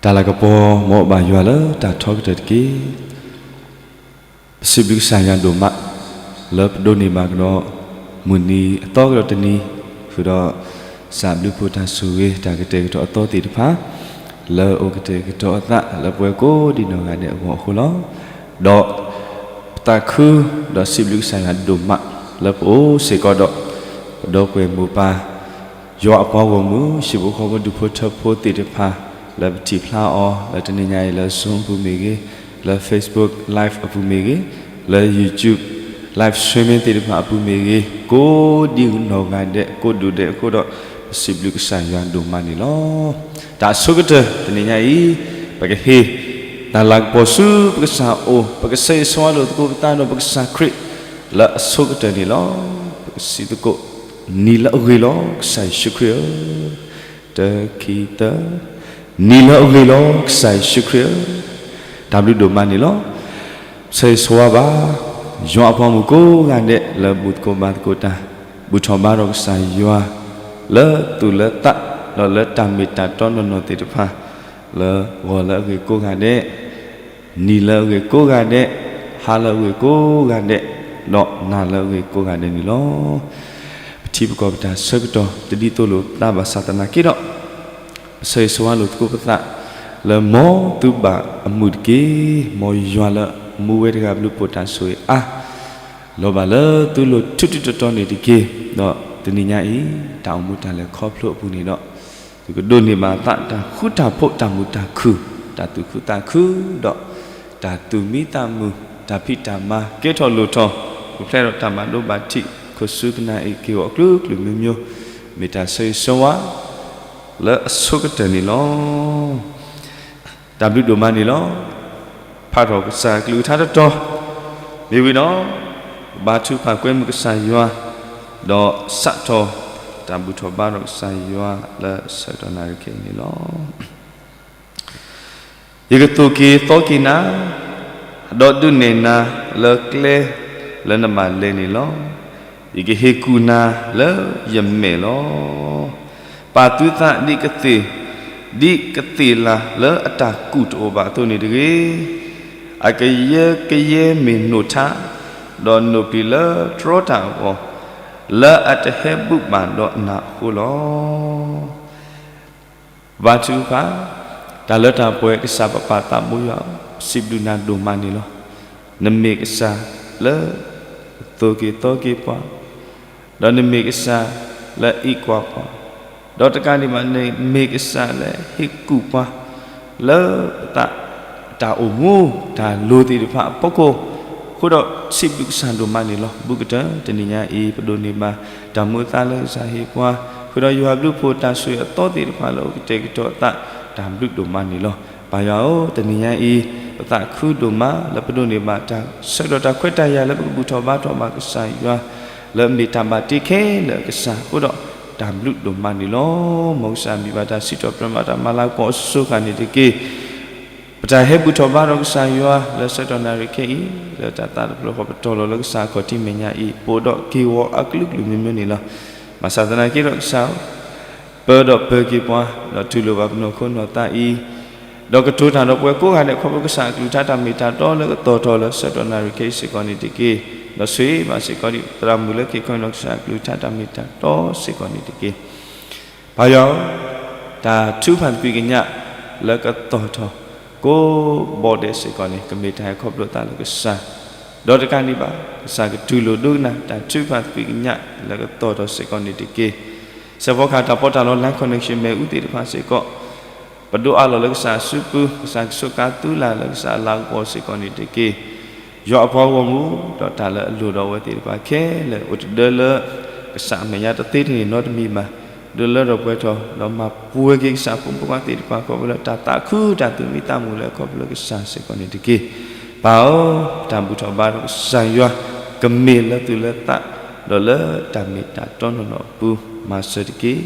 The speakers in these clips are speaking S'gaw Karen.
တၢ်လၤကပီၤ မ်အဘၣ်ယွၤလၢတၢ်ထီကတၢၢ်တက့ၢ်. ပစံးဘျုးကစၢ်ယွၤဒိၣ်မး လၢပဒိးန့ၢ်ဘၣ်ကဒီး မုၢ်နံၤအသီကဒီးတနံၤ ဃုာ်ဒီး စးဘျုးဖှိၣ်တၢ်ဆိၣ်ဂ့ၤ တၢ်ကတဲာ်ကတီၤအသီသ့ၣ်တဖၣ် လၢအအိၣ်ကတဲာ်ကတီၤအသး လၢပဝဲကိးဒံးနီၢ်ဂၤဒဲးအဂီၢ်အဃိလီၤ. ဒီး ပသးခု ဒီးစံးဘျုးကစၢ်ယွၤဒိၣ်မး လၢပအိၣ်စ့ၢ်ကီးဒီး ပဒီပုၢ်ဝဲၢ်မိၢ်ပၢ် ယွၤအပှၤဂီၢ်မုၢ် ဟံၣ်ဖိဃီဖိဒူၣ်ဖိထၢဖိသ့ၣ်တဖၣ် လၢပထံၣ်ဖျါအီၤ လၢတနံၤညါအံၤလၢ Zoom အပူၤမ့ၢ်ဂ့ၤ, လၢ Facebook Live အပူၤမ့ၢ်ဂ့ၤ, လၢ YouTube Live Streaming သ့ၣ်တဖၣ်အပူၤမ့ၢ်ဂ့ၤ, ကိးဒံးနီၢ်ဂၤဒဲး ကိးဒူၣ်ဒဲးအဃိဒီး ပစံးဘျုးကစၢ်ယွၤဒိၣ်မးန့ၣ်လီၤ. တၢ်အဆိကတၢၢ် တနံၤညါအံၤ ပကဟ့ၣ် တၢ်လၤကပီၤဆူပကစၢ်အအိၣ် ပကဆၢဂ့ၤဆၢဝါလိာ်သကိးပသးဒီးပကစၢ်ခရံာ် လၢအဆိကတၢၢ်န့ၣ်လီၤ. ပကစံးသကိး နံၤလၢအဂ့ၤလီၤ ကစၢ်ယ့ၣ်ၡူးခရံာ်ဧၢ, တၢ ခံ သၢ, နံၤလၢအဂ့ၤလီၤ ကစၢ်ယ့ၣ်ၡူးခရံာ်ဧၢ, တၢ်ဘျုးဒိၣ်မးန့ၣ်လီၤ. ဆၢဂ့ၤဆၢဝါဘၣ် ယွၤအပှၤဂီၢ်မုၢ်ကိးဂၤဒဲး လၢဘူၣ်သကိးဘါသကိးတၢ် ဘူၣ်ထီၣ်ဘါထီၣ်ကစၢ်ယွၤ လၢသူၣ်လၢသး ဒီးလၢတၢ်မ့ၢ်တၢ်တီနီၢ်နီၢ်သ့ၣ်တဖၣ် လၢဂီၤလၢအဂ့ၤကိးဂၤဒဲး နံၤလၢအဂ့ၤကိးဂၤဒဲး, ဟါလၢအဂ့ၤကိးဂၤဒဲး, ဒီးနၤလၢအဂ့ၤကိးဂၤဒဲးန့ၣ်လီၤ. ပထံပကီၢ်ပတၢ်ဆၢကတီၢ် တဒ်သိးလိာ်ပသးဘၣ်ဆၣ်သနာ်က့ဒီး ပဆၢဂ့ၤဆၢဝါလိာ်သကိးပသး လၢမ်သုဘၣ်အမုာ်တက့ၢ်. မ်ယွၤလၢမူဝဲတဂၤဘျုးဖှိၣ်တၢ်ဆိၣ်ဂ့ၤအါ လီၤဘၣ်လၢသုလိၤထူးထူးတီၤတီၤန့ၣ်တက့ၢ်. ဒီးတနံၤညါအံၤ တၢ်အိၣ်မူတၢ်လဲၤခီဖျိအပူၤန့ၣ်ဒီး သုကဒိးန့ၢ်ဘၣ်သးတၢ်ဃူတၢ်ဖိး တၢ်မုာ်တၢ်ခုၣ် တၢ်သူၣ်ခုသးခု ဒီးတၢ်သူၣ်မံသးမုာ် တၢ်ဖံးတၢ်မၤ ကဲထီၣ်လိၣ်ထီၣ် ပူၤဖျဲးဒီးတၢ်ဘၣ်ဒိဘၣ်ထံး ခိၣ်ဆူကနၣ်အ့ၣ်က့ၤဝီၤအကလုာ်ကလုာ်မျိုးမျိုး မ့ၢ်တၢ်ဆၢဂ့ၤဆၢဝါ လၢအဆိကတၢၢ်န့ၣ်လီၤ. တၢ်ဘျုးဒိၣ်မးန့ၣ်လီၤ. ဖးထီၣ်ကစၢ်ကလုၢ်ကထါတတီၤ မ့ၢ်ဝံၤဒီး ဘါထုကဖၣ်ကွဲမုာ်ကစၢ်ယွၤ ဒီးစးထီၣ် တၢ်ဘူၣ်ထီၣ်ဘါထီၣ်ကစၢ်ယွၤလၢဆၢကတီၢ်နၣ်ရံၣ်ခဲအံၤန့ၣ်လီၤ. ယကသိၣ်က့ၤသီက့ၤနၤ, ဒီးဒုးနဲၣ်နၤလၢကျဲလၢနဘၣ်လဲၤန့ၣ်လီၤ. ယကဟ့ၣ်ကူၣ်နၤလၢယမဲာ်လီၤ. ပာ်သုသးဒ်ကသ့ၣ်, ဒ်ကသ့ၣ်လၤလၢအတၢ်ကူၣ်တအိၣ်ဘၣ်အသိးန့ၣ်တဂ့ၤ. အကယၢကယဲမ့ၢ်နိၣ်ထါ, ဒီးနိၣ်ပျံၤလၢတြီတၢ်အဂီၢ်, လၢအတဟဲဘူၣ်ဘၣ်ဒီးနၤအဃိလီၤ. ဘါထုကဖၣ်, တၢ်လၢတၢ်ပှဲၤကစၢ်ပပၢ်သးဘိယွၤဧၢ, ပစံးဘျုးနၤဒိၣ်မးန့ၣ်လီၤ. နမ့ၢ်ကစၢ်လၢသိၣ်က့ၤသီက့ၤပှၤ, ဒီးနမ့ၢ်ကစၢ်လၢအံးကွၢ်ပှၤ, ဒီးတကးဒံးဘၣ် နမ့ၢ်ကစၢ်လၢဟ့ၣ်ကူၣ်ပှၤ လၢပသး တၢ်အိၣ်မူ တၢ်လိၤသ့ၣ်တဖၣ်အဖီခိၣ်, အဃိဒီးစံးဘျုးကစၢ်ဒိၣ်မးန့ၣ်လီၤ. ဘူးကတၢၢ်တနံၤညါအံၤ ပဒိးန့ၢ်ဘၣ် တၢ်မူအသါလၢကစၢ်ဟ့ၣ်ပှၤ, ဃုာ်ဒီးယွၤဘျုးဖှိၣ်တၢ်ဆိၣ်ဂ့ၤအသီသ့ၣ်တဖၣ်လၢအိၣ်ကတဲာ်ကတီၤအသး တၢ်ဘျုးဒိၣ်မးန့ၣ်လီၤ. ပၢ်ယွၤဧၢ, တနံၤညါအံၤ ပသးခုဒိၣ်မးလၢပဒိးန့ၢ်ဘၣ်တၢ် ဆၢကတီၢ်တၢ်ခွဲးတၢ်ယာ်လၢပကဘူၣ်ထီၣ်ဘါထီၣ်ဘၣ်ကစၢ်ယွၤ လၢအမ့ၢ်တၢ်ဘၣ်တ့ခဲလၢာ်အကစၢ်အဃိဒီး တၢ်ဘျုးဒိၣ်မးန့ၣ်လီၤ. မ်ကစၢ်မံၤဘၣ်တၢ်စံးထီၣ်ပတြၢၤမးတၢ်မၤလၤကပီၤအစိၤစိၤဃၣ်န့ၣ်တက့ၢ်. ပတၢ်ဟဲဘူၣ်ထီၣ်ဘါထီၣ်ကစၢ်ယွၤလၢဆၢကတီၢ်နၣ်ရံၣ်ခဲအံၤ လၢတၢ်သးတဖျၢၣ်ဃီပတီၢ်လီၤလၢကစၢ်အခီၣ်ထံးမဲာ်ညါအံၤ ပအိၣ်ဒီးက့ၤဂီၤအကလုာ်ကလုာ်မျိုးမျိုးန့ၣ်လီၤ. ဘၣ်ဆၣ်သနာ်က့ဒီးကစၢ်ဧၢ ပၢဒီးပၢၤက့ၤပှၤ ဒီးတူၢ်လိာ်ဘၣ်ပနီၢ်ခိနီၢ်သးအံၤ ဒီးကတိၤတၢ်ဒီးပှၤကိးဂၤဒဲး ခီဖျိကစၢ်အကလုၢ်ကထါတၢ်မ့ၢ်တၢ်တီလၢကတီၤထီၣ်လၢဆၢကတီၢ်နၣ်ရံၣ်ခဲအံၤစ့ၢ်ကီးန့ၣ်တက့ၢ်. ဒီးဆိၣ်ဂ့ၤဘၣ်စ့ၢ်ကီးဒံး သရၣ်မုၣ်လၢက့ၤခီနီၢ်ကစၢ်အကလုၢ်ကထါတၢ်မ့ၢ်တၢ်တီစ့ၢ်ကီးန့ၣ်တက့ၢ်. ပၢ်ယွၤဧၢ, တၢ်ထုကဖၣ်သကွံာ်ကညးလၢကတီၤထီၣ် ကိးဘီဒဲးစ့ၢ်ကီးန့ၣ် ကမ့ၢ်တၢ်ဟဲခီဖျိသးလၢကစၢ်, ဒီးတကးဒံးဘၣ် ကစၢ်ကတူၢ်လိာ်ဒိကနၣ် တၢ်ထုကဖၣ်သကွံာ်ကညးလၢကတီၤထီၣ်စ့ၢ်ကီးန့ၣ်တက့ၢ်. စဲးဖီကဟၣ်တၢ်ပီးတၢ်လီ Line Connection မ့ၣ်အူသ့ၣ်တဖၣ်စ့ၢ်ကီး ပဒိးအးလီၤလၢကစၢ်အစုပူၤ, ကစၢ်ကဆိးကါသူလၢ်လၢကစၢ်အလၤကပီၤစ့ၢ်ကီးန့ၣ်တက့ၢ်. ယွၤအပှၤဂီၢ်မုၢ် ဒီးတၢ်လၢအလိၣ်ဒီးအဝဲသ့ၣ်တဖၣ်ခဲလၢာ် အိၣ်တဒၢလၢ ကစၢ်အမဲာ်ညါတသ့တန့ၢ်နီတမံၤဘၣ်. ဒုးလၢထီၣ်ပှဲၤထီၣ် ဒီးမၤပှဲၤက့ၤကစၢ်အဖိမုၣ်ဖိခွါသ့ၣ်တဖၣ် ခီဖျိလၢတၢ်သးခု တၢ်သူၣ်မံသးမုာ်လၢအခီဖျိကစၢ်စ့ၢ်ကီးန့ၣ်တက့ၢ်. ပၢ်ဧၢ, တၢ်ဘူၣ်ထီၣ်ဘါထီၣ်ကစၢ်ယွၤ ကမ့ၢ်လၢသူၣ်လၢသး ဒီးလၢတၢ်မ့ၢ်တၢ်တီနီၢ်နီၢ်အပူၤ မၤစၢၤတက့ၢ်.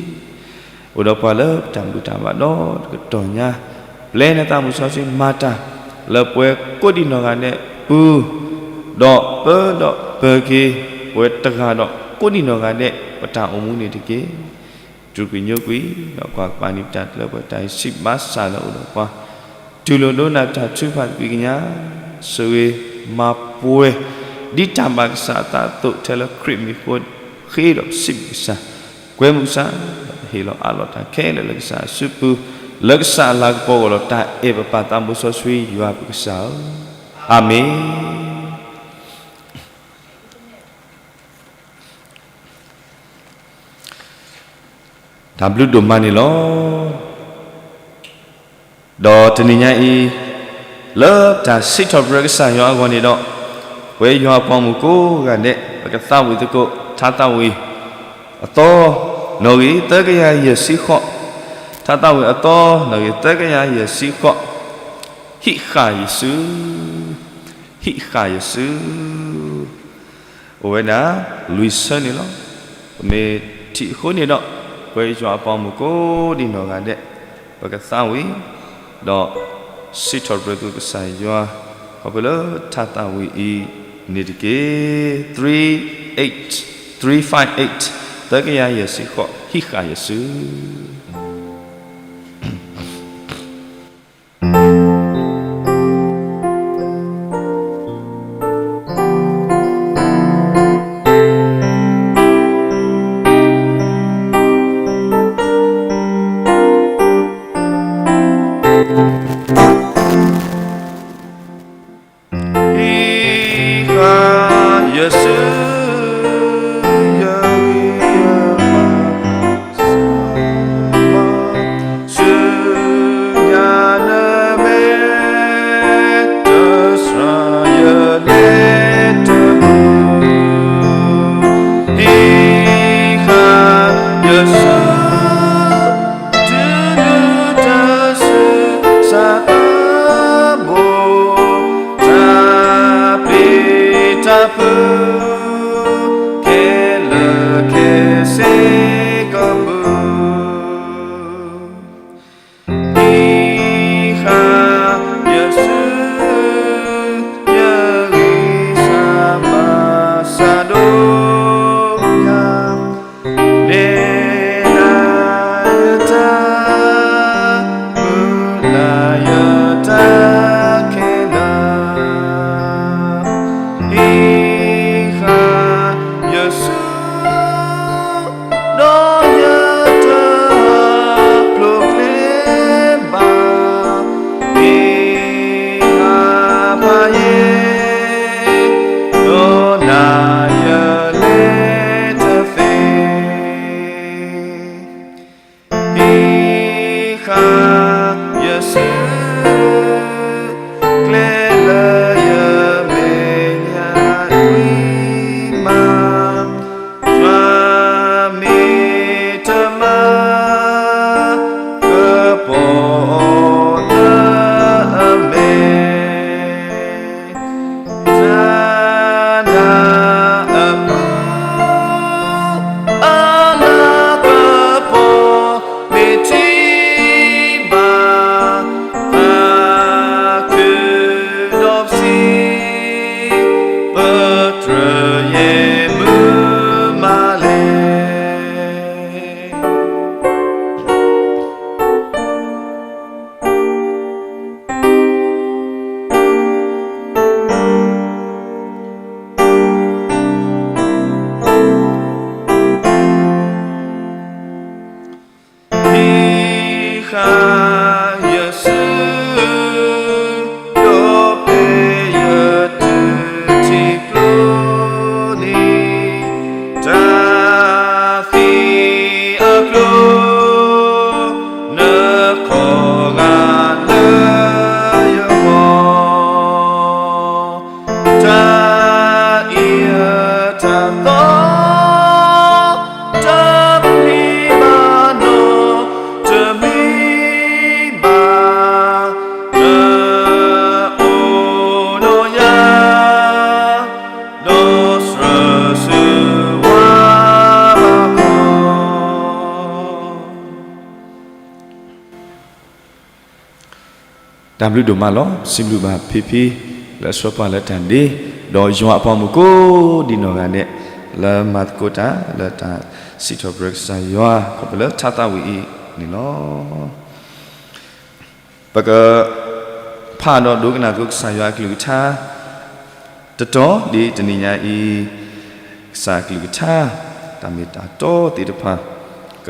အိၣ်ဒီးပှၤလၢတၢ်ဘူၣ်တၢ်ဘါဒီတကတီၢ်ညါ, ပျဲနသးမုၢ်စီဆှံမၤတၢ် လၢပှၤကိးဒံးနီၢ်ဂၤဒဲးအပူၤ, ဒီးပၢဒီးပၢၤက့ၤ ပှၤတဂၤဒီးကိးဒံးနီၢ်ဂၤဒဲး ပတၢ်အိၣ်မူန့ၣ်တက့ၢ်. တူၢ်ကွံာ်ညိကွံာ် ဒီးကွၢ်ကပၤနံၤပတၢ်ကျၢၢ်ပှဲၤတၢ်အံၤ စံးဘၣ်စၢ်လၢအိၣ်ဒီးပှၤ တူၢ်လိာ်ဒိကနၣ်တၢ်ထုကဖၣ်တပူၤကညါ ဆိၣ်ဂ့ၤမၤပှဲၤ ဒ်တၢ်ဘၣ်ကစၢ်အသးအသိး ထဲလၢခရံာ်မံၤအဃိ ဃ့ဒီးပစံးဘျုးကစၢ် ကွဲမုာ်ကစၢ် ဒီးပဟ့ၣ်လီၤအးလီၤတၢ်ခဲလၢာ်လၢကစၢ်အစုပူၤ လၢကစၢ်အလၤကပီၤအဂီၢ်ဒီး တၢ်အဲၣ်ပပၢ်သးဘိစီဆှံယွၤပကစၢ်ဧၢ, အၤမ့ၣ်. တၢ်ဘျုးဒိၣ်မးန့ၣ်လီၤ. ဒီးတနံၤညါအံၤ လၢတၢ်စံးထီၣ်ပတြၢၤကစၢ်ယွၤအဂီၢ်န့ၣ်ဒီး, ပဝဲယွၤအပှၤမုၣ်ကိးဂၤဒဲး ပကသးဝံၣ်သကိး ထါသးဝံၣ်အသီ နီၣ်ဂံၢ်သၢကယၤယဲၢ်ဆံဃိး, ထါသးဝံၣ်အသီ နီၣ်ဂံၢ်သၢကယၤယဲၢ်ဆံဃိး, ဟံးဃာ်ယစု, ဟံးဃာ်ယစု အိၣ်ဝဲဒၣ် လွံၢ်ဆၢန့ၣ်လီၤ. ပမ့ၢ်ထံၣ်အဃိန့ၣ်ဒီး ပဝဲယွၤအပှၤမုၣ်ကိးဒံနီၢ်ဂၤဒဲး ပကသးဝံၣ် ဒီးစံးထီၣ်ပတြၢၤသကိးကစၢ်ယွၤ ခီဖျိလၢထါသးဝံၣ်အံၤန့ၣ်တက့ၢ်. three eight, three five eight, သၢကယၤယဲၢ်ဆံဃိး, ဟံးဃာ်ယစု. ဟံးဃာ်ယစု, ယဂံၢ်ယဘါ ဆူညါနမဲာ် တစှၤယလဲၤတပူၤ, ဟံးဃာ်ယစု တုၤနုၤတၢ်ဆူးစၢ်အဘိ, တၢ်ပျံၤတၢ်ဖုး ခဲလၢာ်ခဲဆ့ကပူၤ, ဟံးဃာ်ယစု ယဂံၢ်စၢ်ဘါစၢ်ဒိၣ်ညါ နဲဒၣ်ယတၢ် မုၢ်လၢ်ယတၢ်ခဲလၢာ်, ဟံးဃာ်ယစု ဒီးယတၢ်ဖျိးကျဲဘၣ်, ဟံးဃာ်ပၢ်ယ့ၣ် ဒီးနၤယလဲၤတသ့ ဟံးဃာ်ယစု ကျဲလၢယမဲာ်ညါဝံၤမး, ယွၤမ့ၢ်တမၤ ကပီၤလၢအမဲာ် တၢ်နၢ်အပူၤ အလၤကပီၤ မ့ၢ်ထံၣ်ဘၣ် သးခုဒီးပစံး ပတြၢၤယဲၢ်မုၢ်မးလဲၣ်. ဟံးဃာ်ယစု ဒီးဖဲယတုၤထံကျိန့ၣ် တၢ်သံအကျိ နခီဂာ်လၢယဂီၢ်, တၢ်အံၤအတၢ်သီ တမံဘၣ်နီတမံဘၣ်, နအိၣ်ဒီးယၤ ဒီးစၢၤဆူဝါဘၣ်ကီး. တၢ်ဘျုးဒိၣ်မးလီၤ. စံးဘျုးဘၣ်ဖံဖံ လၢအဆှၢပှၤလၢတၢ်ဒ့, ဒီးယွၤအပှၤမုၣ်ကိးဒံနီၢ်ဂၤဒဲး, လၢမၤသကိးတၢ်လၢတၢ်စံးထီၣ်ပတြၢၤကစၢ်ယွၤ ခီဖျိလၢထါသးဝံၣ်အံၤန့ၣ်လီၤ. ပကဖးဒီးဒိကနၣ်သကိးကစၢ်ယွၤအကလုၢ်ကထါ တတီၤဒ်တနံၤညါအံၤ, ကစၢ်အကလုၢ်ကထါ တၢ်မ့ၢ်တၢ်တီသ့ၣ်တဖၣ် က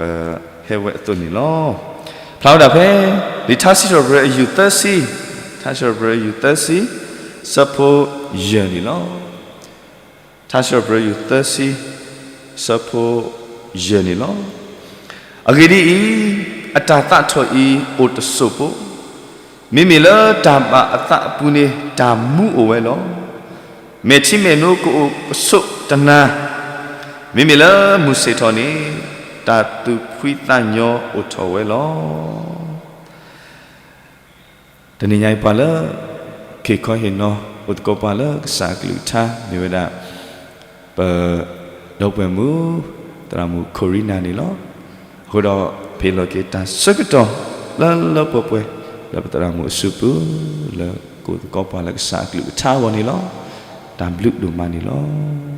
ဟဲဝဲအသိးန့ၣ်လီၤ. ဖျါဝဲဒၣ်ဖဲ လံာ်ထါစံးထီၣ်ပတြၢၤအယူၢ်သၢဆံ, ထါစံးထီၣ်ပတြၢၤအယူၢ်သၢဆံ ဆၢဖိယဲၢ်န့ၣ်လီၤ. ထါစံးထီၣ်ပတြၢၤယူၢ်သၢဆံ ဆၢဖိယဲၢ်န့ၣ်လီၤ. အဂ့ၢ်ဒ်အံၤ, အတၢ်သးထီၣ်အံၤအိၣ်တစိၢ်ဖိ, မ့မ့ၢ်လၢတၢ်ဘၣ်အသးအပူၤန့ၣ် တၢ်မူအိၣ်ဝဲလီၤ. မဲာ်ထံမဲာ်နိကအိၣ်ကဆိးတနၤ, မ့မ့ၢ်လၢမုၢ်ဆ့ၣ်ထီၣ်န့ၣ် တၢ်သူၣ်ဖှံသးညီအိၣ်ထီၣ်ဝဲလီၤ. တနံၤညါအံၤပှၤလၢ ဟ့ၣ်ခီဟ့ၣ်နီၤ အိၣ်သကိးပှၤလၢကစၢ်အကလုၢ်ကထါ မ့ၢ်ဝဲဒၣ် ပ ဒီပုၢ်ဝဲၢ်မုၣ် သရၣ်မုၣ်ခိၣ်ရံနၤန့ၣ်လီၤ. အဃိဒီး ပဟ့ၣ်လီၤက့ၤတၢ်ဆၢကတီၢ်လၢလၢပှဲၤပှဲၤ လၢပသရၣ်မုၣ်အစုပူၤ လၢကအိၣ်သကိးပှၤလၢကစၢ်အကလုၢ်ကထါအဂီၢ်န့ၣ်လီၤ. တၢ်ဘျုးဒိၣ်မးန့ၣ်လီၤ.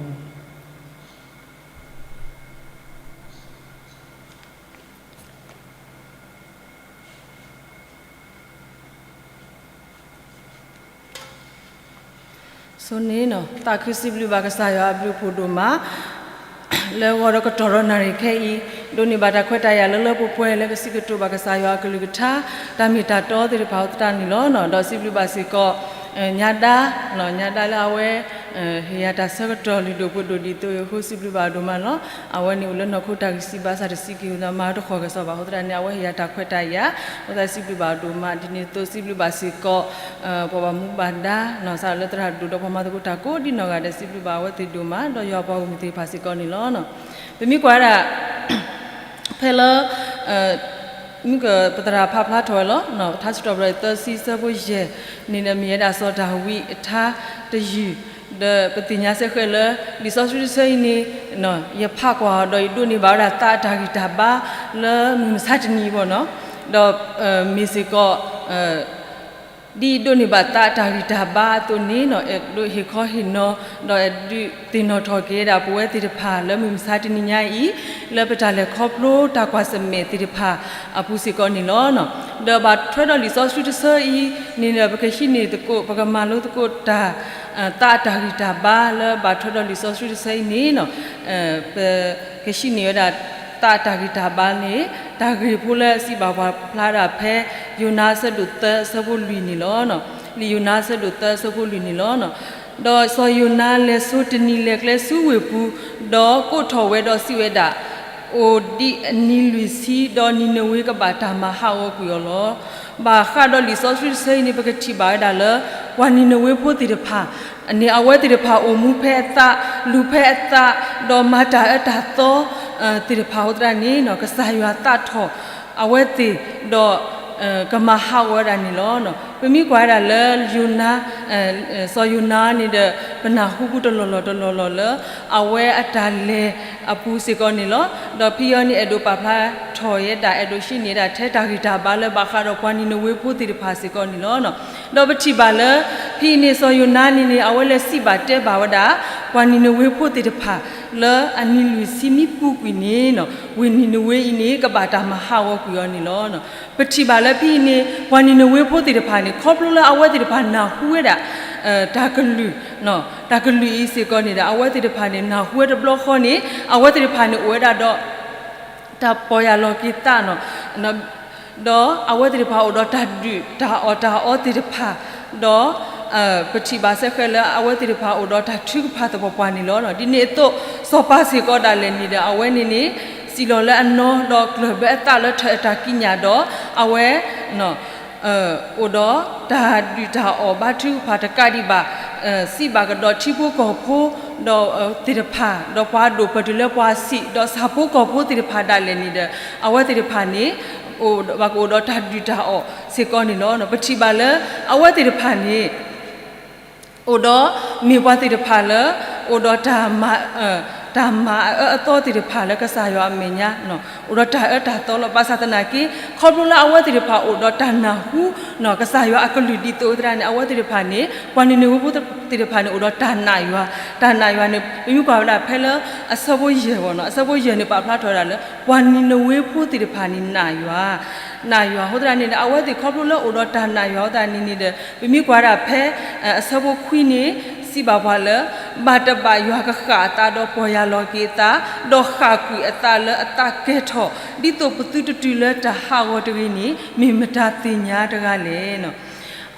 ဆိန့ၣ် သးခုစံးဘျုးဘၣ်ကစၢ်ယွၤအဘျုးအဖှိၣ်ဒိၣ်မး လၢဂီၤဒီးကတီၢ်ဒီးနၣ်ရံၣ်ခဲအံၤ ဒိးန့ၢ်ဘၣ်တၢ်ခွဲးတၢ်ယာ်လၢလၢပှဲၤပှဲၤ လၢကစံးကတိၤဘၣ်ကစၢ်ယွၤအကလုၢ်ကထါ တၢ်မ့ၢ်တၢ်တီသ့ၣ်တဖၣ်အသတးန့ၣ်လီၤ. ဒီးစံးဘျုးဘၣ်စ့ၢ်ကီး ညါဒါ, ညါဒါလၢအဝဲ ဟ့ၣ်ယၤတၢ်ဆၢကတီၢ်လုၢ်ဒိၣ်ပှ့ၤဒိၣ်ဒ်သိးအဃိ စံးဘျုးဘၣ်အဒိၣ်မးလီၤ. အဝဲန့ၣ်အိၣ်လၢနီၢ်ခိတၢ်ဂံၢ်စၢ်ဘါစၢ်တဆံးက့ၤ မၤတဃီၤကစီၣ်ဘၣ်အဃိသတးန့ၣ် အဝဲဟ့ၣ်ယၤတၢ်ခွဲးတၢ်ယာ် အဃိသတးစံးဘျုးဘၣ်အဒိၣ်မး ဒ်န့ၣ်အသိးစံးဘျုးဘၣ်စ့ၢ်ကီး ပှၤဘၣ်မူဘၣ်ဒါ စးထီၣ်လၢသရၣ်ဒိၣ်ဒီးပှၤမၤသကိးတၢ်ကိးဒ်နီၢ်ဂၤဒဲး စံးဘျုးဘၣ်အဝဲသ့ၣ်ဒိၣ်မး ဒီးယွၤပှၤဂီၢ်မုၢ်သ့ၣ်တဖၣ်စ့ၢ်ကီးန့ၣ်လီၤ. ပမ့ၢ်ကွၢ်ဝဲဒၣ် ဖဲလၢ မုၢ်ကပသရၣ်ဖးဖျါထီၣ်ဝဲလီၤ. ထါစံးထီၣ်ပတြၢၤသၢဆံ ဆၢဖိယဲၢ်န့ၣ်ဒီး မ့ၢ်ဝဲဒၣ်စီၤဒၤဝံးအထါတယုၢ် ဒီးပသ့ၣ်ညါစ့ၢ်ကီးလၢ လံာ်စီဆှံတဆၢအံၤန့ၣ် ယဖးကွၢ်အီၤဒီးယဒိးန့ၢ်ဘၣ်ဝဲဒၣ်သးအတၢ်ဂံၢ်တၢ်ဘါ လၢမုၢ်မဆါတနံၤအံၤဘၣ်နီၤ, ဒီးမ့ၢ်စ့ၢ်ကီး ဒ်ယဒိးန့ၢ်ဘၣ်သးအတၢ်ဂံၢ်တၢ်ဘါအသိးန့ၣ် အဲၣ်ဒိးဟ့ၣ်ခီဟ့ၣ်နီၤ ဒီးဒုးသ့ၣ်နီၣ်ထီၣ်က့ၤဝဲဒၣ်ပဝဲသ့ၣ်တဖၣ်လၢမုၢ်မဆါတနံၤညါအံၤ လၢပတၢ်လဲၤခီဖျိတၢ်ကွၢ်ဆၢၣ်မဲာ်သ့ၣ်တဖၣ်အပူၤစ့ၢ်ကီးန့ၣ်လီၤ. ဒီးဘၣ်ထွဲဒီးလံာ်စီဆှံတဆၢအံၤန့ၣ်ဒီး ပကဟံးန့ၢ်သကိး ပကမၤလိသကိးတၢ် သးအတၢ်ဂံၢ်တၢ်ဘါလၢဘၣ်ထွဲဒီးလံာ်စီဆှံတဆၢအံၤန့ၣ် ပကဟံးန့ၢ်ဝဲဒၣ်သးအတၢ်ဂံၢ်တၢ်ဘါန့ၣ် တၢ်ဂ့ၢ်ဖိလၢအစံးဘၣ်ပှၤဖျါဒၣ်ဖဲ ယိၤနါအဆၢဒိၣ်သၢအဆၢဖိလွံၢ်န့ၣ်လီၤ. လံာ်ယိၤနါအဆၢဒိၣ်သၢအဆၢဖိလွံၢ်န့ၣ်လီၤ. ဒီးစီၤယိၤနါလဲၤဆိတနံၤလဲၤကျဲဆူဝ့ၢ်ပူၤ, ဒီးကိးထီၣ်ဝဲဒီးစံးဝဲဒၣ်, အိၣ်ဒံးအနံၤလွံၢ်ဆံ, ဒီးနံၤနဝ့ကဘၣ်တၢ်မၤဟးဂီၤကွံာ်အီၤလီၤ. ဘၣ်ဃးဒီးလံာ်စီဆှံတဆၢအံၤန့ၣ် ပကထံၣ်ဘၣ်ဝဲဒၣ်လၢ ပှၤနံၤနဝ့ဖိသ့ၣ်တဖၣ်န့ၣ် အဝဲသ့ၣ်တဖၣ်အိၣ်မူဖဲအသး, လူၤဖဲအသး, ဒီးမၤတၢ်အၢတၢ်သီသ့ၣ်တဖၣ်အဃိသတးန့ၣ် ကစၢ်ယွၤသးထီၣ် အဝဲသ့ၣ်ဒီး ကမၤဟးဂီၤဝဲဒၣ်န့ၣ်လီၤ. ပမ့ၢ်ကွၢ်ဝဲဒၣ်လၢ စီၤယိၤနါန့ၣ်ဒီး ပနၢ်ဟူပူၤတလီၢ်လီၢ်တလီၢ်လီၢ်လၢ အဝဲအတၢ်လဲၤအပူၤစ့ၢ်ကီးန့ၣ်လီၤ. ဒီးဖဲအံၤန့ၣ် အဲၣ်ဒိးပာ်ဖျါထီၣ်ဝဲဒၣ် အဲၣ်ဒိးဟံးန့ၢ်ဒၣ်ထဲတၢ်ဂံၢ်တၢ်ဘါလၢဘၣ်ဃးဒီးပှၤနံၤနဝ့ဖိသ့ၣ်တဖၣ်စ့ၢ်ကီးန့ၣ်လီၤ. ဒီးပထံၣ်ဘၣ်လၢ ဖဲအံၤန့ၣ် စီၤယိၤနါန့ၣ်န့ၣ် အဝဲလဲၤစံးဘၣ်တဲဘၣ်ဝဲဒၣ် ပှၤနံၤနဝ့ဖိသ့ၣ်တဖၣ် လၢအနံၤလွံၢ်ဆံမ့ၢ်ပူၤကွံာ်န့ၣ် ဝ့ၢ်နံၤနဝ့အံၤန့ၣ် ကဘၣ်တၢ်မၤဟးဂီၤကွံာ်အီၤန့ၣ်လီၤ. ပထံၣ်ဘၣ်လၢဖဲအံၤန့ၣ် ပှၤနံၤနဝ့ဖိသ့ၣ်တဖၣ်န့ၣ် ခီဖျိလၢအဝဲသ့ၣ်တဖၣ်နၢ်ဟူဝဲဒၣ် တၢ်ကလုၢ်, တၢ်ကလုၢ်အံၤစ့ၢ်ကီးန့ၣ်ဒီး အဝဲသ့ၣ်တဖၣ်န့ၣ် နၢ်ဟူဝဲတဘျီဃီန့ၣ် အဝဲသ့ၣ်တဖၣ်န့ၣ် အိၣ်ဝဲဒၣ်ဒီး တၢ်ပီၢ်ယၢ်လီၤက့ၤသးန့ၣ် ဒီးအဝဲသ့ၣ်တဖၣ်အိၣ်ဒီးတၢ်ဒုၣ်တၢ်အီၣ်တၢ်အီသ့ၣ်တဖၣ်, ဒီးပထံၣ်ဘၣ်စ့ၢ်ကီးလၢအဝဲသ့ၣ်တဖၣ်အိၣ်ဒီးတၢ်ထုကဖၣ်သပှၢ်ပှၢ်န့ၣ်လီၤ. ဒ်န့ၣ်အသိး စီၤပၤစ့ၢ်ကီးဒၣ်လဲာ်န့ၣ်ဒီး အဝဲန့ၣ်န့ၣ် စံၣ်လီၤလၢအနီၤ ဒီးကျၢၢ်ဘၢအသးလၢထၢၣ်အတၢ်ကံးညာ်ဒီး အဝဲ အိၣ်ဒီးတၢ်ဒုၣ်တၢ်အီၣ်ဘါထုကဖၣ်တကးဒံးဘၣ်, စံးဘၣ်ကဒီးထံဖိကီၢ်ဖိ ဒီးသ့ၣ်တဖၣ် ဒီးပှၤဒိၣ်ပၢၢ်တုၤလၢပှၤဆံး ဒီးဆၣ်ဖိကီၢ်ဖိသ့ၣ်တဖၣ်ဒၣ်လဲာ်န့ၣ်ဒီး အဝဲသ့ၣ်တဖၣ်န့ၣ် ဘၣ်ကအိၣ်ဒီးတၢ်ဒုၣ်တၢ်အီၣ်စ့ၢ်ကီးန့ၣ်လီၤ. ပထံၣ်ဘၣ်လၢ အဝဲသ့ၣ်တဖၣ်န့ၣ် အိၣ်ဒီးမ့ၢ်ပှၤသ့ၣ်တဖၣ်လၢ အိၣ်ဒီးတၢ်မၤ တၢ်မၤအအၢအသီသ့ၣ်တဖၣ်လၢကစၢ်ယွၤအမဲာ်ညါ အိၣ်ဒီးတၢ်အၢတၢ်သီလီၤ. ဘၣ်ဆၣ်သနာ်က့ ခီဖျိလၢအဝဲသ့ၣ်တဖၣ်အိၣ်ဒီးတၢ်နၢ်ဟူ ကစၢ်ယွၤအကလုၢ်ဒ်သိးသရၣ်န့ၣ် အဝဲသ့ၣ်တဖၣ်န့ၣ် ပှၤနံၤနဝ့ဖိသ့ၣ်တဖၣ်န့ၣ် အိၣ်ဒီးတၢ်နာ်ယွၤ, တၢ်နာ်ယွၤန့ၣ် ပမ့ၢ်ကွၢ်ဝဲဒၣ်ဖဲလၢအဆၢဖိယဲၢ် အဆၢဖိယဲၢ်န့ၣ် ပာ်ဖျါထီၣ်ဝဲဒၣ်လၢ ပှၤနံၤနဝ့ဖိသ့ၣ်တဖၣ်န့ၣ် နာ်ယွၤ နာ်ယွၤအဃိသတးန့ၣ်ဒီး အဝဲသ့ၣ်ခီဖျိလၢအိၣ်ဒီးတၢ်နာ်ယွၤအဃိသတးန့ၣ်န့ၣ်ဒီး ပမ့ၢ်ကွၢ်ဒၣ်ဖဲ အဆၢဖိခွံန့ၣ် စံးဘၣ်ပှၤလၢ ဘၣ်တဘၣ်ယွၤကဃၣ်အသးဒီးပီၢ်ယၢ်လီၤက့ၤအသး, ဒီးဃၣ်ကွံာ်အသးလၢအသးကဲၤထီၣ် ဒ်သိးပသုတတုၤလၢတၢ်ဟးဂီၤတဂ့ၤန့ၣ် မ့ၢ်မတၤသ့ၣ်ညါတဂၤလဲၣ်.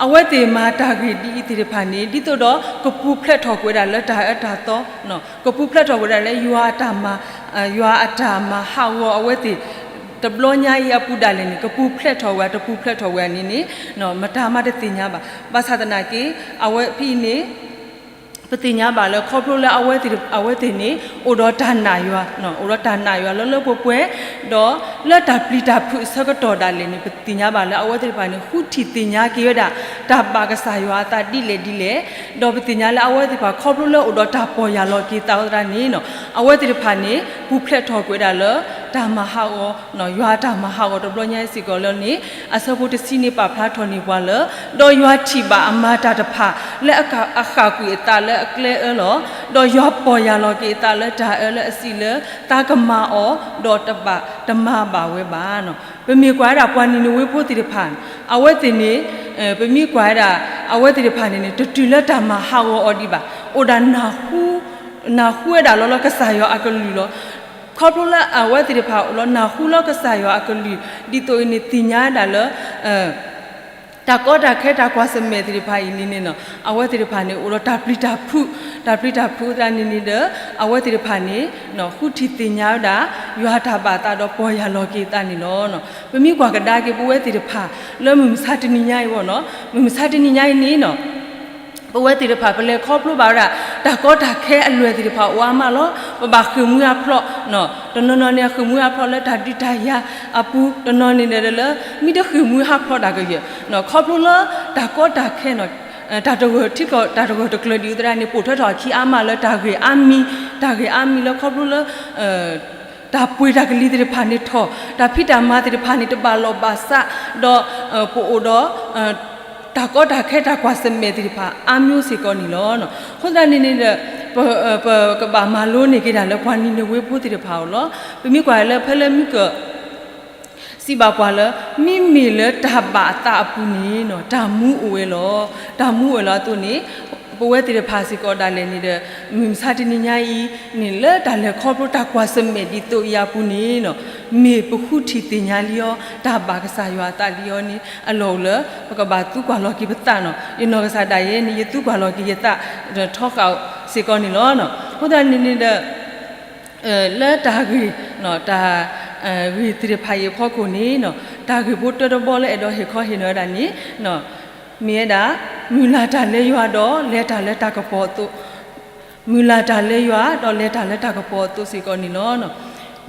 အဝဲသ့ၣ်မၤတၢ်ဂ့ၢ်ဒ်အံၤသ့ၣ်တဖၣ်န့ၣ် ဒ်သိးဒီးကပူၤဖျဲးထီၣ်ကွံာ်ဝဲဒၣ်လၢတၢ်အၢတၢ်သီ, ကပူၤဖျဲးထီၣ်ကွံာ်ဝဲဒၣ်လၢယွၤအတၢ်မၤ, ယွၤအတၢ်မၤဟးဂီၤအဝဲသ့ၣ် တဘျီညါအံၤအပူၤဒၣ်လဲာ်န့ၣ် ကပူၤဖျဲးထီၣ်ဝဲ တပူၤဖျဲးထီၣ်ဝဲန့ၣ်န့ၣ် မတၤမးတသ့ၣ်ညါဘၣ်. ဘၣ်ဆၣ်သနာ်က့ အဝဲဖဲအံၤန့ၣ် ပသ့ၣ်ညါဘၣ်လၢခီဖျိလၢအဝဲသ့ၣ်, အဝဲသ့ၣ်န့ၣ် အိၣ်ဒီးတၢ်နာ်ယွၤ, အိၣ်ဒီးတၢ်နာ်ယွၤလၢလၢပှဲၤပှဲၤ, ဒီးလၢတၢ်ပျံၤတၢ်ဖုးအဆၢကတီၢ်ဒၣ်လဲာ်န့ၣ် ပသ့ၣ်ညါဘၣ်လၢအဝဲသ့ၣ်တဖၣ်န့ၣ် ဃုထံၣ်သ့ၣ်ညါက့ၤဝဲဒၣ် တၢ်ဘၣ်ကစၢ်ယွၤအသးဒ်လဲၣ်ဒ်လဲၣ်, ဒီးပသ့ၣ်ညါလၢအဝဲသ့ၣ်တဖၣ်ခီဖျိလၢအိၣ်ဒီးတၢ်ပီၢ်ယၢ်လီၤက့ၤသးအဃိသတးန့ၣ် အဝဲသ့ၣ်တဖၣ်န့ၣ် ပူၤဖျဲးထီၣ်ကွံာ်ဝဲဒၣ်လၢ တၢ်မၤဟးဂီၤ, ယွၤအတၢ်မၤဟးဂီၤတဘျီညါအံၤစ့ၢ်ကီးလၢန့ၣ် အဆၢဖိတဆံန့ၣ် ပာ်ဖျါထီၣ်န့ၢ်ပှၤလၢ ဒီးယွၤထံၣ်ဘၣ်အမၤတၢ်တဖၣ် လၢအဃၣ်ကွံာ်အသးလၢအကျဲအၢလီၤ. ဒီးယွၤပီၢ်ယၢ်လီၤက့ၤအသးလၢတၢ်အၢလၢအစံးလၢ သးကမၤအီၤ ဒီးတဘၣ်တမၤဘၣ်ဝဲဘၣ်. ပမ့ၢ်ကွၢ်ဝဲဒၣ်ပှၤနံၤနဝ့ဖိသ့ၣ်တဖၣ် အဝဲသ့ၣ်န့ၣ် ပမ့ၢ်ကွၢ်ဝဲဒၣ် အဝဲသ့ၣ်တဖၣ်န့ၣ်န့ၣ် တတုၤလၢတၢ်မၤဟးဂီၤအီၤဒံးဘၣ်. အိၣ်ဒၣ် နၢ်ဟူဝဲဒၣ်လီၤလၢကစၢ်ယွၤအကလုၢ်လီၤ. ခီဖျိလၢအဝဲသ့ၣ်တဖၣ်အိၣ်လီၤ နၢ်ဟူလၢကစၢ်ယွၤအကလုၢ် ဒ်သိးအံၤန့ၣ် သ့ၣ်ညါဝဲဒၣ်လၢ တၢ်ကီတၢ်ခဲတၢ်ကွၢ်ဆၢၣ်မဲာ်သ့ၣ်တဖၣ်အံၤန့ၣ်န့ၣ် အဝဲသ့ၣ်တဖၣ်န့ၣ် အိၣ်ဒီးတၢ်ပျံၤတၢ်ဖုး, တၢ်ပျံၤတၢ်ဖုးသတးန့ၣ်န့ၣ်ဒီး အဝဲသ့ၣ်တဖၣ်န့ၣ် ဃုထံၣ်သ့ၣ်ညါဝဲဒၣ် ယွၤတၢ်ဘၣ်သးဒီးပီၢ်ယၢ်လီၤက့ၤအသးန့ၣ်လီၤ. ပမ့ၢ်ကွၢ်ကဒါက့ၤပဝဲသ့ၣ်တဖၣ် လၢမုၢ်မဆါတနံၤညါအံၤဘၣ်နီၤ, မုၢ်မဆါတနံၤညါအံၤန့ၣ် ပဝဲသ့ၣ်တဖၣ် ပလဲၤခီဖျိဘၣ်ဝဲဒၣ် တၢ်ကီတၢ်ခဲအလွဲၢ်သ့ၣ်တဖၣ်အိၣ်အါမးလီၤ. ပဘၣ်ဃ့ၢ်မှံဟးဖျိး, တနီၤနီၤန့ၣ် ဃ့ၢ်မှံဟးဖျိးလၢတၢ်ဒုးတၢ်ယၤအပူၤ, တနီၤန့ၣ်ဒီးလၢ မ့ၢ်တဃ့ၢ်မှံဟးဖျိးတၢ်ကယဲၢ်, ခီဖျိလၢတၢ်ကီတၢ်ခဲ တၢ်တဂၢၢ်ထံကီၢ် တၢ်တဂၢၢ်တကျၢၤဒ်အံၤသရၣ်န့ၣ် ပိာ်ထွဲထီၣ်အခံအါမးလၢတၢ်ဂ့ၢ်အါမံၤ, တၢ်ဂ့ၢ်အါမံၤလၢခီဖျိလၢ တၢ်ပှ့ၤတၢ်ကလံၤသ့ၣ်တဖၣ်န့ၣ်ထီၣ်, တၢ်ဖံးတၢ်မၤသ့ၣ်တဖၣ်န့ၣ် တဘၣ်လိာ်ဘၣ်စး, ဒီးပအိၣ်ဒီး တၢ်ကီတၢ်ခဲတၢ်ကွၢ်ဆၢၣ်မဲာ်သ့ၣ်တဖၣ် အါမျိုးစ့ၢ်ကီးန့ၣ်လီၤ. အဃိသတးန့ၣ်န့ၣ်ဒီး ပကဘၣ်မၤလိန့ၢ်က့ၤဒၣ်လၢပှၤနံၤနဝ့ဖိသ့ၣ်တဖၣ်အအိၣ်လီၤ. ပမ့ၢ်ကွၢ်လၢဖဲလၢမုၢ်ကၢၢ် စံးဘၣ်ပှၤလၢ မ့မ့ၢ်လၢတၢ်ဘၣ်အသးအပူၤန့ၣ် တၢ်မူအိၣ်ဝဲလီၤ. တၢ်မူအိၣ်လီၤအသိးန့ၣ် ပဝဲသ့ၣ်တဖၣ်စ့ၢ်ကီးဒၣ်လဲာ်န့ၣ်ဒီး မုၢ်မဆါတနံၤညါအံၤန့ၣ် လၢတၢ်လဲၤခီဖျိတၢ်ကွၢ်ဆၢၣ်မဲာ်ဒ်သိးအံၤအပူၤန့ၣ် မ့ၢ်ပဃုထံၣ်သ့ၣ်ညါလံအီၤ တၢ်ဘၣ်ကစၢ်ယွၤအသးလံအီၤန့ၣ် အလီၢ်အိၣ်လၢ ပကဘၣ်သံကွၢ်လီၤက့ၤပသးနီၤ. ယနီၢ်ကစၢ်ဒၣ်ယဲန့ၣ် ယသံကွၢ်လီၤက့ၤယသး ထီဃာ်စ့ၢ်ကီးန့ၣ်လီၤ. အဃိသတးန့ၣ်န့ၣ်ဒီး လၢတၢ်ဂ့ၢ် တၢ်ဂ့ၢ်သ့ၣ်တဖၣ်အံၤအဖီခိၣ်န့ၣ် တၢ်ဂ့ၢ်ဖိတၢတဘီလၢအဲၣ်ဒိးဟ့ၣ်ခီဟ့ၣ်နီၤဝဲဒၣ်န့ၣ် မ့ၢ်ဝဲဒၣ် မုၢ်လၢ်တၢ်လၢယွၤဒီးလဲၤတၢ်လၢတၢ်ကပီၤအသိး, မုၢ်လၢ်တၢ်လၢယွၤဒီးလဲၤတၢ်လၢတၢ်ကပီၤအသိးစ့ၢ်ကီးန့ၣ်လီၤ.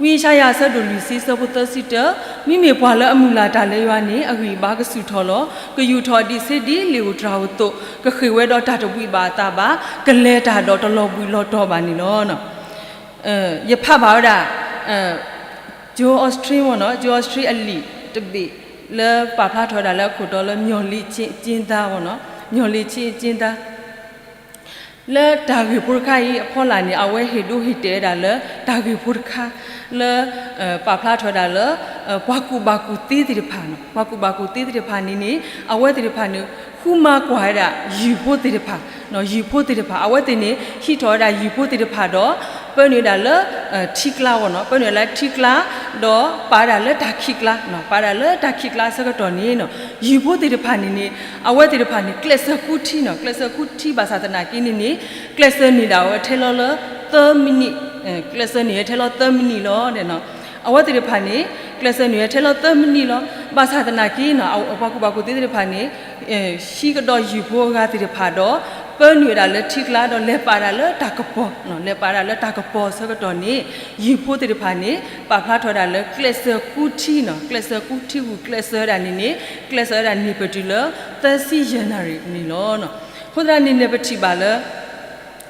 ဝံယၡါယၤအဆၢဒိၣ်လွံၢ်ဆံအဆၢဖိသၢဆံတၢ, မ့မ့ၢ်ပှၤလၢအမုၢ်လၢ်တၢ်လၢယွၤန့ၣ် အဂံၢ်အဘါကဆူၣ်ထီၣ်လီၤ. ကယူာ်ထီၣ်အဒံးဆှံဒ်လ့ၣ်ဧိၤတြၤဧိၤအသိး, ကဃ့ၢ်ဝဲဒီးတၢ်တဘှံးဘၣ်အသးဘၣ်, ကလဲၤတၢ်ဒီးတလီၤဘှံးလီၤတီၤဘၣ်န့ၣ်လီၤ. ယဖးဘၣ်ဝဲဒၣ် Joel Osteen မ့ၢ်နီၤ, Joel Osteen အလံာ်တဘ့ၣ် လၢပာ်ဖျါထီၣ်ဝဲဒၣ်လၢအခိၣ်တီလၢ မျှော်လင့်ခြင်းအကျဉ်းသား မ့ၢ်နီၤ, မျှော်လင့်ခြင်းအကျဉ်းသား လၢတၢ်ဂ့ၢ်ဖိတခါအံၤအဖီလာ်န့ၣ် အဝဲဟ့ၣ်ဒိဟ့ၣ်တဲာ်ဝဲဒၣ်လၢတၢ်ဂ့ၢ်ဖိတခါ လၢ ပာ်ဖျါထီၣ်ဝဲဒၣ်လၢ ပှၤကူၣ်ဘၣ်ကူၣ်သ့သ့ၣ်တဖၣ်နီၤ, ပှၤကူၣ်ဘၣ်ကူၣ်သ့သ့ၣ်တဖၣ်န့ၣ်န့ၣ် အဝဲသ့ၣ်တဖၣ်န့ၣ် ဃုမၤကွၢ်ဝဲဒၣ်ယုၢ်ဖိသ့ၣ်တဖၣ်, ယုၢ်ဖိသ့ၣ်တဖၣ် အဝဲသ့ၣ်န့ၣ် ဟံးထီၣ်ဝဲဒၣ်ယုၢ်ဖိသ့ၣ်တဖၣ်ဒီး ပၢနုာ်ဝဲဒၣ်လၢ ထံကျါဝဲနီၤ, ပၢနုာ်ဝဲဒၣ်လၢထံကျါ ဒီးပာ်ဝဲဒၣ်လၢတၢ်ခံးကျါ, ပာ်ဝဲဒၣ်လၢတၢ်ခံးကျါအဆၢကတီၢ်န့ၣ် ယုၢ်ဖိသ့ၣ်တဖၣ်န့ၣ်န့ၣ် အဝဲသ့ၣ်တဖၣ်န့ၣ် ကျဲးစၢးကူထံနီၤ, ကျဲးစၢးကူထံဘၣ်ဆၣ်သနာ်က့န့ၣ်န့ၣ် ကျဲးစၢးန့ၢ်ဒၣ်ဝဲထဲလီၤလၢ သၢမံးနံး, ကျဲးစၢးန့ၢ်ဝဲထဲလီၤသၢမံးနံးလီၤ. အဝဲသ့ၣ်တဖၣ်န့ၣ် ကျဲးစၢးန့ၢ်ဝဲထဲလီၤသၢမံးနံးလီၤ. ဘၣ်ဆၣ်သနာ်က့ ပှၤကူၣ်ဘၣ်ကူၣ်သ့သ့ၣ်တဖၣ်န့ၣ် ဟံးကဒီးယုၢ်ဖိအဂၤသ့ၣ်တဖၣ်ဒီး ပၢနုာ်ဝဲဒၣ်လၢထံကျါဒီးလဲၤပာ်ဒၣ်လၢတၢ်ကပီၤ, လဲၤပာ်ဒၣ်လၢတၢ်ကပီၤအဆၢကတီၢ်န့ၣ် ယုၢ်ဖိသ့ၣ်တဖၣ်န့ၣ် ပာ်ဖျါထီၣ်ဝဲဒၣ်လၢကျဲးစၢးကူထံနီၤ, ကျဲးစၢးကူထံဂုာ်ကျဲးစၢးဝဲဒၣ်န့ၣ်န့ၣ် ကျဲးစၢးဝဲဒၣ်န့ၢ်ပတုၤလၢ သၢဆံယဲၢ်နၣ်ရံၣ်န့ၣ်လီၤ. အဃိသတးန့ၣ်န့ၣ် ပထံၣ်ဘၣ်လၢ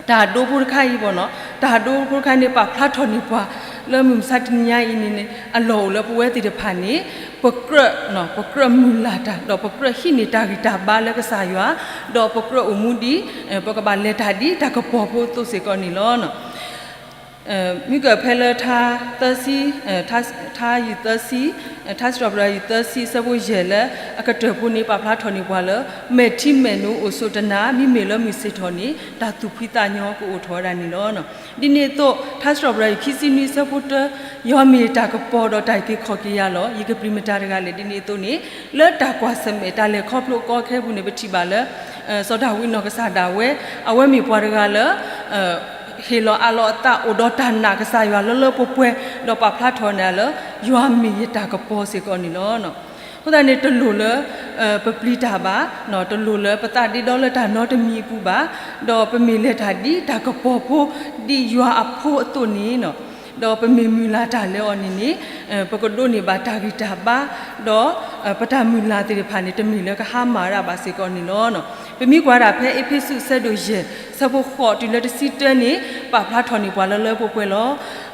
တၢ်ဒိဖိတခါအံၤဘၣ်နီၤ, တၢ်ဒိဖိတခါန့ၣ် ပာ်ဖျါထီၣ်န့ၢ်ပှၤလၢမုၢ်မဆါတနံၤညါအံၤန့ၣ်န့ၣ် အလီၢ်အိၣ်လၢပဝဲသ့ၣ်တဖၣ်န့ၣ် ပကြၢး ပကြၢးမုၢ်လၢ်တၢ် ဒီးပကြၢးဟံးန့ၢ်တၢ်ဂံၢ်တၢ်ဘါလၢကစၢ်ယွၤ, ဒီးပကြၢးအိၣ်မူဒ် ပကဘၣ်လဲၤတၢ်ဒ်တၢ်ကပီၤဖိအသိးစ့ၢ်ကီးန့ၣ်လီၤ. မ့ၢ်ကဖဲလၢ ထါသၢဆံ, ထါယုၢ်သၢဆံ, ထါစံးထီၣ်ပတြၢၤယုၢ်သၢဆံ အဆၢဖိယဲၢ်လၢအကတၢၢ်ဖိန့ၣ် ပာ်ဖျါထီၣ်န့ၢ်ပှၤလၢ မဲာ်ထံမဲာ်နိအိၣ်ဆိးတနၤ မ့မ့ၢ်လၢမုၢ်ဆ့ၣ်ထီၣ်န့ၣ် တၢ်သူၣ်ဖှံသးညီကအိၣ်ထီၣ်ဝဲဒၣ်န့ၣ်လီၤ. ဒ်န့ၣ်အသိး ထါစံးထီၣ်ပတြၢၤယုၢ်ခံဆံနွံ အဆၢဖိတၢ, ယွၤမ့ၢ်ယတၢ်ကပီၤဒီးတၢ်အုၣ်က့ၤခီၣ်က့ၤယၤလီၤ. ယကပျံၤမတၤတဂၤလဲၣ်. ဒ်န့ၣ်အသိးန့ၣ် လၢတၢ်ကွၢ်ဆၢၣ်မဲာ်တၢ်လဲၤခီဖျိအကီအခဲအပူၤန့ၣ် ပထံၣ်ဘၣ်လၢ စီၤဒၤဝံးနီၢ်ကစၢ်ဒၣ်ဝဲ အဝဲမ့ၢ်ပှၤတဂၤလၢ ဟ့ၣ်လီၤအးလီၤအသး အိၣ်ဒီးတၢ်နာ်ကစၢ်ယွၤလၢလၢပှဲၤပှဲၤ ဒီးပာ်ဖျါထီၣ်န့ၢ်လၢ ယွၤမ့ၢ်ယတၢ်ကပီၤစ့ၢ်ကီးန့ၣ်လီၤ. အဃိသတးန့ၣ် တလိၣ်လၢ ပပျံၤတၢ်ဘၣ်, တလိၣ်လၢပသးဒ့ဒီလၢတၢ်နီတမံၤအပူၤဘၣ်, ဒီးပမ့ၢ်လဲၤတၢ်ဒ်တၢ်ကပီၤဖိ ဒ်ယွၤအဖိအသိးန့ၣ် ဒီးပမ့ၢ်မုၢ်လၢ်တၢ်လၢအီၤန့ၣ်န့ၣ် ပကဒိးန့ၢ်ဘၣ်တၢ်ဂံၢ်တၢ်ဘါ, ဒီး ပတၢ်မုၢ်လၢ်သ့ၣ်တဖၣ်န့ၣ် တမ့ၢ်လၢကဟါမၢ်ဒၣ်ဘၣ်စ့ၢ်ကီးန့ၣ်လီၤ. ပမ့ၢ်ကွၢ်ဒၣ်ဖဲအ့းဖ့းစူး အဆၢဒိၣ်ယဲၢ် အဆၢဖိဃိးတုၤလၢတဆံတၢန့ၣ် ပာ်ဖျါထီၣ်န့ၢ်ပှၤလၢလၢပှဲၤပှဲၤလီၤ.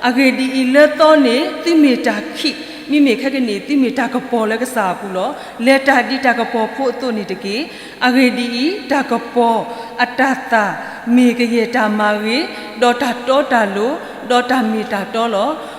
အဂ့ၢ်ဒ်အံၤ, လၢသီန့ၣ် သုမ့ၢ်တၢ်ခံး, မ့မ့ၢ်ခဲကနံၣ် သုမ့ၢ်တၢ်ကပီၤလၢကစၢ်အပူၤလီၤ. လဲၤတၢ်ဒ်တၢ်ကပီၤဖိအသိးန့ၣ်တက့ၢ်. အဂ့ၢ်ဒ်အံၤ, တၢ်ကပီၤအတၢ်သၣ် မ့ၢ်ကယဲၢ်တၢ်မၤဂ့ၤ, ဒီးတၢ်တီတၢ်လိၤ, ဒီးတၢ်မ့ၢ်တၢ်တီလီၤ.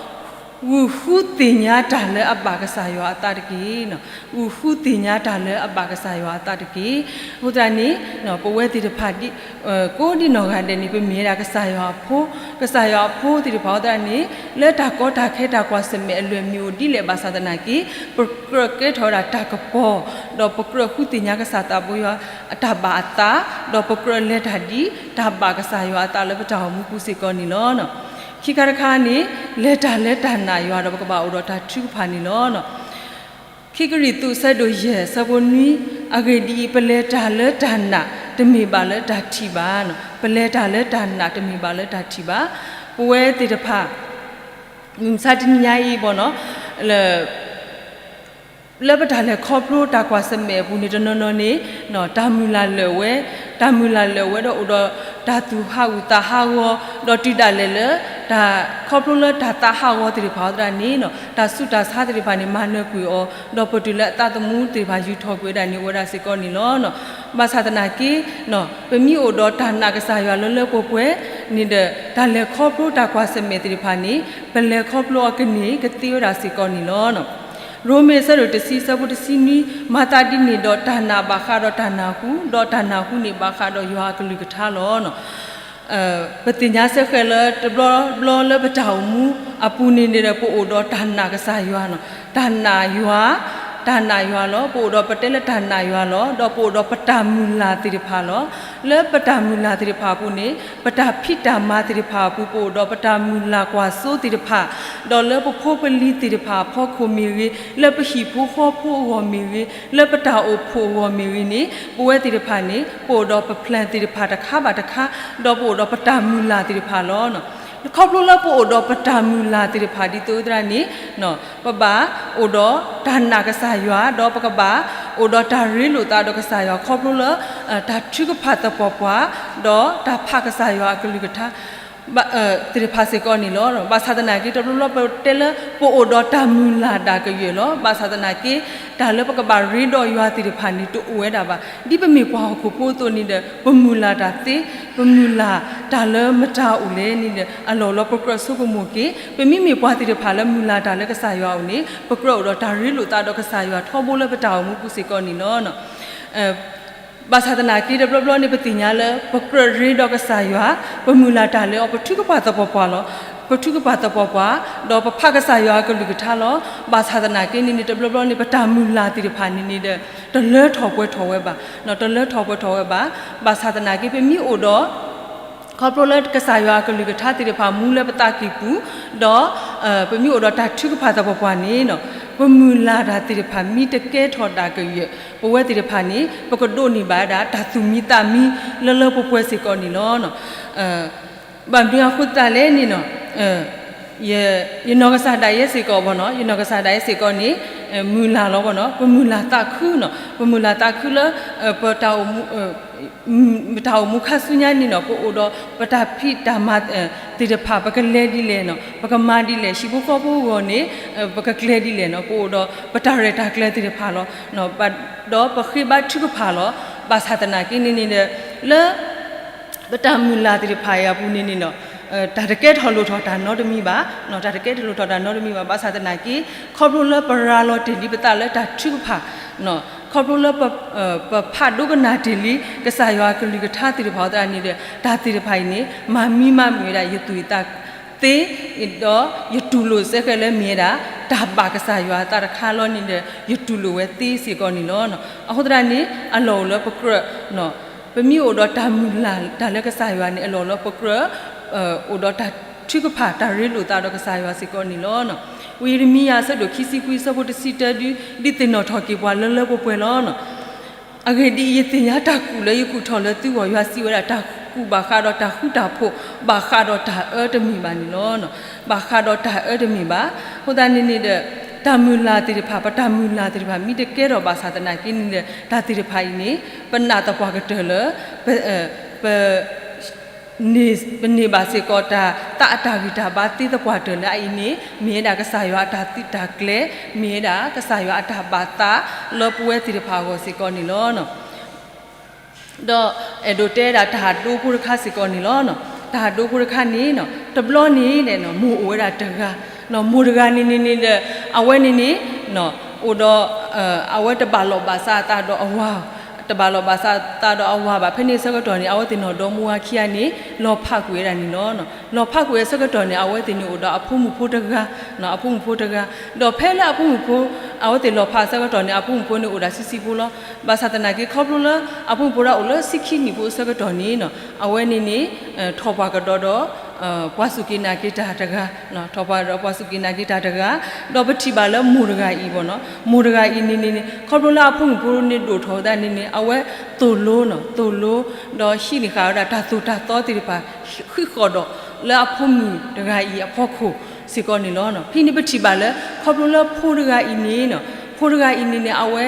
ဂုာ်ဃုသ့ၣ်ညါတၢ်လၢအဘၣ်ကစၢ်ယွၤအသးတက့ၢ်. ဂုာ်ဃုသ့ၣ်ညါတၢ်လၢအဘၣ်ကစၢ်ယွၤအသးတက့ၢ်. အဃိသတးန့ၣ် ပဝဲသ့ၣ်တဖၣ် ကိးဒံနီၢ်ဂၤဒဲးန့ၣ် ပမ့ၢ်ဝဲဒၣ်ကစၢ်ယွၤအဖိ, ကစၢ်ယွၤအဖိသ့ၣ်တဖၣ်အဃိသတးန့ၣ် လၢတၢ်ကီတၢ်ခဲတၢ်ကွၢ်ဆၢၣ်မဲာ်အလွဲၢ်မ့ၢ်အိၣ်ဒ်လဲၣ် ဘၣ်ဆၣ်သနာ်က့ ပကြၢးကဲထီၣ်ဝဲဒၣ်တၢ်ကပီၤ, ဒီးပကြၢးဃုသ့ၣ်ညါကစၢ်သးဘိယွၤအတၢ်ဘၣ်အသး, ဒီးပကြၢးလဲၤတၢ်ဒ် တၢ်ဘၣ်ကစၢ်ယွၤအသးလၢပတၢ်အိၣ်မူပူၤစ့ၢ်ကီးန့ၣ်လီၤ. ခံခါတခါန့ၣ် လဲၤတၢ်လၢတၢ်နာ်ယွၤဒီးပကဘၣ်အိၣ်ဒီးတၢ်ထုကဖၣ်န့ၣ်လီၤ. ခံကရံၣ်သူး အဆၢဒိၣ်ယဲၢ် အဆၢဖိနွံ, အဂ့ၢ်ဒ်အံၤ, ပလဲၤတၢ်လၢတၢ်နာ် တမ့ၢ်ဘၣ်လၢတၢ်ထံၣ်ဘၣ်. ပလဲၤတၢ်လၢတၢ်နာ် တမ့ၢ်ဘၣ်လၢတၢ်ထံၣ်ဘၣ်. ပဝဲသ့ၣ်တဖၣ် မုၢ်မဆါတနံၤညါအံၤဘၣ်နီၤ လၢ လၢပတၢ်လဲၤခီဖျိတၢ်ကွၢ်ဆၢၣ်မဲာ်အပူၤန့ၣ် တနီၤနီၤန့ၣ် တၢ်မုၢ်လၢ်လၢာ်ဝဲ, တၢ်မုၢ်လၢ်လၢာ်ဝဲဒီးအိၣ်ဒီးတၢ်သူၣ်ဟးဂူာ်သးဟးဂီၤ, ဒီးတုၤဒၣ်လဲာ်လၢ တၢ်ခီဖျိလၢတၢ်သးဟးဂီၤသ့ၣ်တဖၣ်အဃိသတးန့ၣ် တၢ်ဆူးတၢ်ဆါသ့ၣ်တဖၣ်န့ၣ် မၤနၢၤကွံာ်အီၤ, ဒီးပတုၤလၢအသးသမူသ့ၣ်တဖၣ်ယူၢ်ထီၣ်ကွံာ်ဝဲဒၣ်န့ၣ် အိၣ်ဝဲဒၣ်စ့ၢ်ကီးန့ၣ်လီၤ. ဘၣ်ဆၣ်သနာ်က့ ပမ့ၢ်အိၣ်ဒီးတၢ်နာ်ကစၢ်ယွၤလၢလၢပှဲၤပှဲၤန့ၣ်ဒီး တၢ်လဲၤခီဖျိတၢ်ကွၢ်ဆၢၣ်မဲာ်သ့ၣ်တဖၣ်န့ၣ် ပလဲၤခီဖျိအီၤကန့ၢ်ကသ့ဝဲဒၣ်စ့ၢ်ကီးန့ၣ်လီၤ. ရိမ့ၤ အဆၢဒိၣ်တဆံ အဆၢဖိတဆံနွံ, မၤသးဒ်န့ၣ်ဒီး တၢ်နာ်ဘၣ်ဃးဒီးတၢ်နၢ်ဟူ, ဒီးတၢ်နၢ်ဟူန့ၣ်ဘၣ်ဃးဒီးယွၤအကလုၢ်ကထါလီၤ. ပသ့ၣ်ညါစ့ၢ်ကီးလၢတဘျီဘျီလၢပတၢ်အိၣ်မူအပူၤန့ၣ်န့ၣ်ဒီး ပအိၣ်ဒီးတၢ်နာ်ကစၢ်ယွၤနီၤ, တၢ်နာ်ယွၤ, တၢ်နာ်ယွၤလီၤ. ပအိၣ်ဒီးပတဲလၢတၢ်နာ်ယွၤလီၤ. ဒီးပအိၣ်ဒီးပတၢ်မုၢ်လၢ်သ့ၣ်တဖၣ်လီၤ. လၢပတၢ်မုၢ်လၢ်သ့ၣ်တဖၣ်အပူၤန့ၣ် ပတၢ်ဖံးတၢ်မၤသ့ၣ်တဖၣ်အပူၤ ပအိၣ်ဒီးပတၢ်မုၢ်လၢ်ကွၢ်စိသ့ၣ်တဖၣ်, ဒီးလၢပဖိပလံၤသ့ၣ်တဖၣ်အဖီခိၣ်မ့ၢ်ဂ့ၤ, လၢပဟံၣ်ဖိဃီဖိအဂီၢ်မ့ၢ်ဂ့ၤ, လၢပတၢ်အိၣ်ဖှိၣ်အဂီၢ်မ့ၢ်ဂ့ၤန့ၣ် ပဝဲသ့ၣ်တဖၣ်န့ၣ် ပအိၣ်ဒီးပ plan သ့ၣ်တဖၣ်တခါဘၣ်တခါ, ဒီးပအိၣ်ဒီးပတၢ်မုၢ်လၢ်သ့ၣ်တဖၣ်လီၤ. ခီဖျိလၢပအိၣ်ဒီးပတၢ်မုၢ်လၢ်သ့ၣ်တဖၣ်ဒ်သိးသရၣ်န့ၣ် ပဘၣ်အိၣ်ဒီးတၢ်နာ်ကစၢ်ယွၤ, ဒီးပကဘၣ်အိၣ်ဒီးတၢ်ရ့လိာ်သးဒီးကစၢ်ယွၤ ခီဖျိလၢ တၢ်ထုကဖၣ်သပှၢ်ပှၢ်, ဒီးတၢ်ဖးကစၢ်ယွၤအကလုၢ်ကထါ သ့ၣ်တဖၣ်စ့ၢ်ကီးန့ၣ်လီၤ. ဘၣ်ဆၣ်သနာ်က့ တဘျီဘျီပတဲလၢ ပအိၣ်ဒီးတၢ်မုၢ်လၢ်ဒၣ်ကယၢၢ်လီၤ. ဘၣ်ဆၣ်သနာ်က့ တၢ်လၢပကဘၣ်ရ့ဒီးယွၤသ့ၣ်တဖၣ်န့ၣ် တအိၣ်ဝဲဒၣ်ဘၣ်. ဒ်ပမ့ၢ်ပှၤဟီၣ်ခိၣ်ဖိအသိးန့ၣ်ဒီး ပမုၢ်လၢ်တၢ်သ့, ပမုၢ်လၢ်တၢ်လၢမတၤအိၣ်လဲၣ်န့ၣ်ဒီး အလီၢ်လီၤပကြၢးဆိကမိၣ်က့ၤ ပမ့မ့ၢ်ပှၤသ့ၣ်တဖၣ်လၢမုၢ်လၢ်တၢ်လၢကစၢ်ယွၤအအိၣ်န့ၣ် ပကြၢးအိၣ်ဒီးတၢ်ရ့လိာ်သးဒီးကစၢ်ယွၤထီဘိလၢပတၢ်အိၣ်မူပူၤစ့ၢ်ကီးန့ၣ်လီၤ. ဘၣ်ဆၣ်သနာ်က့ တဘျီဘျီန့ၣ် ပသ့ၣ်ညါလၢ ပကြၢးရ့ဒီးကစၢ်ယွၤ, ပမုၢ်လၢ်တၢ်လၢအီၤ ပထုကဖၣ်သပှၢ်ပှၢ်လီၤ. ပထုကဖၣ်သပှၢ်ပှၢ်, ဒီးပဖးကစၢ်ယွၤအကလုၢ်ကထါလီၤ. ဘၣ်ဆၣ်သနာ်က့န့ၣ်န့ၣ် တဘျီဘျီန့ၣ် ပတၢ်မုၢ်လၢ်သ့ၣ်တဖၣ်န့ၣ်န့ၣ်ဒီး တလၢထီၣ်ပှဲၤထီၣ်ဝဲဘၣ်, တလၢထီၣ်ပှဲၤထီၣ်ဝဲဘၣ်. ဘၣ်ဆၣ်သနာ်က့ ပမ့ၢ်အိၣ်ဒီး ခီဖျိလၢကစၢ်ယွၤအကလုၢ်ကထါသ့ၣ်တဖၣ်မူလၢပသးကံၢ်ပူၤ, ဒီး ပမ့ၢ်အိၣ်ဒီးတၢ်ထုကဖၣ်သပှၢ်ပှၢ်န့ၣ် ပမုၢ်လၢ်တၢ်သ့ၣ်တဖၣ်မ့ၢ်တကဲထီၣ်ဒၣ်ကယၢၢ် ပဝဲသ့ၣ်တဖၣ်န့ၣ် ပကဒိးန့ၢ်ဘၣ်ဝဲဒၣ်တၢ်သူၣ်မံသးမံလၢလၢပှဲၤပှဲၤစ့ၢ်ကီးန့ၣ်လီၤ. ဘၣ်မနုၤအဃိသတးလဲၣ်န့ၣ် ယ ယနီၢ်ကစၢ်ဒၣ်ယဲစ့ၢ်ကီးဘၣ်နီၤ, ယနီၢ်ကစၢ်ဒၣ်ယဲစ့ၢ်ကီးန့ၣ် မုၢ်လၢ်လီၤဘၣ်နီၤ, ပမုၢ်လၢ်သးခုနီၤ, ပမုၢ်လၢ်သးခုလၢ ပတၢ်အိၣ်မူ ပတၢ်အိၣ်မူခါဆူညါန့ၣ်နီၤ ပအိၣ်ဒီးပတၢ်ဖံးတၢ်မၤသ့ၣ်တဖၣ် ပကလဲၤဒ်လဲၣ်နီၤ, ပကမၤဒ်လဲၣ်, ဟံၣ်ဖိဃီဖိအဂီၢ်န့ၣ် ပကကျဲဒ်လဲၣ်နီၤ, ပအိၣ်ဒီးပတၢ်ရဲၣ်တၢ်ကျဲၤသ့ၣ်တဖၣ်လီၤ, ဒီးပဃ့ဘါထုကဖၣ်လီၤ, ဘၣ်ဆၣ်သနာ်က့န့ၣ်န့ၣ်ဒီး လၢ ပတၢ်မုၢ်လၢ်သ့ၣ်တဖၣ်အံၤအပူၤန့ၣ်န့ၣ်နီၤ တၢ်တကဲထီၣ်လိၣ်ထီၣ်တၢ်နီတမံၤဘၣ်, တၢ်တကဲထီၣ်လိၣ်ထီၣ်တၢ်နီတမံၤဘၣ်, ဘၣ်ဆၣ်သနာ်က့ ခီဖျိလၢပရၤလီၤတ့ၢ်လံပသးလၢတၢ်ထုကဖၣ်, ခီဖျိလၢ ပဖးဒိကနၣ်တ့ၢ်လံ ကစၢ်ယွၤအကလုၢ်ကထါသ့ၣ်တဖၣ်အသးန့ၣ်ဒီး တၢ်သ့ၣ်တဖၣ်အံၤန့ၣ် မၤမံမၤမုာ်ဝဲဒၣ်ယသူၣ်ယသးသ့, ဒီးယတူၢ်လိာ်စ့ၢ်ကီးလၢမ့ၢ်ဝဲဒၣ် တၢ်ဘၣ်ကစၢ်ယွၤအသးတခါလီၤန့ၣ်ဒီး ယတူၢ်လိာ်ဝဲသ့စ့ၢ်ကီးန့ၣ်လီၤ. အဃိသတးန့ၣ် အလီၢ်အိၣ်လၢပကြၢး ပမ့ၢ်အိၣ်ဒီးတၢ်မုၢ်လၢ်တၢ်လၢကစၢ်ယွၤန့ၣ် အလီၢ်လၢပကြၢး အိၣ်ဒီးတၢ်ထုကဖၣ်တၢ်ရ့လိာ်သးဒီးကစၢ်ယွၤစ့ၢ်ကီးန့ၣ်လီၤ. ဝံယံးရမံယၤအဆၢဒိၣ်ခံဆံခွံအဆၢဖိတဆံတၢဒု ဒုးသ့ၣ်နီၣ်ထီၣ်က့ၤပှၤလၢလၢပှဲၤပှဲၤလီၤ. အဂ့ၢ်ဒ်အံၤ, ယသ့ၣ်ညါတၢ်ကူၣ်လၢယကူၣ်ထီၣ်လၢသုဂီၢ်, ယွၤစံးဝဲဒၣ် တၢ်ကူၣ်ဘၣ်ဃးဒီးတၢ်ဃူတၢ်ဖိး, ဘၣ်ဃးဒီးတၢ်အၢတမ့ၢ်ဘၣ်န့ၣ်လီၤ. ဘၣ်ဃးဒီးတၢ်အၢတမ့ၢ်ဘၣ်. အဃိသတးန့ၣ်န့ၣ်ဒီး တၢ်မုၢ်လၢ်သ့ၣ်တဖၣ်, ပတၢ်မုၢ်လၢ်သ့ၣ်တဖၣ် မ့ၢ်တကဲထီၣ်ဘၣ်ဆၣ်သနာ်က့န့ၣ်ဒီး တၢ်သ့ၣ်တဖၣ်အံၤန့ၣ် ပနာ်သပှၢ်ကတၢၢ်လၢ ပ ပ န့ၢ်ဘၣ်စ့ၢ်ကီးတၢ် သးအတၢ်ဂံၢ်တၢ်ဘါသ့သပှၢ်တၢၢ်လၢအအံၤန့ၣ် မ့ၢ်ဝဲဒၣ်ကစၢ်ယွၤအတၢ်သုးတၢ်ကျဲၤ, မ့ၢ်ဝဲဒၣ်ကစၢ်ယွၤအတၢ်ဘၣ်သးလၢပဝဲသ့ၣ်တဖၣ်အဂီၢ်စ့ၢ်ကီးန့ၣ်လီၤ. ဒီးအဲၣ်ဒိးတဲဒၣ်တၢ်ဟးဒိဖိတခါစ့ၢ်ကီးန့ၣ်လီၤ. တၢ်ဟးဒိဖိတခါန့ၣ် တဘျီန့ၣ် မိၢ်အိၣ်ဝဲဒၣ်တဂၤ, မိၢ်တဂၤန့ၣ်န့ၣ်န့ၣ်ဒီး အဝဲန့ၣ်န့ၣ် အိၣ်ဒီး အဝဲတဘၣ်လိာ်ဘၣ်စးအသးဒီးအဝၤ, တဘၣ်လိာ်ဘၣ်စးအသးဒီးအဝၤဘၣ်. ဖဲန့ၣ်အဆၢကတီၢ်န့ၣ် အဝဲသ့ၣ်နီၢ်ဒီမါဝၤခံဂၤန့ၣ် လီၤဖးကွံာ်ဝဲဒၣ်န့ၣ်လီၤ. လီၤဖးကွံာ်အဆၢကတီၢ်န့ၣ် အဝဲသ့ၣ်န့ၣ်အိၣ်ဒီးအဖိမုၣ်ဖိတဂၤ, အဖိမုၣ်ဖိတဂၤ, ဒီးဖဲလၢအဖိမုၣ်ဖိ အဝဲသ့ၣ်လီၤဖးအဆၢကတီၢ်န့ၣ် အဖိမုၣ်ဖိန့ၣ်အိၣ်ဒၣ်ဆံဆံဖိလီၤ. ဘၣ်ဆၣ်သနာ်က့ ခီဖျိလၢအဖိမုၣ်ဖိတဂၤအိၣ်လၢဆံခံနံၣ်ဖိအဆၢကတီၢ်န့ၣ် အဝဲန့ၣ်န့ၣ် ထီၣ်ပှၢ်ကဒီးဒီး ပှၤစူၢ်က့ၤနာ်က့ၤတၢ်တဂၤ, ထီၣ်ပှၢ်ဒီးပှၤစူၢ်က့ၤနာ်က့ၤတၢ်တဂၤ, ဒီးပထံၣ်ဘၣ်လၢမိၢ်တဂၤအံၤဘၣ်နီၤ, မိၢ်တဂၤအံၤန့ၣ်န့ၣ်န့ၣ် ခီဖျိလၢအဖိမုၣ်ဖိန့ၣ်ဒိၣ်ထီၣ်ဝဲဒၣ်န့ၣ်န့ၣ် အဝဲသိၣ်လိနီၤ, သိၣ်လိ ဒီးဟံးန့ၢ်ဃာ်ဝဲဒၣ်တၢ်သိၣ်တၢ်သီသ့ၣ်တဖၣ် ဃံးဃီၣ်ဒီးလၢအဖိမုၣ်တဂၤအံၤအဖီခိၣ်စ့ၢ်ကီးန့ၣ်လီၤ. ဖဲန့ၣ်ပထံၣ်ဘၣ်လၢ ခီဖျိလၢဖိတဂၤအံၤန့ၣ်နီၤ, ဖိတဂၤအံၤန့ၣ်န့ၣ် အဝဲ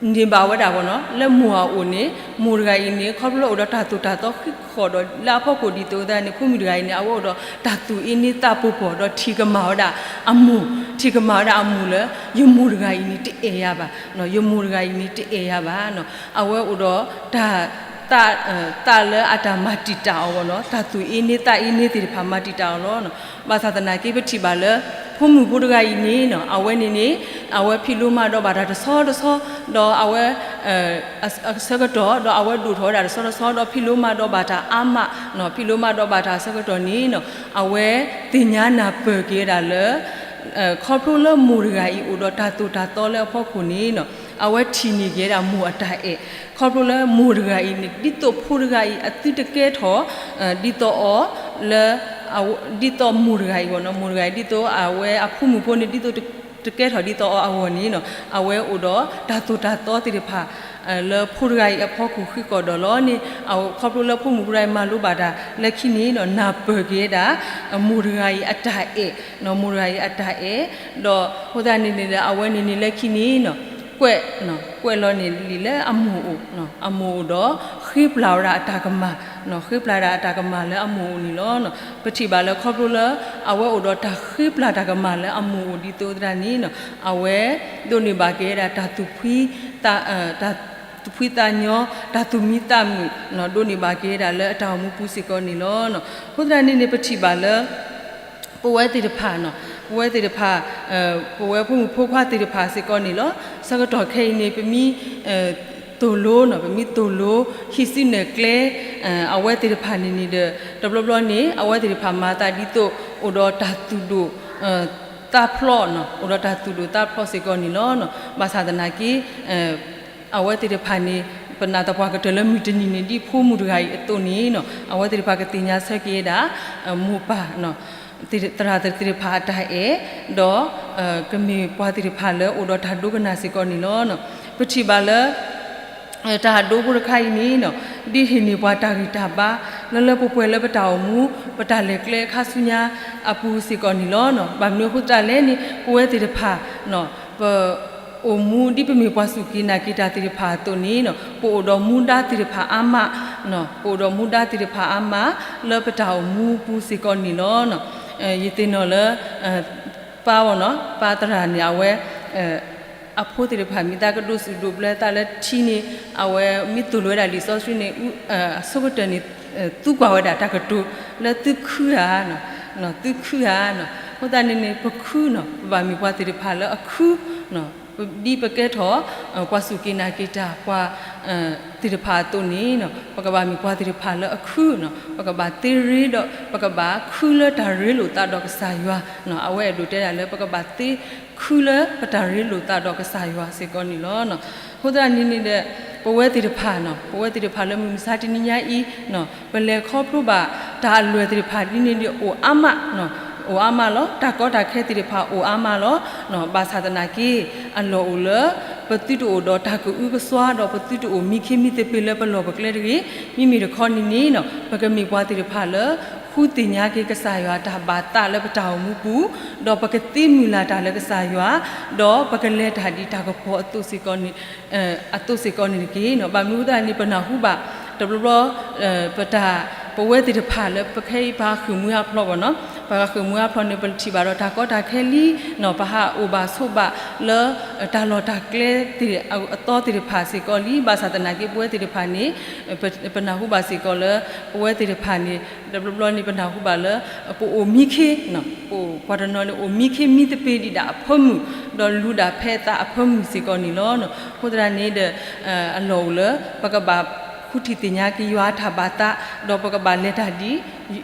န့ၢ်ဘၣ်ဝဲဒၣ်ဘၣ်နီၤ လၢမိၢ်အအိၣ်န့ၣ် မိၢ်တဂၤအံၤန့ၣ် ခီဖျိလၢအိၣ်ဒီးတၢ်သိၣ်တၢ်သီဃံးဃီၣ်ဒီးလၢအဖီခိၣ်ဒ်သိးသးန့ၣ် ဖိမုၣ်တဂၤအံၤန့ၣ် အဝဲအိၣ်ဒီးတၢ်သူၣ်အ့န့သးပူၤပီၢ်ဒီးထံၣ်ကမၣ်ဝဲဒၣ်အမိၢ်, ထံၣ်ကမၣ်ဝဲဒၣ်အမိၢ်လၢ ယမိၢ်တဂၤအံၤန့ၣ်တအဲၣ်ယၤဘၣ်, ယမိၢ်တဂၤအံၤန့ၣ်တအဲၣ်ယၤဘၣ်, အဝဲအိၣ်ဒီးတၢ် သးလၢအတၢ်မၤတံာ်တာ်အီၤဘၣ်နီၤ, တၢ်သူၣ်အ့န့သးအ့န့သ့ၣ်တဖၣ်မၤတံာ်တာ်အီၤလီၤ. ဘၣ်ဆၣ်သနာ်က့ပထံၣ်ဘၣ်လၢ ဖိမုၣ်ဖိတဂၤအံၤန့ၣ်နီၤ အဝဲန့ၣ်န့ၣ် အဝဲဖံးလိမၤဒိးဘၣ်တၢ်တဆီတဆီ ဒီးအဝဲ အဆၢကတီၢ် ဒီးအဝဲဒိၣ်ထီၣ်ဝဲဒၣ်တဆီတဆီ ဒီးဖံးလိမၤဒိးဘၣ်တၢ်အါမး, ဖံးလိမၤဒိးဘၣ်တၢ်အဆၢကတီၢ်န့ၣ်နီၤ အဝဲသ့ၣ်ညါနၢ်ပၢၢ်က့ၤဝဲဒၣ်လၢ ခီဖျိလၢမိၢ်တဂၤအံၤအိၣ်ဒီးတၢ်သိၣ်တၢ်သီလၢအဖီခိၣ်န့ၣ်နီၤ အဝဲထံၣ်န့ၢ်က့ၤဝဲဒၣ်မိၢ်အတၢ်အဲၣ်, ခီဖျိလၢမိၢ်တဂၤအံၤန့ၣ် ဒ်သိးဖိတဂၤအံၤ အသုတကဲထီၣ် ဒ်သိးအီၤလၢ ဒ်သိးမိၢ်တဂၤအံၤဘၣ်နီၤ, မိၢ်တဂၤအံၤ ဒ်သိးအဝဲအဖိမုၣ်ဖိန့ၣ် ဒ်သိးတကဲထီၣ်ဒ်သိးအီၤအဂီၢ်န့ၣ်နီၤ အဝဲအိၣ်ဒီးတၢ်သိၣ်တၢ်သီသ့ၣ်တဖၣ် လၢဖိတဂၤအံၤအဖီခိၣ်ဃံးဃီၣ်ဒီးလီၤန့ၣ် ခီဖျိလၢဖိမုၣ်ဖိတဂၤအံၤမၤလိဘၣ်တၢ်လၢခံန့ၣ်နီၤ နၢ်ပၢၢ်က့ၤဝဲဒၣ် မိၢ်တဂၤအံၤအတၢ်အဲၣ်, မိၢ်တဂၤအံၤအတၢ်အဲၣ်, ဒီးအဃိသတးန့ၣ်န့ၣ်ဒီး အဝဲန့ၣ်န့ၣ်လၢခံန့ၣ်နီၤ ကွဲး ကွဲးလီၤန့ၢ်လံာ်လၢအမိၢ်အိၣ်, အမိၢ်အိၣ်ဒီး ဃ့ပျၢ်ဝဲဒၣ်အတၢ်ကမၣ်, ဃ့ပျၢ်ဒၣ်အတၢ်ကမၣ်လၢအမိၢ်အိၣ်န့ၣ်လီၤ. ပထံၣ်ဘၣ်လၢခီဖျိလၢ အဝဲအိၣ်ဒီးတၢ်ဃ့ပျၢ်တၢ်ကမၣ်လၢအမိၢ်အိၣ်ဒ်သိးသတးန့ၣ်နီၤ အဝဲဒိးန့ၢ်ဘၣ်က့ၤဝဲဒၣ်တၢ်သူၣ်ဖှံ တၢ်သူၣ်ဖှံသးညီ တၢ်သူၣ်မံသးမုာ် ဒိးန့ၢ်ဘၣ်က့ၤဝဲဒၣ်လၢအတၢ်အိၣ်မူပူၤစ့ၢ်ကီးန့ၣ်လီၤ. အဃိသတးန့ၣ်န့ၣ် ပထံၣ်ဘၣ်လၢ ပဝဲသ့ၣ်တဖၣ်နီၤ, ပဝဲသ့ၣ်တဖၣ် ပဝဲဖိမုၣ်ဖိခွါသ့ၣ်တဖၣ်စ့ၢ်ကီးန့ၣ်လီၤ. ဆၢကတီၢ်ခဲအံၤန့ၣ် ပမ့ၢ် သိၣ်လိနီၤ, ပမ့ၢ်သိၣ်လိ ဟံးစုနဲၣ်ကျဲ အဝဲသ့ၣ်တဖၣ်န့ၣ်န့ၣ်ဒီး တဘျီဘျီန့ၣ် အဝဲသ့ၣ်တဖၣ်မၤသးဒ်သိး အိၣ်ဒီးတၢ်သူၣ်ဒိၣ် သးဖျိးနီၤ, အိၣ်ဒီးတၢ်သူၣ်ဒိၣ်သးဖျိးစ့ၢ်ကီးန့ၣ်လီၤ. ဘၣ်ဆၣ်သနာ်က့ အဝဲသ့ၣ်တဖၣ်န့ၣ် ပနာ်သပှၢ်ကတၢၢ်လၢမုၢ်တနံၤန့ၣ် ဒ်ဖိမုၣ်တဂၤအံၤအသိးန့ၣ်နီၤ, အဝဲသ့ၣ်တဖၣ်ကသ့ၣ်ညါဆၢက့ၤဝဲဒၣ် မိၢ်ပၢ် သရၣ်သ့ၣ်တဖၣ်အတၢ်အဲၣ်, ဒီး ကမ့ၢ်ပှၤသ့ၣ်တဖၣ်လၢအိၣ်ဒီးတၢ်ဒိကနၣ်စ့ၢ်ကီးန့ၣ်လီၤ. ပထံၣ်ဘၣ်လၢ တၢ်ဒိဖိတခါအံၤန့ၣ်နီၤ ဒ်ဟ့ၣ်န့ၢ်ပှၤတၢ်ဂံၢ်တၢ်ဘါ လၢလၢပှဲၤပှဲၤလၢပတၢ်အိၣ်မူ ပတၢ်လဲၤကျဲခါဆူညါအပူၤစ့ၢ်ကီးန့ၣ်လီၤ. ဘၣ်မနုၤအဃိသတးလဲၣ်န့ၣ် ပဝဲသ့ၣ်တဖၣ် ပ အိၣ်မူဒ်ပမ့ၢ်ပှၤစူၢ်က့ၤနာ်က့ၤတၢ်သ့ၣ်တဖၣ်အသိးန့ၣ် ပအိၣ်ဒီးမူဒါသ့ၣ်တဖၣ်အါမး, ပအိၣ်ဒီးမူဒါသ့ၣ်တဖၣ်အါမး လၢပတၢ်အိၣ်မူပူၤစ့ၢ်ကီးန့ၣ်လီၤ. ယသ့ၣ်နီၣ်လၢ ပၢ်ဝဲနီၤ ပၢ်သရၣ်န့ၣ် အဝဲ အဖိသ့ၣ်တဖၣ် မ့ၢ်သးကဒိးစူၣ်ဒိးဘျၢသးလၢထံန့ၣ် အဝဲမ့ၢ်သိၣ်လိဝဲဒၣ်လံာ်စီဆှံန့ၣ် အဆိကတၢၢ်န့ၣ် သူကွၢ်ဝဲဒၣ်တၢ်ကတိၤလၢသုခုဧါ, သုခုဧါ. အဃိသတးန့ၣ်န့ၣ် ပခုနီၤ ပဘၣ်မ့ၢ်ပှၤသ့ၣ်တဖၣ်လၢအခု ဒ်ပကဲထီၣ် ပှၤစူၢ်က့ၤနာ်က့ၤတၢ်ပှၤ သ့ၣ်တဖၣ်အသိးန့ၣ် ပကဘၣ်မ့ၢ်ပှၤသ့ၣ်တဖၣ်လၢအခုနီၤ ပကဘၣ်သ့ရ့ဒီး ပကဘၣ်ခုလၢတၢ်ရ့လိာ်သးဒီးကစၢ်ယွၤ. အဝဲအဲၣ်ဒိးတဲဒၣ်လၢ ပကဘၣ်သ့ခုလၢပတၢ်ရ့လိာ်သးဒီးကစၢ်ယွၤစ့ၢ်ကီးန့ၣ်လီၤ. အဃိသတးန့ၣ်န့ၣ်ဒီး ပဝဲသ့ၣ်တဖၣ်နီၤ ပဝဲသ့ၣ်တဖၣ်လၢမုၢ်မဆါတနံၤညါအံၤ ပလဲၤခီဖျိဘၣ်တၢ်အလွဲၢ်သ့ၣ်တဖၣ်ဒ်န့ၣ်ဒီး အိၣ်အါမး အိၣ်အါမးလီၤ. တၢ်ကီတၢ်ခဲသ့ၣ်တဖၣ်အိၣ်အါမးလီၤ. ဘၣ်ဆၣ်သနာ်က့ အလီၢ်အိၣ်လၢ ပသုတအိၣ်ဒီးတၢ်ကအုကစွါ ဒီးပသုတအိၣ်မံခ့မံသပ့ၤလၢပလီၢ်ပကျဲတဂ့ၤ. မ့မ့ၢ်တခီန့ၣ်န့ၣ် ပကမ့ၢ်ပှၤသ့ၣ်တဖၣ်လၢ ဃုသ့ၣ်ညါက့ၤကစၢ်ယွၤတၢ်ဘၣ်သးလၢပတၢ်အိၣ်မူပူၤ ဒီးပကသ့မုၢ်လၢ်တၢ်လၢကစၢ်ယွၤ ဒီးပကလဲၤတၢ်ဒ်တၢ်ကပီၤအသိးစ့ၢ်ကီးန့ၣ် အသိးစ့ၢ်ကီးန့ၣ်တက့ၢ်. ဘၣ်မနုၤအဃိသတးန့ၣ် ပနၢ်ဟူဘၣ် တဘျီဘျီ ပတၢ် ပဝဲသ့ၣ်တဖၣ်လၢပခဲအံၤပဟးဃ့ၢ်မှံဟးဖျိးဘၣ်နီၤ ပဟးဃ့ၢ်မှံဟးဖျိးန့ၣ် ပထံၣ်ဘၣ်ဒီးတၢ်ကီတၢ်ခဲလံနီၤ ပဟးအိၣ်ဘၣ်ဆိးဘၣ်လၢ တၢ်လီၢ်တၢ်ကျဲသ့ၣ်အသီသ့ၣ်တဖၣ်စ့ၢ်ကီးလံ. ဘၣ်ဆၣ်သနာ်က့ ပဝဲသ့ၣ်တဖၣ်န့ၣ် ပနၢ်ဟူဘၣ်စ့ၢ်ကီးလၢ ပဝဲသ့ၣ်တဖၣ်န့ၣ် တဘျီဘျီန့ၣ် ပနၢ်ဟူဘၣ်လၢ ပအိၣ်မံခ့ ပှၤတနီၤန့ၣ် အိၣ်မံခ့မံသပ့ၤဒံးဒၣ်အဖၢမုၢ် ဒီးလူၤဒၣ်ဖဲအသးအဖၢမုၢ်စ့ၢ်ကီးန့ၣ်လီၤ. အဃိသတးန့ၣ်ဒီး အလီၢ်အိၣ်လၢ ပကဘၣ်ဃုထံၣ်သ့ၣ်ညါက့ၤယွၤတၢ်ဘၣ်သး ဒီးပကဘၣ်လဲၤတၢ်ဒ်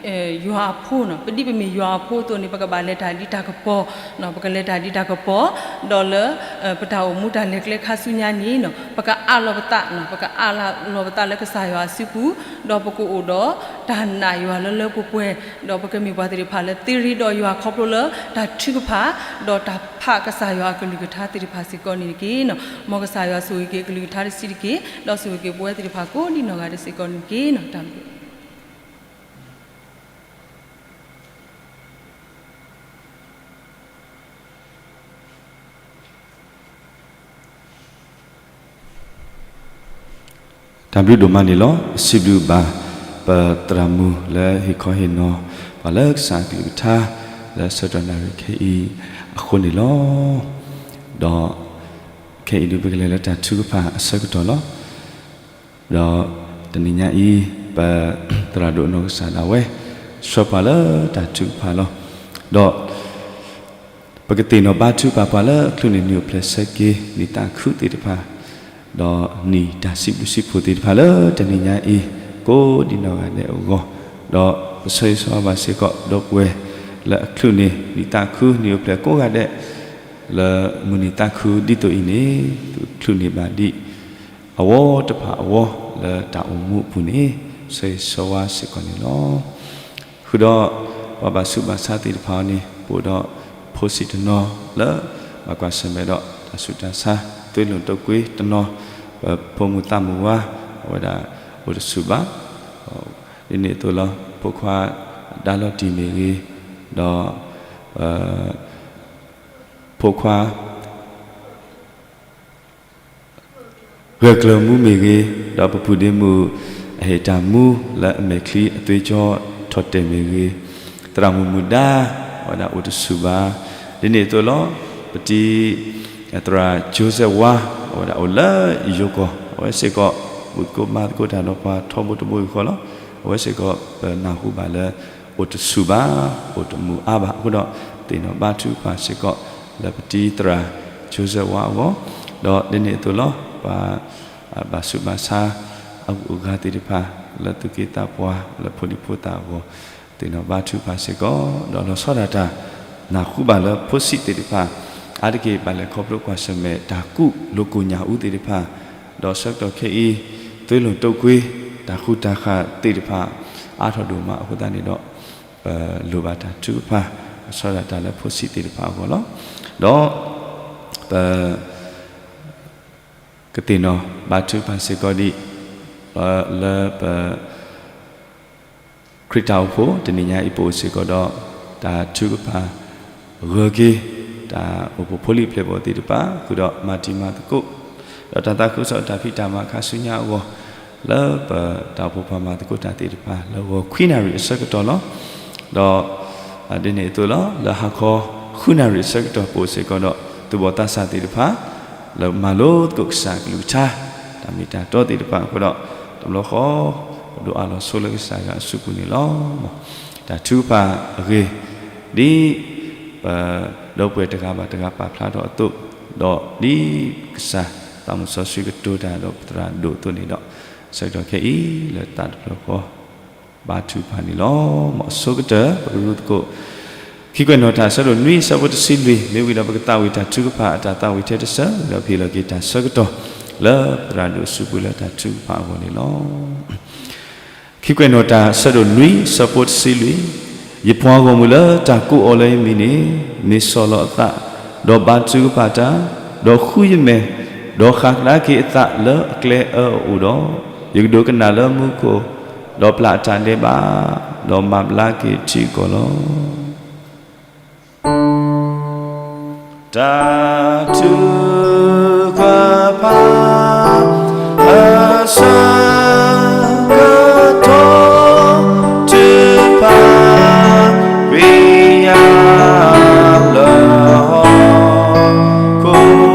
ယွၤအဖိနီၤ ပဒ်ပမ့ၢ်ယွၤအဖိအသိးန့ၣ် ပကဘၣ်လဲၤတၢ်ဒ်တၢ်ကပီၤ ပကလဲၤတၢ်ဒ်တၢ်ကပီၤ ဒီးလၢ ပတၢ်အိၣ်မူတၢ်လဲၤကျဲခါဆူညါန့ၣ် ပကအးလီၤပသး ပကအးလီၤပသးလၢကစၢ်ယွၤအစုပူၤ ဒီးပကအိၣ်ဒီးတၢ်နာ်ယွၤလၢလၢပှဲၤပှဲၤ ဒီးပကမ့ၢ်ပှၤသ့ၣ်တဖၣ်လၢသ့ရ့ဒီးယွၤခီဖျိလၢတၢ်ထုကဖၣ် ဒီးတၢ်ဖးကစၢ်ယွၤအကလုၢ်ကထါသ့ၣ်တဖၣ်စ့ၢ်ကီးန့ၣ်တက့ၢ်. မ်ကစၢ်ယွၤဆိၣ်ဂ့ၤက့ၤအကလုၢ်ကထါတဆံးတက့ၢ် ဒီးဆိၣ်ဂ့ၤက့ၤပဝဲသ့ၣ်တဖၣ်ကိးဒံနီၢ်ဂၤဒဲးစ့ၢ်ကီးန့ၣ်တက့ၢ်. တၢ်ဘျုး တၢ်ဘျုးဒိၣ်မးန့ၣ်လီၤ. စံးဘျုးဘၣ် ပသရၣ်မုၣ်လၢဟ့ၣ်ခီဟ့ၣ်နီၤ ပှၤလၢကစၢ်အကလုၢ်ကထါ လၢဆၢကတီၢ်နၣ်ရံၣ်ခဲအံၤအဃိန့ၣ်လီၤ. ဒီးခဲအံၤဒုးပကလဲၤလၢတၢ်ထုကဖၣ်အဆၢကတီၢ်လီၤ. ဒီးတနံၤညါအံၤ ပသရၣ်ဒိၣ်အနီၢ်ကစၢ်ဒၣ်ဝဲ ဆှၢပှၤလၢတၢ်ထုကဖၣ်လီၤ. ဒီး ပကသ့ၣ်နီၣ်ဘါထုကဖၣ်ပှၤလၢအချုးန့ၣ် နံၣ်အိၣ်ဖျဲၣ်ဆၢက့ၤ နံၣ်သးခုသ့ၣ်တဖၣ်, ဒီးနံၣ်တၢ်စံးဘျုးစံးဖှိၣ်သ့ၣ်တဖၣ်လၢတနံၤညါအံၤ ကိးဒံနီၢ်ဂၤဒဲးအဂီၢ်, ဒီးပဆၢဂ့ၤဆၢဝါဘၣ်စ့ၢ်ကီး ဒီပုၢ်ဝဲၢ်လၢအချုးန့ၣ် နံၣ်သးခု နံၣ်အိၣ်ဖျဲၣ်ကိးဂၤဒဲး လၢမုၢ်နံၤသးခုဒ်သိးအံၤန့ၣ် သုချုးန့ၢ်ဘၣ်ဒံး အဝီတဖၣ်အဂီၢ် လၢတၢ်အိၣ်မူအပူၤန့ၣ် ဆၢဂ့ၤဆၢဝါစ့ၢ်ကီးန့ၣ်လီၤ. ဃုာ်ဒီးပှၤဘၣ်ဆူးဘၣ်ဆါသ့ၣ်တဖၣ်အံၤန့ၣ် ပအိၣ်ဒီးဖိဆံးတနီၤလၢ ဘၣ်ကွၢ်ဆၢၣ်မဲာ်ဒီးတၢ်ဆူးတၢ်ဆါ သွေးလွန်တုပ်ကွေးတနီၤ, ပဖိမုၣ်သးမုၣ်ဝါ အဝဲဒၣ်အိၣ်တဆူၣ်ဘၣ်, ဒ်န့ၣ်အသိးလီၤ ဖိခွါဒါလီၤတံၢ်မ့ၢ်ဂ့ၤ, ဒီး ဖိခွါ ဂၢၢ်ကျၢၤမူမ့ၢ်ဂ့ၤ, ဒီးပပုၢ်ဒ့မုၣ် အဟ့ၣ်တၢ်မူလၢအမဲာ်ချံအသွေးကြော ထီၣ်တဲာ်မ့ၢ်ဂ့ၤ, သရၣ်မုၣ်မုၢ်ဒါ အဝဲဒၣ်အိၣ်တဆူၣ်ဘၣ်, ဒ်န့ၣ်အသိးလီၤ ပတံၤ သရၣ် Joseph ဝါ အဝဲဒၣ်အိၣ်လၢယိၤကီၢ် အဝဲစ့ၢ်ကီး ဘူၣ်သကိးမၤသကိးတၢ်ဒီးပှၤထီဘိတဘိယူၢ်ဃီလီၤ. အဝဲစ့ၢ်ကီး ပနၢ်ဟူဘၣ်လၢ အိၣ်တဆူၣ်ဘၣ် အိၣ်တမုာ်အါဘၣ်အဃိဒီး သ့ၣ်နီၣ်ဘါထုကဖၣ်စ့ၢ်ကီး လၢပတံၤသရၣ် Joseph ဝါအဂီၢ်, ဒီးဒ်န့ၣ်အသိးလီၤ ပှၤ ဘၣ်ဆူးဘၣ်ဆါ အဂုၤအဂၤသ့ၣ်တဖၣ် လၢသူၣ်က့သးပှၢ် လၢဖိဒံဖိသၣ်အဂီၢ် သ့ၣ်နီၣ်ဘါထုကဖၣ်စ့ၢ်ကီး ဒီးလီၤဆီဒၣ်တၢ် နၢ်ဟူဘၣ်လၢဖိဆံးသ့ၣ်တဖၣ် အါတက့ၢ်ဘၣ်လဲၤခီဖျိကွၢ်ဆၢၣ်မဲာ် တၢ်ကူၣ်လိာ်ကိၣ်ညၣ်အူသ့ၣ်တဖၣ်, ဒီးဆၢကတီၢ်ခဲအံၤ သွေးလွန်တုပ်ကွေး တၢ်ဃူတၢ်ဃာ်သ့ၣ်တဖၣ် အါထီၣ်ဒိၣ်မးအဃိသတးန့ၣ်ဒီး ပလိၣ်ဘၣ်တၢ်ထုကဖၣ် လီၤဆီဒၣ်တၢ်လၢဖိဆံးသ့ၣ်တဖၣ်အဂီၢ်လီၤ. ဒီး ပ ကသ့ၣ်နီၣ်ဘါထုကဖၣ်စ့ၢ်ကီးဒံး လၢပ ပ ခရံာ်တၢ်အိၣ်ဖှိၣ် တနံၤညါအံၤ ပအိၣ်စ့ၢ်ကီးဒီး တၢ်ထုကဖၣ်ဂၢၢ်က့ၤ တၢ်အိၣ်ဖှိၣ်ဖိလံၤဖျဲၣ်ဘီၣ်သ့ၣ်တဖၣ် ဃုာ်ဒီးမၤတံၤမၤသကိး ဒီးတၢ်သးခုကစီၣ်တၢ်ဖံးတၢ်မၤခါဆူညါအဂီၢ် လၢပတၢ်အိၣ်ဖှိၣ်ပှၤမၤသကိးတၢ်သ့ၣ်တဖၣ် လၢဂီၤခွံနၣ်ရံၣ်အဆၢကတီၢ်လီၤ. ဒီး ဒ်န့ၣ်အသိးလီၤ လၢဟါခီဃုနၣ်ရံၣ်အဆၢကတီၢ် ပအိၣ်စ့ၢ်ကီးဒီး သူၣ်ဘီၣ်သးစၢ်သ့ၣ်တဖၣ် လၢမၤလိသကိးကစၢ်အကလုၢ်ကထါ တၢ်မ့ၢ်တၢ်တီသ့ၣ်တဖၣ်အဃိဒီး တဘျီဃီ ပဒိးအးလီၤဆိလၢကစၢ်ယွၤအစုပူၤန့ၣ်လီၤ. တၢ်ထုကဖၣ်အဂ့ၢ် ဒ်ပဒီပုၢ်ဝဲၢ်တဂၤဘၣ်တဂၤပာ်ဖျါထီၣ်အသိး, ဒီးဒ်ကစၢ်သးမုၢ်စီဆှံကတိၤတၢ်ဒီးပသရၣ်ဒိၣ်အသိးန့ၣ်ဒီး, ဆၢကတီၢ်ခဲအံၤလၢသးတဖျၢၣ်ဃီ ဘါထုကဖၣ်န့ၣ်လီၤ. မ်အဆိကတၢၢ် ပကရူၢ်သကိး ခံကွဲးနီၣ်တၢ် အဆၢဒိၣ်နွံ အဆၢဖိတဆံလွံၢ်, မ့ၢ်ဝံၤဒီးပကသးဝံၣ်တၢ်ထုကဖၣ်အတၢ်သးဝံၣ်ထဲတစၢၤ, ဒီးပဟ့ၣ်လီၤက့ၤတၢ်ဆၢကတီၢ် လၢပသရၣ်ဒိၣ်အစုပူၤလၢတၢ်ထုကဖၣ်အဂီၢ်န့ၣ်လီၤ. ခံကွဲးနီၣ်တၢ် အဆၢဒိၣ်နွံ အဆၢဖိတဆံလွံၢ်, ယပှၤဂီၢ်မုၢ်လၢတၢ်ကိးအီၤလၢယမံၤန့ၣ် မ့ၢ်ဆီၣ်လီၤအသး, ဒီးဘါထုကဖၣ်တၢ်, ဒီးဃုယမဲာ်, ဒီးဃၣ်ကဒါက့ၤအသးလၢအကျဲအၢအအိၣ်ဒီး, ယကဒိကနၣ်လၢမူခိၣ်, ဒီးပျၢ်အတၢ်ဒဲးဘး, ဒီးမၤဘျါက့ၤထံကီၢ်လီၤ. တၢ်ထုကဖၣ်အဆၢကတီၢ် ထုကဖၣ်ကွံာ်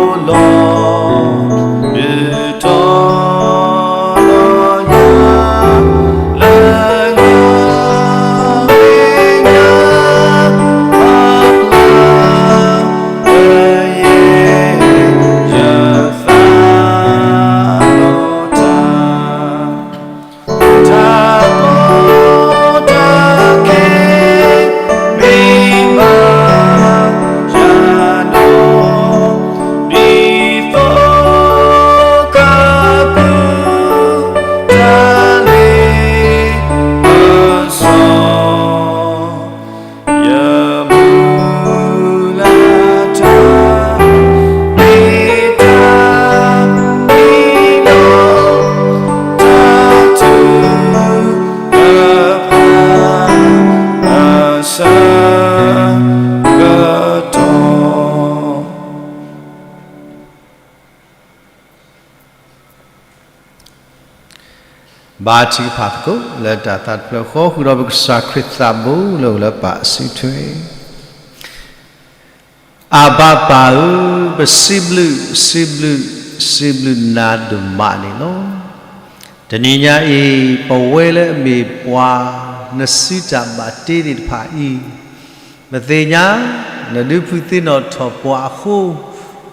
ယၤလၢဟီၣ်ခိၣ်လီၤ. ဒုးတီၤလီၤယၤ လၢငါမ့ၢ်ညါ ပျၢ်လၢယဲ ယသးလီၤတၢ် တၢ်ကီတၢ်ခဲ မ့ၢ်ဘၣ်ယၤဒီး ဒ်သိးကပူၤ တၢ်လ့ပစီ ယမုၢ်လၢ်တၢ် မ့ၢ်တၢ်မံလီၤ တၢ်ထုကဖၣ်အဆၢကတီၢ် ဘါထုကဖၣ်သကိး လၢတၢ်သးတဖျၢၣ်ဃီ ဃုာ်ဒီးပကစၢ်ခရံာ်သးဘိလၢအိၣ်လၢပၢ်အစုထွဲ အဘၣ်ပၢ်ဧၢ, ပစံးဘျုး, စံးဘျုး, စံးဘျုးနၤဒိၣ်မးန့ၣ်လီၤ. တနံၤညါအံၤ ပဝဲလၢအမ့ၢ်ပှၤ နစုတၢ်ဘၣ်တ့သ့ၣ်တဖၣ်အံၤ ပသ့ၣ်ညါ နဒုးဖုးသ့ၣ်နီၣ်ထီၣ်ပှၤအဃိ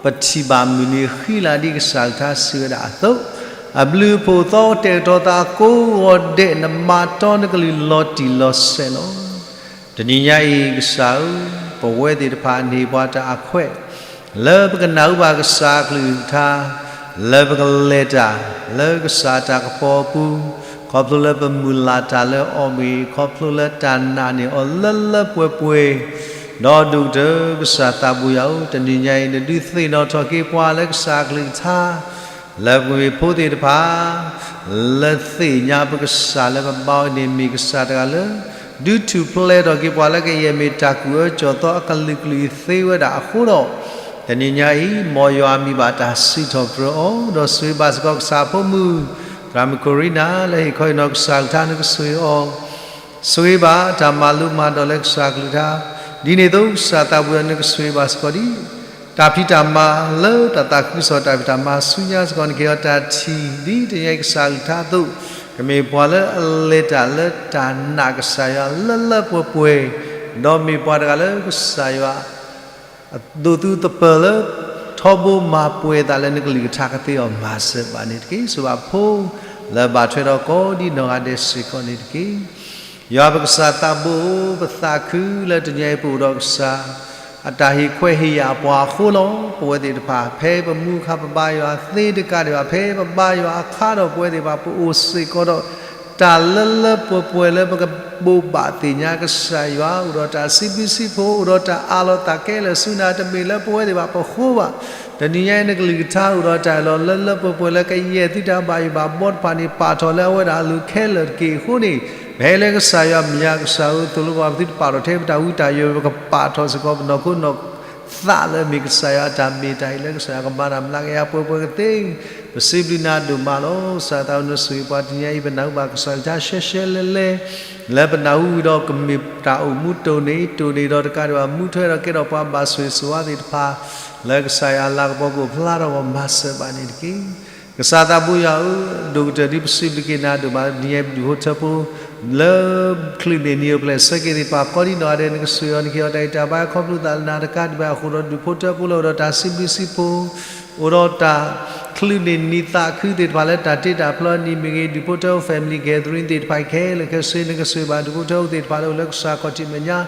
ပထံၣ်ဘၣ်မုၢ်နံၤဃံလၤ ဒ်ကစၢ်ကထါစံးဝဲဒၣ်အသိး, အဘျုးအဖှိၣ်သီတဲာ်ကတီၤသးကိးဂီၤဒဲး နမၤတီနကလုၢ်လီၤတံၢ်လီၤဆဲးလီၤ. တနံၤညါအံၤကစၢ်ဧၢ, ပဝဲသ့ၣ်တဖၣ်န့ၢ်ပှၤတၢ်အခွဲး လၢပကနၢ်ဟူဘၣ်ကစၢ်အကလုၢ်ကထါ, လၢပကလဲၤတၢ် လၢကစၢ်တၢ်ကပီၤအပူၤ, ခီဖျိလၢပမုၢ်လၢ်တၢ်လၢအီၣ်ဘှံး, ခီဖျိလၢတၢ်နာ်န့ၢ်အီၤလၢလၢပှဲၤပှဲၤ, ဒီးဒိၣ်ကတၢၢ်ကစၢ်သးဘိယွၤဧၢ, တနံၤညါအံၤ နဒုးသ့ၣ်နီၣ်ထီၣ်က့ၤပှၤလၢကစၢ်အကလုၢ်ကထါ လၢပကမ့ၢ်ဖိသ့ၣ်တဖၣ် လၢသ့ၣ်ညါပကစၢ်လၢပဘါအီၤန့ၣ် မ့ၢ်ကစၢ်တဂၤလၢ ဒုးထူၣ်ဖျဲးထီၣ်က့ၤပှၤလၢကယဲၢ်မ့ၢ်တၢ်ကူၣ်အၢကူၣ်သီအကလုာ်ကလုာ်သ့ဝဲဒၣ်အဃိဒီး, တနံၤညါအံၤ မ်ယွၤမံၤဘၣ်တၢ်စံးထီၣ်ပတြၢၤအီၤ, ဒီးဆိၣ်ဂ့ၤဘၣ်စ့ၢ်ကီးကစၢ်အဖိမုၣ် သရၣ်မုၣ်ကီၢ်ရံနၤ လၢဟ့ၣ်ခီဟ့ၣ်နီၤကစၢ်ကလုၢ်ကထါ နကဆိၣ်ဂ့ၤအီၤ ဆိၣ်ဂ့ၤဘၣ်တၢ်မၤလိမၤဒိးလၢကစၢ်ကလုၢ်ကထါ, ဒ်န့ၣ်အသိးကစၢ်သးဘိယွၤ နကဆိၣ်ဂ့ၤဘၣ်စ့ၢ်ကီးဒ် တၢ်ဖံးတၢ်မၤလၢတၢ်သးခုကစီၣ်တၢ်ဖံးတၢ်မၤဆူညါစ့ၢ်ကီး နကဟ့ၣ်အီၤတၢ်ထံၣ် ဒ်တနံၤညါအံၤကစၢ်ကလုၢ်ကထါအသိး, ကမ့ၢ်ပှၤလၢအလဲၤတၢ်လၢတၢ်နာ်ကစၢ်ယွၤလၢလၢပှဲၤပှဲၤ, ဒီးမ့ၢ်ပှၤတဂၤလၢကစၢ်ယွၤ ဒိးသူသပၢၤလၢ ထီဘိမၤပှဲၤသးလၢနကလုၢ်ကထါကသ့အီၤမၤစၢၤဘၣ်န့ၣ်တက့ၢ်. ဆိၣ်ဂ့ၤဘၣ်ဖိ လၢဘၣ်ထွဲဒီးကိးဒံနီၢ်ဂၤဒဲးစ့ၢ်ကီးန့ၣ်တက့ၢ်. ယွၤပကစၢ်သးဘိ ပသးခုလၢတနံၤအံၤပအိၣ်ဒီးကစၢ် အတၢ်ဟ့ၣ်ခွဲးဟ့ၣ်ယာ်ပှၤအဃိလီၤ. ပဝဲသ့ၣ်တဖၣ် ဖဲပမူခါပဘါယွၤသ့တကးဒံးဘၣ် ဖဲပဘါယွၤအခါဒီး ပဝဲသ့ၣ်တဖၣ် ပအိၣ်စ့ၢ်ကီးဒီး တၢ်လၢလၢပှဲၤပှဲၤလၢပကဘိးဘၣ်သ့ၣ်ညါကစၢ်ယွၤ, အိၣ်ဒီးတၢ်စံးဘျုးစံးဖှိၣ်, အိၣ်ဒီးတၢ်အးလီၤသးကဲလၢာ်ဆူနၤ တမ့ၢ်လၢပဝဲသ့ၣ်တဖၣ်ပဃိဘၣ်. တနံၤညါအံၤနကလုၢ်ကထါအိၣ်ဒီးတၢ်အၢၣ်လီၤလၢလၢပှဲၤပှဲၤလၢကယဲၢ်သုတၢ်ဘၣ်ယိၣ်ဘၣ်ဘီတဖၣ်န့ၣ် ပာ်ထီၣ်လၢအဝဲဒၣ်အလိၤခဲလၢာ်တက့ၢ်. အဃိန့ၣ် ပဟဲလၢကစၢ်ယွၤမဲာ်ညါ ကစၢ်ဧၢ သိၣ်လိပှၤပသုတပာ်ထီၣ်ထဲပတၢ်ဝံတၢ်ယိာ် ပကပာ်ထီၣ်စ့ၢ်ကီးပနီၢ်ခိနီၢ်သးလၢအမ့ၢ်ကစၢ်ယွၤအတၢ်မ့ၢ်တၢ်အံၤ လၢကစၢ်ယွၤကမၤတၢ်မျးကယၤပှဲၤပှဲၤကသ့ ပစံးဘျုးနၤဒိၣ်မးလီၤ. ကစၢ်သးအိၣ်နစုပှၤတနံၤအံၤ ပနၢ်ဟူဘၣ်ကစၢ်ကလုၢ်ကထါရှဲရှဲလဲၤလဲၤ လၢပနၢ်ဟူဝံၤဒီးကမ့ၢ်တၢ်အိၣ်မူတိၢ်န့ၢ် တိၢ်န့ၢ်ဒီးတကးဒံးဘၣ် မူထွဲဒီးကဲထီၣ်ပှၤဘၣ်ဆိၣ်ဂ့ၤဆိၣ်ဝါသ့ၣ်တဖၣ် လၢကစၢ်ယွၤအလၤကပီၤကအိၣ်ဖျါထီၣ်ပှၤမၤစၢၤဘၣ်န့ၣ်တက့ၢ်. ကစၢ်သးဘိယွၤဧၢ, ဒိၣ်ကတၢၢ်ဒ်ပစံးဘျုးက့ၤနၤဒိၣ်မးလၢတနံၤအံၤပဒူၣ်ဖိထၢဖိ လၢချုးန့ၢ်နံၤအိၣ်ဖျဲၣ်ဆၢက့ၤသ့ၣ်တဖၣ် ကိးဒံနီၢ်ဂၤဒဲး နကစၢ်ယွၤ နကဟ့ၣ်အီၤတၢ်ဂံၢ်တၢ်ဘါ ခီဖျိသးလၢနၤတကးဒံးဘၣ် အဃိဒီးဒူၣ်ဖိထၢဖိလၢအိၣ်ဒီးတၢ်စံးဘျုးစံးဖှိၣ် အိၣ်ဒီးတၢ်ချုးန့ၢ်နံၤသးခုသ့ၣ်တဖၣ်လၢတၢ်တ့တၢ်ဖျီအနံၤမ့ၢ်ဂ့ၤ ဒူၣ်ဖိထၢဖိ family gathering သ့ၣ်တဖၣ်ခဲလၢာ်ခဲဆ့ နကစၢ်ယွၤဘၣ်ဒူၣ်ဖိထၢဖိသ့ၣ်တဖၣ်လၢအိၣ်လၢကစၢ်ခီၣ်ထံးမဲာ်ညါ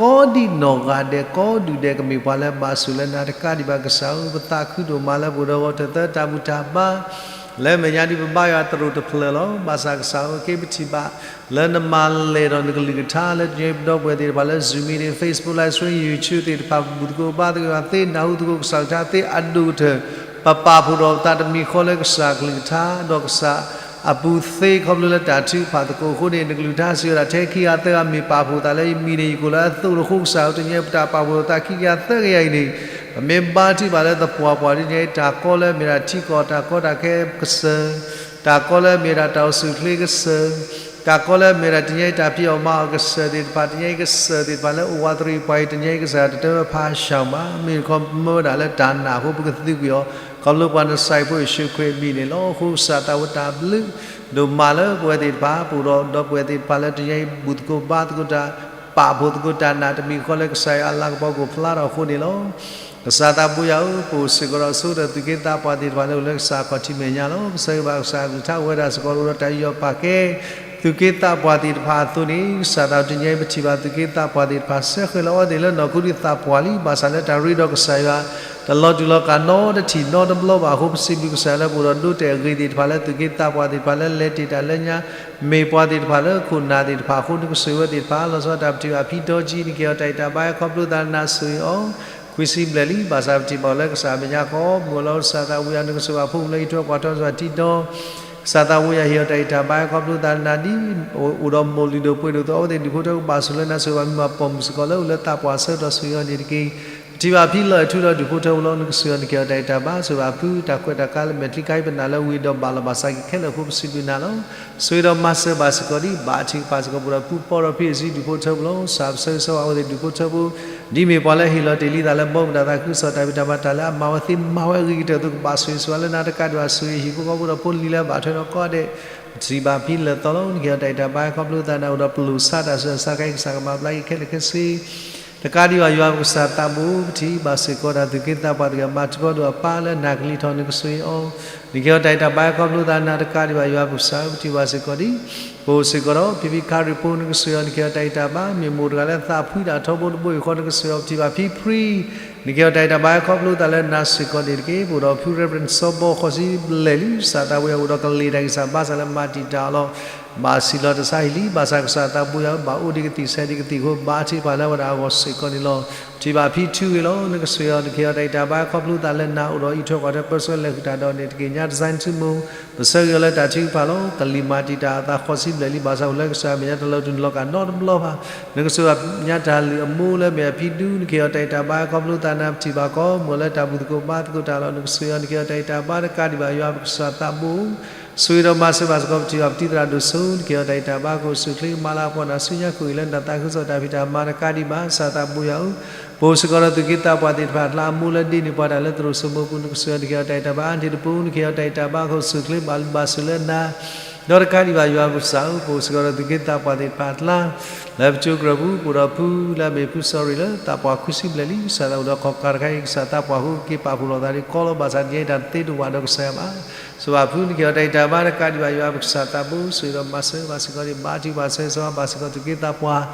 ကိးဒံနီၢ်ဂၤဒဲး ကိးဒူၣ်ဒဲးကမ့ၢ်ပှၤလၢဘၣ်ဆိၣ်လၢနၤတကးဒံးဘၣ်ကစၢ်ဧၢ, ပသးခုဒိၣ်မးလၢပအိၣ်ဒီးဂီၤတသၢတၢ်ဘူၣ်တၢ်ဘါ လၢမဲာ်ညါဒ်ပဘါယွၤတရူးတဖျၢၣ်လီၤ. ဘၣ်ဆၣ်ကစၢ်ဧၢ က့ၤပထံၣ်ဘၣ် လၢနမၤလဲၢ်ဒီးနကလုၢ်ကထါလၢတနံၤအံၤ ပဒီပုၢ်ဝဲၢ်သ့ၣ်တဖၣ်လၢ Zoom meeting, Facebook live stream, YouTube သ့ၣ်တဖၣ် ပဘူၣ်သကိးဘါသကိး သ့နၢ်ဟူသကိးကစၢ်ကလုၢ်ကထါသ့အဒိၣ်ကတၢၢ် ပပာ်ဖှိၣ်ဒီးပသးတမံၤဃီလၢကစၢ်ကလုၢ်ကထါ ဒီးကစၢ်အပူၤသ့ ခီဖျိလၢတၢ်ထုကဖၣ်သကိးအဃိန့ၣ် နကလုၢ်ကထါစံးဝဲဒၣ် ထဲခံဂၤသၢဂၤမ့ၢ်ပာ်ဖှိၣ်သးလၢယမံၤန့ၣ် ယကအိၣ်လၢအသိးလီၤ. အဃိကစၢ်ဧၢ တနံၤအံၤ ပတၢ်ပာ်ဖှိၣ်သးခံကယၤသၢကယၤအံၤန့ၣ် ပမ့ၢ်ဘါထုကဖၣ်လၢသပှၢ်ပှၢ်ဒ်န့ၣ် တၢ်ကီလၢအမ့ၢ်ဒၣ်ထံကီၢ် တၢ်ကီတၢ်ခဲကစၢၢ် တၢ်ကီလၢအမ့ၢ်ဒၣ်တၢ်အိၣ်ဆူၣ်အိၣ်ချ့ကစၢၢ် တၢ်ကီလၢအမ့ၢ်ဒၣ်တနံၤအံၤ တၢ်ဖံးအီၣ်မၤအီၣ်ကစၢၢ်သ့ၣ်တဖၣ် တနံၤအံၤကစၢၢ်သ့ၣ်တဖၣ်လၢအိၣ်ဝးတရံးပှၤအံၤ တနံၤအံၤကစၢ်တတၢ်ဖးဆှၢဘၣ် မ့ၢ်တခီမၢဝဲဒၣ်လၢတၢ်နာ်အဃိ ပကသံကွံာ်အီၤ ခီဖျိပှၤနစံးဖိယ့ၣ်ၡူးခရံာ်အမံၤန့ၣ်လီၤ. အဃိကစၢ်သးဝဲတၢ်ဘျုး ဒိၣ်မးလၢပဝဲသ့ၣ်တဖၣ် ပအိၣ်ဒီးဒီပုၢ်ဝဲၢ်သ့ၣ်တဖၣ်လၢတနံၤအံၤ ဘူၣ်သကိးဘါသကိးတၢ် ပာ်ဖှိၣ်သကိးတၢ်နာ်တမံၤဃီလၢကစၢ်ယွၤအလၤကပီၤကအိၣ်ဖျါထီၣ်အဃိန့ၣ်လီၤ. ကစၢ်သးဘိယွၤဧၢ, ပအိၣ်စ့ၢ်ကီးဒီးဆိဒီးသူၣ်က့သးပှၢ်သ့ၣ်တဖၣ်လၢအိၣ်လၢကစၢ်ခီၣ်ထံးမဲာ်ညါလီၤ. ပဆၢဂ့ၤဘၣ်ကစၢ်အကလုၢ်ကထါအိၣ်ဝဲဒၣ်စ့ၢ်ကီး အိၣ်ဒီးတၢ်ယူးယီၣ်ပာ်ကဲ သူၣ်က့သးပှၢ်သ့ၣ်တဖၣ်အသိးန့ၣ် ကစၢ်သးတနံၤအံၤ ပထံၣ်ဘၣ်သူၣ်က့သးပှၢ်သ့ၣ်တဖၣ် ဆၢဃဲၤလီၤအီသံးလၢနီၢ်ခိဒ်သးပှၢ်လံ. ဘၣ်ဆၣ်လၢတၢ်ရ့ဒီးကစၢ်ယွၤ တလီၤတူာ်လီၤကာ်နီတထံၣ်နီတဘျီဘၣ်အဃိ ပစံးဘျုးကစၢ်ယွၤလၢပအိၣ်ဒီးဒိတဲာ်အဂ့ၤသ့ၣ်တဖၣ်လၢသူၣ်က့သးပှၢ်သ့ၣ်တဖၣ်လၢလဲၤတ့ၢ်တၢ်လၢညါ မ့ၢ်ပှၤသ့ၣ်တဖၣ်လၢခိၣ်နၢ်သ့ၣ်တဖၣ်အဃိ နကစၢ်ဝဲသ့ၣ်တဖၣ် လီၤဆီဒၣ်တၢ်ပထံၣ်ဘၣ်ဖံဒီကံ နကဟ့ၣ်အီၤတၢ်ဂံၢ်တၢ်ဘါခီဖျိသးလၢနၤဆိၣ်ဂ့ၤအီၤ ခွံဆံဘျဲၣ်လံ. ဘၣ်ဆၣ်ပထံၣ်ဘၣ်အီၤလၢကစၢ်မဲာ်ညါဃီ မုၢ်လီၤကစၢ်သးဝံယွၤ နကစၢ်ဘၣ်ဖိမုၣ်လၢဟံၣ်ထွဲကွၢ်ထွဲစ့ၢ်ကီးတံၤဒီ ကစၢ်သးဝံယွၤဟ့ၣ်အီၤတၢ်ဂံၢ်တၢ်ဘါခီဖျိသးလၢနၤဒ် အိၣ်ဒီးမိၢ်လုၢ်ဒိၣ်ပှ့ၤဒိၣ်သ့ၣ်အဝဲသ့ၣ် ဒူၣ်ဖိထၢဖိကဘၣ်ဆိၣ်လၢနၤဆိၣ်ဂ့ၤဘၣ်မုၢ်မးပိာ်မုၣ်စ့ၢ်ကီးလၢအိၣ်လၢသးပှၢ်ဆၢကတီၢ်ဆိၣ်ဂ့ၤအီၤန့ၣ်တက့ၢ်. ပထံၣ်ဘၣ်ဖံလီၤအဲၣ်ထူဒီးဒူၣ်ဖိထၢဖိလီၤ နကစၢ်ယွၤ နကဟ့ၣ်အီၤတၢ်ဂံၢ်တၢ်ဘါ ဆိၣ်ဂ့ၤဘၣ်ဖုတၢ်ခွဲးတၢ်ကါလၢမဲာ်ချံခါအံၤ ပနာ်လၢဝံၤဒီးဘၣ်လီၤဘၣ်စးက့ၤခဲလၢာ်အဃိ ပစံးဘျုးနၤလီၤ. ဆိၣ်ဂ့ၤဒီးမၤစၢၤဘၣ်စ့ၢ်ကီးဒ် ဘၣ်အထံးကပၤစ့ၢ်ကီး ပအိၣ်ဒီးဖုပီဒီးဖုအံၤ ဒူၣ်ဖိထၢဖိလီၤ. ကစၢ်ပဆၢဂ့ၤဆၢဝါအဝဲသ့ၣ်ဒူၣ်ဖိထၢဖိ ဒ်မ့ၢ်ပှၤလၢဟ့ၣ်လီၤတ့ၢ်လံသးလၢဘီမုၢ်တၢ်သးခုကစီၣ်တၢ်ဖံးတၢ်မၤတၢ်လၢအမၤဝဲသ့မၤဝဲအဂ့ၤကတၢၢ်အသိး ကဘၣ်ဆိၣ်ဂ့ၤဆိၣ်ဝါလၢနၤတကးဒံးဘၣ် ဆိၣ်ဂ့ၤဟံၣ်ဖိဃီဖိဒီးဖိလံၤလၢအဘၣ်ထွဲဒီးကိးဂၤဒဲး ပထံၣ်ဘၣ်ဖံလၢာ်သီလီၤ နကဟ့ၣ်အီၤတၢ်ဂံၢ်တၢ်ဘါခီဖျိသးလၢနၤအိၣ်ဒီးပလိာ်ဆါတၢ်ဆူးတၢ်ဆါခါအံၤ ကစၢ်ကမၤဘျါက့ၤခဲလၢာ်ခဲဆ့ တကးဒံးဘၣ်ယွၤပကစၢ်သးဘိ ပထံၣ်ဘၣ်စ့ၢ်ကီးဒၣ်သူၣ်က့သးပှၢ်တဂၤ မၤထူၣ်ဖျိဒီးအပၢ်လၢနၢ်ကလံၤထီၣ် နကစၢ်ယွၤအီၤ နကဟ့ၣ်အီၤတၢ်ဂံၢ်တၢ်ဘါခီဖျိသးနၤတကးဒံးဘၣ်ယွၤပကစၢ်ဧၢ ပထံၣ်ဘၣ်စ့ၢ်ကီးဒ် ပအိၣ်စ့ၢ်ကီးဒီး ဖံဖံခါရံၣ်ဖိ နကစၢ်ယွၤ နကဟ့ၣ်အီၤတၢ်ဂံၢ်တၢ်ဘါ မ့ၢ်မိၢ်တဂၤလၢသးဖှံတၢ်ထီဘိတဘိအံၤဃီ နကစၢ်ယွၤ ပထံၣ်ဘၣ်ဖံဖှံ နကဟ့ၣ်အီၤတၢ်ဂံၢ်တၢ်ဘါခီဖျိသးလၢနၤစ့ၢ်ကီးန့ၣ်တက့ၢ်. ပအိၣ်ဒီးဖု Reverend စီၤဘီ ဃိးဆံဘျဲၣ်လံ ကစၢ်သးဝံယွၤအိၣ်ဒီးကလ့ၢ်တၢ်ဂံၢ်စၢ်ဘါစၢ်လၢမၤတံာ်တာ်အီၤလီၤ. ဘၣ်ဆံးလီၤတဆါဟံၣ်လံ ဘၣ်ဆၣ်ကစၢ်သးဘိယွၤ ဘၣ်အိၣ်ဒံးကသံၣ်ဆဲးဒံးကသံၣ်အဃိ ဘၣ်အထံးကပၤလၢအဝဲဒၣ်အဂီၢ်စ့ၢ်ကီးန့ၣ်လီၤ. ပထံၣ်ဘၣ်ဖံထူဂ့ၤလီၤ နကစၢ်ယွၤ နကဟ့ၣ်အီၤတၢ်ဂံၢ်တၢ်ဘါခီဖျိသးလၢနၤအိၣ်ဒီးအံးထွဲကွၢ်ထွဲ ပၢဆှၢလဲၤဃုာ်တၢ်ဒီးန့ၣ်တက့ၢ်. ညါ design ဆိကမိၣ် ပဆၢဂ့ၤအီၤလၢတၢ်ထုကဖၣ်လီၤ. ကလံၤမၤတံာ်တာ်အသးဃိးဆံဘျဲၣ်လံ ဘၣ်ဆၣ်အိၣ်လၢကစၢ်မဲာ်ညါတလီၤတူာ်လီၤကာ်နီတဘျီဘၣ်. နကစၢ်ယွၤညါတၢ်လုၢ်အမိၢ်လၢမ့ၢ်အဖံဒူ နကဟ့ၣ်အီၤတၢ်ဂံၢ်တၢ်ဘါခီဖျိသးနၤ ပထံၣ်ဘၣ်ကီး မုၢ်လၢတၢ်ဘူၣ်သကိးဘါသကိးတၢ်လီၤ. နကစၢ်ယွၤ နကဟ့ၣ်အီၤတၢ်ဂံၢ်တၢ်ဘါတကးဒံးဘၣ်ယွၤပကစၢ်သးဘိ ဆိၣ်ဂ့ၤဒီးမၤစၢၤဘၣ်စ့ၢ်ကီး ပထံၣ်ဘၣ်ပတံၤသရၣ်ဒိၣ်စိ နကဟ့ၣ်အီၤတၢ်ဂံၢ်တၢ်ဘါ ကအိၣ်ဆူၣ်ချ့ကမၤလၤကပီၤနၤဆူညါခိၣ်အံၤလၢနတၢ်သးခုကစီၣ်တၢ်ဖံးတၢ်မၤတကးဒံးဘၣ် ကစၢ်သးဘိယွၤဧၢ ပအိၣ်စ့ၢ်ကီးဒီးသူၣ်က့သးပှၢ်သ့ၣ်တဖၣ်အကျါ အမိၢ်လၢဒ့န့ၢ်ပှၤတၢ်လၢသရိာ်စိမိၤပူၤ နကစၢ်ယွၤ နကဟ့ၣ်အီၤတၢ်ဂံၢ်တၢ်ဘါ အါန့ၢ်တပူၤ နကဟ့ၣ်အီၤတၢ်ဂံၢ်တၢ်ဘါ ကအိၣ်ဆူၣ်ချ့ဘၣ်လူၤဘၣ်စူၤလၢနၤ ဒီးတကးဒံးဘၣ်ယွၤပကစၢ်ဧၢ ပအိၣ်စ့ၢ်ကီးဒီးသူၣ်က့သးပှၢ်သ့ၣ်တဖၣ်အကျါ လၢပကၠိကရၢၢ်ပူၤ ပအိၣ်ဒီးဖုလၢအမ့ၢ်ဖု sorry လၢသးပှၢ်ခွံဆံဘျဲၣ်လံ ကစၢ်သးအိၣ်ဒီးခီၣ်ကးတခါအံၤ ကစၢ်သးပှၢ်ဃိ က့ၤပာ်ဖှိၣ်လိာ်သးဒီးကီလီၤ ဘၣ်ဆၣ်ဒ်အံၤတၢ်တသ့တဝၣ်ဒီးကစၢ်ယွၤဘၣ် စၢၤဘၣ်ဖု နကဟ့ၣ်အီၤတၢ်ဂံၢ်တၢ်ဘါတကးဒံးဘၣ်ယွၤပကစၢ်သးဘိ ဆိၣ်ဂ့ၤဒီးမၤစၢၤဘၣ်စ့ၢ်ကီးန့ၣ် ဘါထုကဖၣ်ဆၢဂ့ၤဆၢဝါဘၣ်စ့ၢ်ကီးသူၣ်က့သးပှၢ်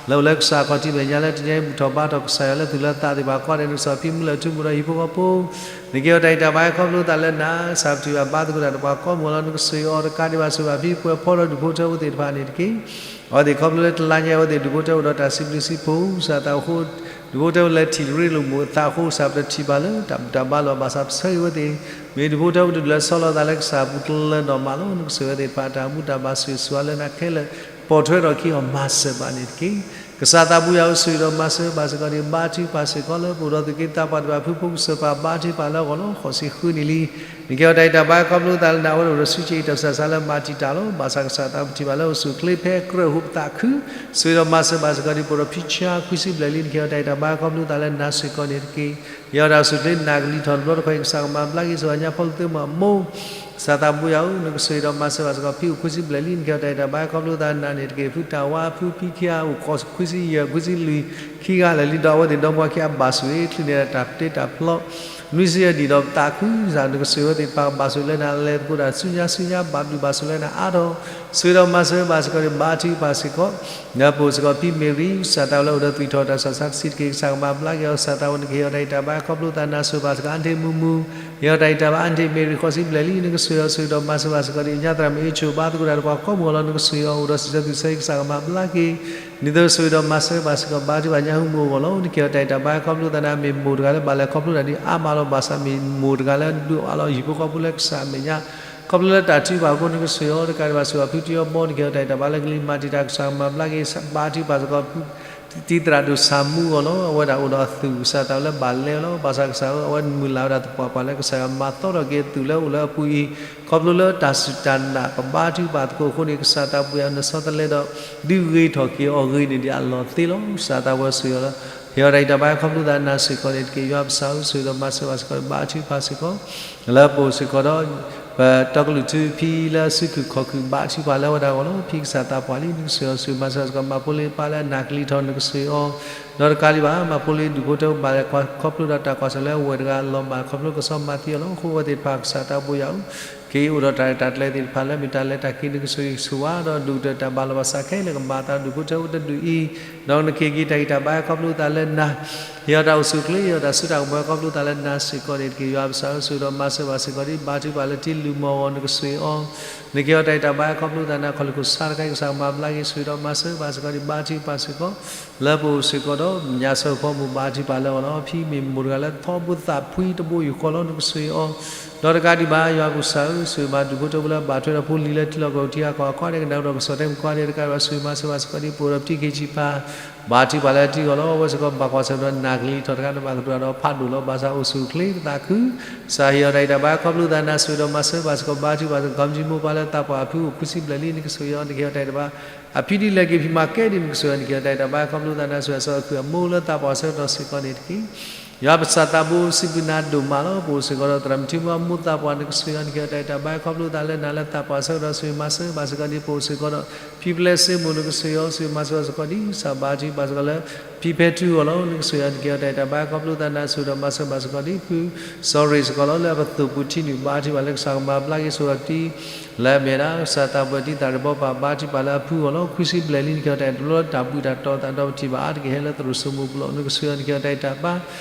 လၢအိၣ်လၢကစၢ်ခီၣ်ထံးမဲာ်ညါလၢတနံၤအံၤဘူၣ်ထီၣ်ဘါထီၣ်ကစၢ်ယွၤလၢသူၣ်လၢသးသ့ၣ်တဖၣ်ကိးဂၤဒဲး နကစၢ်ဖံမုၢ်လၢၢ်ထူမူဒီးဟံၣ်ဖိဃီဖိ နကဟ့ၣ်အီၤတၢ်ဂံၢ်တၢ်ဘါခီဖျိသးလၢနၤ ကစၢ်ပထံၣ်ဘၣ်ဘါသကိးတၢ်ဒီးပှၤကိးမုၢ်လီၤ နကစၢ်ယွၤအီၤတကးဒံးဘၣ် စၢၤဘၣ်ဖံပှဲၤဖီဒီးဒူၣ်ဖိထၢဖိသ့ၣ်တဖၣ်န့ၣ်တက့ၢ်. အဝဲသ့ၣ်ခီဖျိလၢတလါညါအဝဲသ့ၣ်ဒူၣ်ဖိထၢဖိဒီးတၢ်စံးဘျုးစံးဖှိၣ် ကစၢ်သးအိၣ်ဃိ ဒူၣ်ဖိထၢဖိလဲၤထံၣ်တရ့လိာ်မုာ်အသးအဃိ ကစၢ်ပတထံၣ်ဘၣ်လၢတၢ်ဘူၣ်တၢ်ဘါလီၤ ဘၣ်ဆၣ်ပဆၢဂ့ၤဝဲသ့ၣ် မ့ၢ်ဒူၣ်ဖိထၢဖိတဒူၣ်လၢဆီလီၤသးလၢကစၢ်အပူၤတလၢနီၢ်မးလီၤ. နကစၢ်ဝဲသ့ၣ်တဖၣ်တၢ်မူတၢ်ဘၣ်ဆိၣ်ဂ့ၤဆိၣ်ဝါလၢနၤခဲလၢာ် ပိာ်ထွဲထီၣ်က့ၤအီၤမၤစၢၤဘၣ်န့ၣ်တက့ၢ်. ကစၢ်သးပူၤယွၤဧၢ, ဆိၣ်ဂ့ၤဒီးမၤစၢၤဘၣ်စ့ၢ်ကီးန့ၣ် ဘါထုကဖၣ်စ့ၢ်ကီးလၢပအိၣ်ဒီးသူၣ်က့သးပှၢ်သ့ၣ်တဖၣ် ဖုဖိကစၢၢ်ပၢ် ဘါထုကဖၣ်လၢအဂီၢ်လီၤ. ဃိးဆံဃုနံၣ်လံ နကဲထီၣ်တၢ်အံးတၢ်ဘါ ခီဖျိသးလၢနၤ အဝဲဒၣ်အိၣ်ဒီးစုစ့ၣ်တၢ်ဆးဆးလၢမၤတံာ်တာ်လီၤ. ဘၣ်ဆၣ်ကစၢ်သးပူၤထံၣ်ဘၣ်လၢအိၣ်ဆူၣ်အိၣ်ချ့ ဖဲကြၢးဟူးပသးခု ဆိၣ်ဂ့ၤဒီးမၤစၢၤဘၣ်စ့ၢ်ကီးန့ၣ် ပအိၣ်ဒီးဖံဆါခွံဆံဘျဲၣ်လံ နကဲထီၣ်တၢ်အံးတၢ်ဘါ ခီဖျိသးလၢနၤစ့ၢ်ကီးန့ၣ်တက့ၢ်. ယဲဒၣ်အိၣ်ဆူၣ်အိၣ်ချ့ နၤကလံၤထီၣ်တဘျီတခီအံၤ ကစၢ်ကမၤဘျါက့ၤ ဆိၣ်ဂ့ၤညါဖီလီၤသုးမီၤအမိၢ် ကစၢ်သးပူၤယွၤဧၢ, နကဆိၣ်ဂ့ၤဒီးမၤစၢၤဘၣ်စ့ၢ်ကီး ဖံအိၣ်ခွံဆံဘျဲၣ်လံ နကဲထီၣ်တၢ်အံးတၢ်ဘါ ခီဖျိသးလၢနၤန့ၣ်တက့ၢ်. ဖုတၢ်ဝါ ဖုဖံခံဂၤ အိၣ်ခိးခွံဆံယဲၢ် ခွံဆံလွံၢ် ခံဂၤလၢာ်လံဒီး အဝဲသ့ၣ်ဒီမါဝၤခံဂၤအဘၣ်ဆိၣ်ဂ့ၤ ချုးန့ၢ်တၢ်ပျဲတၢ်ဖျီ နွံဆံယဲၢ်နံၣ်ဒီးပသးခု ကစၢ် နကဆိၣ်ဂ့ၤအဝဲသ့ၣ်တဖၣ် ဘၣ်ဆိၣ်လၢနၤ လဲၤသကိးတၢ်ဆူညါဆူညါ ဘၣ်ဘျုးဘၣ်ဆိၣ်လၢနၤအါထီၣ် ဆိၣ်ဂ့ၤဒီးမၤစၢၤဘၣ်စ့ၢ်ကီးန့ၣ် ဘါထုကဖၣ်စ့ၢ်ကီး ဒီးပအိၣ်စ့ၢ်ကီးဖံမ့ၤရံ ကစၢ်သးဝဲလၢအိၣ်ဒီးသွံၣ်ထီၣ်တၢ်ဆးဆးတဆံးတက့ၢ်. ကစၢ်ကမၤဘျါက့ၤအီၤ ကစၢ်သးဝဲ နကဟ့ၣ်အီၤတၢ်အံးတၢ်ဘါ ခီဖျိသးနၤ ဆိၣ်ဂ့ၤဘၣ်စ့ၢ်ကီး အါန့ၢ်မူမူ ဟ့ၣ်အီၤတၢ်အံးတၢ်ဘါ အါန့ၢ်မ့ၤရံ ဃိးဆံဘျဲၣ်လံ နကဆိၣ်ဂ့ၤအီၤ ဆိၣ်ဂ့ၤဒီးမၤစၢၤဘၣ်စ့ၢ်ကီးန့ၣ် ညါသရၣ်မုၣ်အ့ၣ်ဆိၣ် ဘါသကိးတၢ်ဒီးပှၤကိးမုၢ်အလီၢ် နကဆိၣ်ဂ့ၤအီၤ အိၣ်ဒီးစံးဆၢသူၣ်ဆၢ ကစၢ်ကမၤဘျါက့ၤ ဒ်သိးဆိၣ်ဂ့ၤဒီးမၤစၢၤဘၣ်စ့ၢ်ကီး ဘါထုကဖၣ်ညါဟူမူအဂီၢ်လီၤ. နကဟ့ၣ်အီၤတၢ်အံးတၢ်ဘါ ခီဖျိသးနၤ မ့ၢ်မိၢ်တဂၤလၢဘၣ်လဲၤခီဖျိတၢ်ဒ်အါမးလီၤ. ဘၣ်ဆၣ်မ့ၢ်မိၢ်တဂၤလၢဒိၣ်အါလီၤ ဟံၣ်ဖိဃီဖိလၢကစၢ်အမဲာ်ညါ ခီဖျိလၢတၢ်ထုကဖၣ်အဃိ နကဆိၣ်ဂ့ၤအီၤတကးဒံးဘၣ် ဆိၣ်ဂ့ၤအီၤဖုတံၤအီဘီ နကဟ့ၣ်အီၤတၢ်အံးတၢ်ဘါလၢကလံၤမၤတံာ်တာ် ကစၢ်ကမၤဘျါက့ၤ ဘါထုကဖၣ်စ့ၢ်ကီး တံၤသရၣ်ဒိၣ်ဆၣ်မူအဂီၢ်လီၤ. အဝဲဒၣ်အိၣ်ဒီးအသူၣ် ကစၢ်သးဝဲလၢဘၣ်လဲအီၤလီၤ. ဘၣ်ဆၣ်ကစၢ်ဧၢ အဝဲမုၢ်လၢ်ဝဲဒၣ်သပှၢ်ပှၢ်လၢကစၢ်ယွၤမၤသီထီၣ်က့ၤအသူၣ်လၢအိၣ်လၢအပူၤအံၤ ခီဖျိလၢတၢ်စူၢ်တၢ်နာ် ပဘါထုကဖၣ်သကိးအဃိန့ၣ် ကစၢ်သးပူၤယွၤ နဆီတလဲဒီး ဒုးဂ့ၤထီၣ်က့ၤအီၤဂ့ၤန့ၢ်ဒံးအလီၢ်သ့လီၤ. ကစၢ်သးပူၤဆိၣ်ဂ့ၤအီၤလၢ ဟ့ၣ်အီၤတၢ်အံးတၢ်ဘါ ခီဖျိသးနၤစ့ၢ်ကီးန့ၣ်တက့ၢ်. ယွၤပကစၢ်ဧၢ ဆိၣ်ဂ့ၤဒီးမၤစၢၤဘၣ်စ့ၢ်ကီး ဘါထုကဖၣ်စ့ၢ်ကီး လၢပအိၣ်စ့ၢ်ကီးဒီး ပတီကလုာ်ထူဖံလၢအစုခုၣ်ခီၣ်ခုၣ် ဘါထုကဖၣ်လၢအဝဲဒၣ်အဂီၢ်လီၤ. ဖံကစၢ်သးပှၢ်လံ နကဆိၣ်ဂ့ၤအီၤ ဆိၣ်ဂ့ၤမၤစၢၤဘၣ်စ့ၢ်ကီး မၤဖိလ့ပၢ်လၢအနၢ်ကလံၤထီၣ် နကဆိၣ်ဂ့ၤအီၤ ဒီးတကးဒံးဘၣ် မၤဖိလ့ဒူၣ်ဖိထၢဖိဘၣ်လဲၤခီဖျိဒီးတၢ်ကွၢ်ဆၢၣ်လၢအဝဲၢ်တဂၤအလီၢ်ဘၣ် ခီဖျိကဆီမၤသံအီၤလီၤ. အဃိအဝဲသ့ၣ်တဖၣ် ကစၢ်သးပူၤယွၤဧၢ က့ၤအိၣ်ဒီးတၢ်ရဲၣ်တၢ်ကျဲၤသ့ၣ်တဖၣ်လၢမ့ၢ်တၢ်လဲၤတၢ်က့ၤ နကဆိၣ်ဂ့ၤဆိၣ်ဝါဒီး ဒိၣ်ကတၢၢ်တၢ်ဘၣ်လီၤဘၣ်စးခဲလၢာ် ကမၤအသးဒူၣ်ဖိထၢဖိတဒူၣ်အံၤ ဒီးနကဟ့ၣ်က့ၤတၢ်ဂံၢ်တၢ်ဘါ ခီဖျိသးလၢနၤ ဟ့ၣ်အီၤတၢ်အိၣ်ဆူၣ်အိၣ်ချ့ ဟ့ၣ်အီၤတၢ်စိတၢ်ကမီၤ ခီဖျိသးလၢနၤစ့ၢ်ကီးန့ၣ်တက့ၢ်. ယွၤပကစၢ်ဧၢ ဆိၣ်ဂ့ၤဒီးမၤစၢၤဘၣ်စ့ၢ်ကီးဒ် ဘါထုကဖၣ်လၢထံလုၢ်မီၢ်အဂီၢ် နကဆိၣ်ဂ့ၤအီၤ နကဟ့ၣ်အီၤတၢ်ဂံၢ်တၢ်ဘါ ခီဖျိသးနၤ ခီၣ်လ့ၢ်ခိၣ်ဆါတခါအံၤ ကစၢ်ကမၤဘျါက့ၤ ဆိၣ်ဂ့ၤဒီးမၤစၢၤဘၣ်စ့ၢ်ကီးဒ် ဘါထုကဖၣ်စ့ၢ်ကီး လၢပအိၣ်စ့ၢ်ကီးဒီး ညၣ်ဆၢဖီမုၢ် ဘါထုကဖၣ်လၢအဂီၢ်လီၤ. ဖံမ့ၢ်မိၢ်တဂၤလၢထီဘိသးဖှံတဘိယူၢ်ဃီလီၤ နကဆိၣ်ဂ့ၤအီၤ ဒီးတကးဒံးဘၣ် ယွၤပကစၢ်ဧၢ ဆိၣ်ဂ့ၤမၤဒူၣ်ဖိထၢဖိလၢဘၣ်ထွဲဒီးဖိလံၤလၢထံလီၢ်ကီၢ်ထံ ဟးကီၢ်ဟးကီၢ်ဒီးကဒီးကစီၣ်တဲာ်မုၢ်ကီၢ်ဒဲးတကးဒံးဘၣ် ဆိၣ်ဂ့ၤမၤစၢၤဘၣ်စ့ၢ်ကီးဒ် ပအိၣ်ဒီးပထံၣ်ခ့ဆံးဖး ဘါထုကဖၣ်လၢထံအဂီၢ်လီၤ. အဝဲစ့ၢ်ကီးဘၣ်ကွၢ်ဆၢၣ်ဒီးနၢ်ကလံၤထီၣ်တခါဒီးဘၣ်ကတိၤတၢ်ဒီးဖးဒိၣ်လီၤ. ဘၣ်ဆၣ်အိၣ်ဆူၣ်အိၣ်ချ့ပသးခု ကစၢ်ဟ့ၣ်အီၤတၢ်ဂံၢ်တၢ်ဘါ ခီဖျိသးနၤ ဆိၣ်ဂ့ၤဒီးမၤစၢၤဘၣ်စ့ၢ်ကီး ဘါထုကဖၣ်စ့ၢ်ကီး ကီမၠံမိၢ်ပၢ်လၢသးပှၢ်အဖုအိၣ်ခွံဆံဘျဲၣ်လံ နကဆိၣ်ဂ့ၤအီၤ နကဟ့ၣ်အီၤတၢ်ဂံၢ်တၢ်ဘါ အဖံဒ်လဲၣ်က့ၤဖံးမၤကဲဒ် နကဆိၣ်ဂ့ၤအီၤ နကဟ့ၣ်အီၤတၢ်ဂံၢ်တၢ်ဘါ ခီဖျိသးနၤ ဆိၣ်ဂ့ၤအီၤဆၢကတီၢ်အဆၢကတီၢ်စ့ၢ်ကီးန့ၣ်တက့ၢ်. ယွၤပကစၢ်သးဘိ စံးဘျုးနၤဒိၣ်မးလီၤ. ပအိၣ်စ့ၢ်ကီးဒီးသရၣ်မုၣ်ထံမုၢ်အမိၢ်သးပှၢ် နကဆိၣ်ဂ့ၤအီၤ နကဟ့ၣ်အီၤတၢ်ဂံၢ်တၢ်ဘါ ခီဖျိသးလၢနၤလၢသးပှၢ်အဆၢကတီၢ် ဆိၣ်ဂ့ၤမၤစၢၤဘၣ်စ့ၢ်ကီးန့ၣ် ပအိၣ်စ့ၢ်ကီးဒီး ဖံပျဲစ့မိၢ် နကဆိၣ်ဂ့ၤအီၤ ဆိၣ်ဂ့ၤမၤစၢၤဘၣ်စ့ၢ်ကီးဒ် ကစၢ်ဘါထုကဖၣ်စ့ၢ်ကီးလၢ ဖံဖဲထူအဂီၢ်လီၤ. နကဆိၣ်ဂ့ၤအီၤ နကဟ့ၣ်အီၤတၢ်ဂံၢ်တၢ်ဘါ ခီဖျိသးနၤ ဆိၣ်ဂ့ၤဒီးမၤစၢၤဘၣ်စ့ၢ်ကီးဒ် ဖုစီၤရ့ၣ်စ့ၢ်ကီးလီၤ. လၢအပသိၣ်ပူၤထံနုာ် ဘါထုကဖၣ်လၢကစၢ်ကမၤဘျါက့ၤ ဆိၣ်ဂ့ၤအီၤတံၤ လၢအမဲာ်ဒၣ် ကစၢ်သးပှၢ်တံၤသၣ်ရ့ၣ်ဘီပၢ် ဘါထုကဖၣ်လၢအဖုအဂီၢ်လီၤ. ခွံဆံဘျဲၣ်လံ နကဟ့ၣ်အီၤတၢ်ဂံၢ်တၢ်ဘါ တၢ်ဘှံးတၢ်တီၤသးဒီးပထံၣ်ဘၣ်အါတက့ၢ် ဟဲလၢသရိာ်စိမိၤပူၤလီၤ. နကဆိၣ်ဂ့ၤအီၤ နကဟ့ၣ်အီၤတၢ်ဂံၢ်တၢ်ဘါ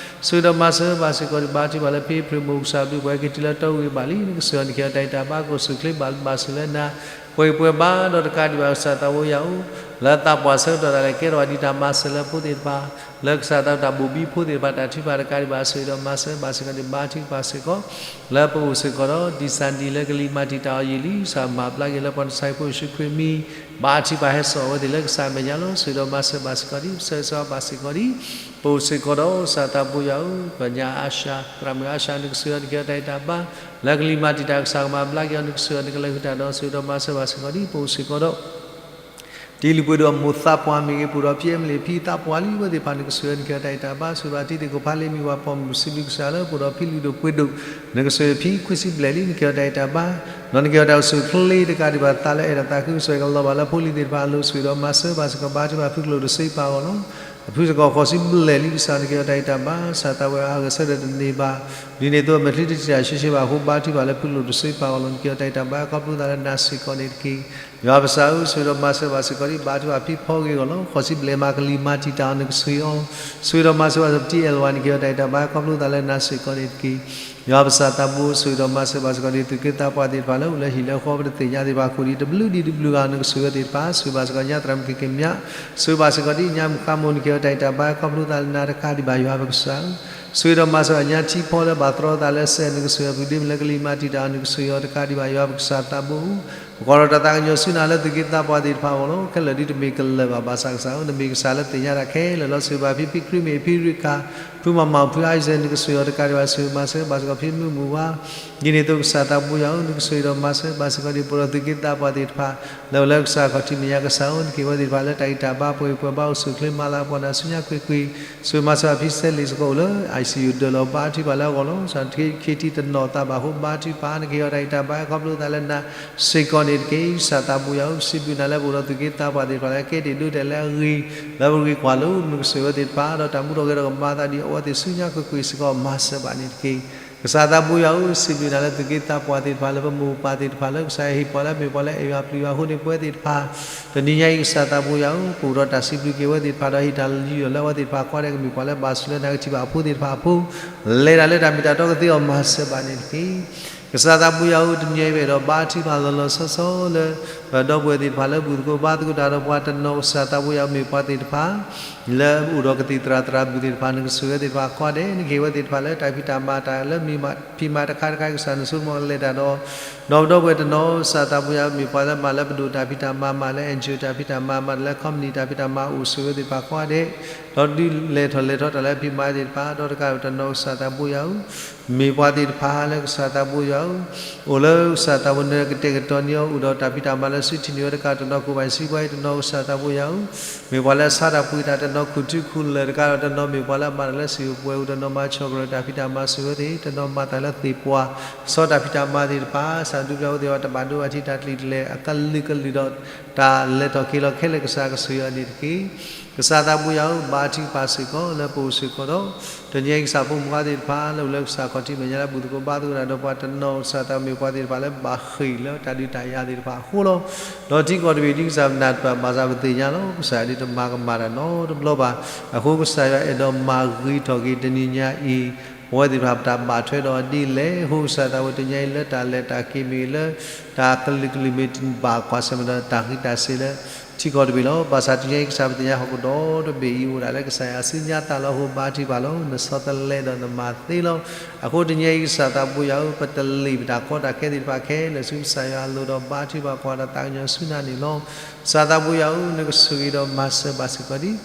ဆိၣ်ဂ့ၤဒီးမၤစၢၤဘၣ်စ့ၢ်ကီးဒ် ဘါထုကဖၣ်လၢဖံဖရ့ၣ်မိၢ် ကစၢ်ဘျုးပှၤဟဲက့ၤတုၤလၢတီဂ့ၤဘၣ်လံ. နကဆိၣ်ဂ့ၤအီၤ နကဟ့ၣ်အီၤတၢ်ဂံၢ်တၢ်ဘါ ကအိၣ်ဆူၣ်အိၣ်ချ့ဘၣ်ဘၣ်ဆိၣ်လၢနၤ ပှဲၤဂံၢ်ပှဲၤဘါဒီးတကးဒံးဘၣ် ကစၢ်သးဘိယွၤဧၢ လၢသးပှၢ်ဆၢကတီၢ်ဒၣ်လဲာ် ကဲထီၣ်ဒ်တၢ်မၤစၢၤလၢဖိသ့ၣ်တဖၣ် လၢကစၢ်သးတၢ်ဘိၣ်ဘံဖိသ့ၣ်တဖၣ် တၢ်ထုကဖၣ်တကးဒံးဘၣ် ဆိၣ်ဂ့ၤဒီးမၤစၢၤဘၣ်စ့ၢ်ကီးဒ် ဘါထုကဖၣ်စ့ၢ်ကီး လၢပအိၣ်စ့ၢ်ကီးဒီး ဒ်စၣ်ဒံၣ်လၢကလံၤမၤတံာ်တာ်အီၤယံာ်လံ ကစၢ်မၤဘျါက့ၤလၢပှၤနဆါဟံၣ်ဖိယ့ၣ်ၡူးခရံာ်မံၤ ဘါထုကဖၣ်ဟဲစိာ်အဝဲသ့ၣ်လၢကစၢ်အမဲာ်ညါလီၤ. ဆိၣ်ဂ့ၤဒီးမၤစၢၤဘၣ်စ့ၢ်ကီးဒ် ပဆၢဂ့ၤဆၢဝါဘၣ်စ့ၢ်ကီးဒ် ပအိၣ်စ့ၢ်ကီးဒီး ကစၢ်သးဘိယွၤဧၢ ပညါအါၡါ သရၣ်မုၣ်အါၡါ နကဆိၣ်ဂ့ၤအီၤ နကဟ့ၣ်အီၤတၢ်ဂံၢ်တၢ်ဘါ လၢကလံၤမၤတံာ်တာ် ကစၢ်ကမၤဘျါက့ၤအီၤ နကဆိၣ်ဂ့ၤအီၤ နကလဲၤဃုာ်တၢ်ဒီး ဆိၣ်ဂ့ၤဒီးမၤစၢၤဘၣ်စ့ၢ်ကီးဒ် ပအိၣ်စ့ၢ်ကီးဒီး တ့လုၢ်ပှ့ၤဒိၣ်အမိၢ်သးပှၢ်မ့ၢ်ဂ့ၤ ပအိၣ်ဒီးဖံအဲမလ့ၣ် ဖံသးပှၢ်လံ အဝဲသ့ၣ်တဖၣ် နကဆိၣ်ဂ့ၤအီၤ နကဟ့ၣ်အီၤတၢ်ဂံၢ်တၢ်ဘါ ဆိၣ်ဂ့ၤဘၣ်တံၤသကိးဖးလ့မံၤဝၤဖီမုၣ် စံးဘျုးကစၢ်လၢပအိၣ်ဒီးဖံလုၢ်ဒိၣ်ပှ့ၤဒိၣ် နကဆိၣ်ဂ့ၤအီၤဖံခွံဆံဘျဲၣ်လံ နကဟ့ၣ်အီၤတၢ်ဂံၢ်တၢ်ဘါ ဒီးနကဟ့ၣ်အီၤတၢ်အိၣ်ဆူၣ်အိၣ်ချ့တကးဒံးဘၣ် သးလၢအဲၣ်တၢ်သးခုကစီၣ် ကလီၤဘၣ်လၢဖိလံၤသ့ၣ်တဖၣ်အလိၤ ဆိၣ်ဂ့ၤဒီးမၤစၢၤဘၣ်စ့ၢ်ကီး ဘါထုကဖၣ်ဖုကလိာ်တစ့ပာ်အဂီၢ်လီၤ. အဖုစ့ၢ်ကီးဃိးဆံဘျဲၣ်လံ ကစၢ် နကဟ့ၣ်အီၤတၢ်ဂံၢ်တၢ်ဘါ ကစၢ်သးဝဲအါဂၤဆၢထၢၣ်တန့ၢ်ဘၣ် ဒ်န့ၣ်အသိးအမဲာ်ချံတထံၣ်တၢ်ရှဲရှဲဘၣ်အဃိ ဘါထုကဖၣ်လၢဖုကလိာ်တစ့ပာ်အဂီၢ်လီၤ. နကဟ့ၣ်အီၤတၢ်ဂံၢ်တၢ်ဘါ ခီဖျိသးလၢနၤစ့ၢ်ကီးန့ၣ်တက့ၢ်. ယွၤပကစၢ်ဧၢ ဆိၣ်ဂ့ၤဒီးမၤစၢၤဘၣ်စ့ၢ်ကီးဒ် ဘါထုကဖၣ်ဖံဖီဂ့ၤအဂီၢ်လီၤ. ဃိးဆံဘျဲၣ်မးကလံၤမၤတံာ်တာ်အီၤ နကဆိၣ်ဂ့ၤအီၤ ဆိၣ်ဂ့ၤဒီးမၤစၢၤဘၣ်စ့ၢ်ကီး ပတံၤအဲၣ်လဝါ နကဟ့ၣ်အီၤတၢ်ဂံၢ်တၢ်ဘါ ခီဖျိသးလၢနၤစ့ၢ်ကီးန့ၣ်တက့ၢ်. ယွၤပကစၢ်သးဘိ ဆိၣ်ဂ့ၤဒီးမၤစၢၤဘၣ်စ့ၢ်ကီးဒ် သူၣ်က့သးပှၢ်သ့ၣ်တဖၣ်လၢအိၣ်လၢဟံၣ်လၢဃီ ပတသ့ၣ်ညါသ့ၣ်တဖၣ်အဃိ ဒ်တဘျုးဒ်တဘျုးဂၤ နကဆိၣ်ဂ့ၤသ့ၣ်တဖၣ် ဆိၣ်ဂ့ၤဘၣ်စ့ၢ်ကီးညါသရၣ်မုၣ်က့ၤက့ၤမၠး ဆိၣ်ဂ့ၤဘၣ်စ့ၢ်ကီးဒ်ညါမုၣ်ဃါမိၢ် နကဟ့ၣ်အီၤတၢ်ဂံၢ်တၢ်ဘါ ခီဖျိသးလၢနၤတကးဒံးဘၣ်ယွၤပကစၢ်ဧၢ ဆိၣ်ဂ့ၤဒီးမၤစၢၤဘၣ်ညါထံဖီလၢဘၣ်တြီသးလၢစဲး နကဆိၣ်ဂ့ၤအီၤ ဖုဒ့မုၣ်လၢကလံၤမၤတံာ်တာ်အီၤ နကဆိၣ်ဂ့ၤအီၤတကးဒံးဘၣ်ယွၤပကစၢ်သးဘိဧၢ ပကွၢ်ထီၣ်တၢ်သးကညီၤဆူနၤလၢသုးက့သးပှၢ်သ့ၣ်တဖၣ်အဂီၢ်လီၤ. ခဲလၢာ်ဒ်တမ့ၢ်ကလၢာ်ဘၣ် ဘၣ်ဆၣ်ကစၢ်ဧၢ, နမ့ၢ်ကစၢ်လၢသ့ၣ်ညါတၢ်ခဲလၢာ်လီၤ. ဆိၣ်ဂ့ၤဘၣ်ဖဲဖံခရံာ်မ့ၢ်အဖံရ့ၣ်ခါ, ဖုမၤမၤဖုအါစၢၤ နကဆိၣ်ဂ့ၤအီၤတကးဒံးဘၣ် ဆိၣ်ဂ့ၤမၤစၢၤဘၣ်စ့ၢ်ကီးဖံမုၢ်မုၢ်ဝါ, ဒ်န့ၣ်အသိးကစၢ်သးဘိယွၤဧၢ, နကဆိၣ်ဂ့ၤဒီးမၤစၢၤဘၣ်စ့ၢ်ကီးဒ်ပအိၣ်ဒီးသုးက့သးပှၢ်သ့ၣ်တဖၣ် လၢအိၣ်လၢကစၢ်ခီၣ်ထံးမဲာ်ညါကစၢ်ဧၢ, နကဟ့ၣ်ဝဲသ့ၣ်တဖၣ်လၢတၢ်ဂံၢ်တၢ်ဘါ ပှဲၤပှဲၤဘါအိၣ်ဆူၣ်အိၣ်ချ့ မၤလၤကပီၤနၤဆူညါကွ့ၢ်ကွ့ၢ်, ဆိၣ်ဂ့ၤမၤစၢၤဘၣ်ဖံစဲလ့ၣ်စ့ၢ်ကီးအိၣ်လၢ ICU ဒၢးလီၤ ဘါထုကဖၣ်လၢအဂီၢ်လီၤ. ကစၢ်ခ့ထံတနီၤသးဘၣ်အဃိ ဘါထုကဖၣ် နကဟ့ၣ်အီၤတၢ်ဂံၢ်တၢ်ဘါခီဖျိသးလၢနၤစ့ၢ်ကီးန့ၣ်တက့ၢ်. ကစၢ်သးဘိယွၤဧၢ, ပစံးဘျုးနၤလၢပအိၣ်ဒီးသုးက့သးပှၢ်သ့ၣ်တဖၣ်လၢအကဲတ့ၢ်ဒိတဲာ်လၢအဂ့ၤ လၢပဂ့ၢ်ကွၢ်လိ နကဆိၣ်ဂ့ၤဝဲသ့ၣ်တဖၣ် ဒီးတၢ်မူထီၣ်ဂဲၤထီၣ်ကမၤအသးဒ်အဝဲသ့ၣ်ဆူညါကွ့ၢ်ကွ့ၢ်စ့ၢ်ကီး မၤစၢၤဘၣ်န့ၣ်တက့ၢ်. ကစၢ်သးဘိယွၤဧၢ, ပစံးဘျုးနၤလၢသုးက့သးပှၢ်သ့ၣ်တဖၣ် လၢပမိၢ်ပၢ်သ့ၣ်တဖၣ်လၢကစၢ်ယွၤဟ့ၣ်ပှၤလၢအမ့ၢ်ပှၤလၢအဲၣ်ယွၤပျံၤယွၤအဃိန့ၣ် ပဝဲသ့ၣ်တဖၣ် တနံၤညါအံၤ ကစၢ်သးဘိယွၤဧၢ, ပအိၣ်ဒီးတၢ်စံးဘျုးက့ၤဝဲသ့ၣ်တဖၣ်ဒီး ဟ့ၣ်တၢ်ယူးယီၣ်လၢအဝဲသ့ၣ်တဖၣ်အခွါဒဲး ကမ့ၢ်ပှၤလၢဘၣ်ဆိၣ်လၢနၤကထံၣ်ဘၣ်အဖိသ့ၣ်တဖၣ်အဖိ လဲၤတၢ်လၢတၢ်မ့ၢ်တၢ်တီကသ့အီၤ မၤစၢၤဘၣ်န့ၣ်တက့ၢ်. ကစၢ်သးဘိယွၤဧၢ, တနံၤအံၤ ပအဲၣ်ဒိးဘါထုကဖၣ်လီၤလီၤဆီဆီလၢ ပဒီပုၢ်ဝဲၢ်သ့ၣ်တဖၣ်လၢဘူၣ်သကိးဘါသကိးတၢ်ဒီးပှၤတနီၤ ကစၢ်သးဘိယွၤဧၢ, မ့ၢ်ပှၤသ့ၣ်တဖၣ် လၢအိၣ်ဒီးကသံၣ်သရၣ်သရၣ်မုၣ်သ့ၣ်တဖၣ် နကဆိၣ်ဂ့ၤဝဲသ့ၣ်တဖၣ်အခွါဒဲး, နကဟ့ၣ်ဝဲသ့ၣ်တဖၣ်လၢတၢ်ဖံးတၢ်မၤတၢ်လၢမ့ၢ်ဖံးမၤတခါတခါ ကစၢ်နဆိကမိၣ်လဲၤတၢ်ဒီး ဒီးပဒီပုၢ်ဝဲၢ်တနီၤ ကစၢ်သးဘိယွၤဧၢ, မ့ၢ်ပှၤလၢမၤလၢပဒိၣ်တၢ်ဖံးတၢ်မၤ မၤလၢ NGO တၢ်ဖံးတၢ်မၤ မၤတၢ်လၢ company တၢ်ဖံးတၢ်မၤ အိၣ်ဆိၣ်ဂ့ၤဝဲသ့ၣ်တဖၣ်အခွါဒဲး, ဒီးဒုးလဲၤထီၣ်လဲၤထီတၢ်လၢဖံးမၤသ့ၣ်တဖၣ် ဒီးတကးဒံးတနီၤ ကစၢ်သးဘိယွၤဧၢ မ့ၢ်ပှၤသ့ၣ်တဖၣ်လၢကစၢ်သးဘိယွၤဧၢ, အိၣ်လၢကစၢ်သးဘိနကတဲာ်ကတီၤန့ၢ်အီၤ အိၣ်ဒီးတၢ်ဖံးတၢ်မၤလၢစုထံၣ်န့ၢ်ဝဲတကးဒံးတနီၤ ကိၢ်ဘၣ်စံးဘှါအံၤတနီၤ ကစၢ်သးဘိယွၤဧၢ, မ့ၢ်ပှၤလၢအဆါတၢ်ပှ့ၤတၢ်တနီၤ ခူၣ်ထူခူၣ်လၢာ်တကးဒံးတနီၤ မ့ၢ်ပှၤလၢအမၤတၢ်လၢစံာ်ပှဲၤအူတနီၤ မၤဆီၣ်ကရၢတၢ်ဖံးတၢ်မၤ ဆိၣ်ဂ့ၤဝဲသ့ၣ်တနီၤ မၤတၢ်လၢသ့ၣ်ပှၢ် ကဆီတၢ်ဖံးတၢ်မၤသ့ၣ်တဖၣ် ကစၢ်ဒုးပျၢ်ဝဲသ့ၣ်တဖၣ် တဘၣ်ဒိဘၣ်ထံးတၢ်တလံာ်တလဲၢ် အကလုာ်ကလုာ်ဒီး တၢ်လဲၤထီၣ်က့ၤလီၤခဲလၢာ် ကစၢ်ကဆိၣ်ဂ့ၤအီၤန့ၣ်တက့ၢ်. ကစၢ်သးဘိယွၤဧၢ, ဘါထုကဖၣ်စ့ၢ်ကီးလၢပအိၣ်စ့ၢ်ကီးဒီး တနံၤအံၤ ကစၢ်ဖိမုၣ်ဖိခွါသ့ၣ်တဖၣ် လၢအိၣ်လၢကစၢ်ခီၣ်ထံးမဲာ်ညါလၢဘူၣ်သကိးဘါသကိးတၢ်ဒီးပှၤတနီၤ ကစၢ်သးဘိယွၤဧၢ, မ့ၢ်ပှၤသ့ၣ်တဖၣ်လၢဘၣ်ဃ့ၢ်လၢတၢ်ဒုးတၢ်ယၤသ့ၣ်တဖၣ်အဃိလီၤ. ဒီးထံကီၢ်တဘ့ၣ်ဒ်ကစၢ်ပနၢ်တပၢၢ်ဘၣ်ဆၣ် ပသ့ၣ်ညါလီၤ ကစၢ်ယွၤဒ်တမၤကမၣ်တၢ်နီတဘျီဘၣ်. အဃိကစၢ်ယွၤအဲၣ်ဒိးမၤဂ့ၤထီၣ်က့ၤတနံၤညါအံၤ ပဝဲသ့ၣ်တဖၣ်ပတၢ်ဘၣ်ထွဲဒီးဒ်လဲၣ်. အဃိကစၢ်သးဘိယွၤဧၢ, တနံၤညါအံၤလၢတၢ်လဲၤတၢ်က့ၤမ့ၢ်ဂ့ၤ လၢတၢ်ကလုာ်ကလုာ်မ့ၢ်ဂ့ၤ ဘၣ်ကွၢ်ဆၢၣ်မဲာ်ဒီးတၢ်ဃံးတၢ်စ့ၤလၢထံကီၢ်တဘ့ၣ်လီၤ. ဘၣ်ဆၣ်တနံၤညါအံၤ ကစၢ်ပသ့ၣ်ညါဟီၣ်ကဒီးတဘ့ၣ်အံၤ အိၣ်ဒၣ်လၢကစၢ်ယွၤအစုညါသးလီၤ. အဃိဘါထုကဖၣ်လီၤ. နဆီတလဲဒီးနမၤသ့လီၤ. အဃိတနံၤညါအံၤ ကစၢ်သးဘိယွၤဧၢ, ပတလံာ်ပတၢ်ကီတၢ်ခဲသ့ၣ်တဖၣ်ခဲလၢာ်ဆူကစၢ်ယွၤအလိၤဒီး ဘါထုကဖၣ်ကွၢ်တၢ်သးကညီၤဆူနၤန့ၣ်လီၤ. ကစၢ်သးဘိယွၤဧၢ, နကဆိၣ်ဂ့ၤဒီးမၤစၢၤဘၣ်စ့ၢ်ကီးဒ်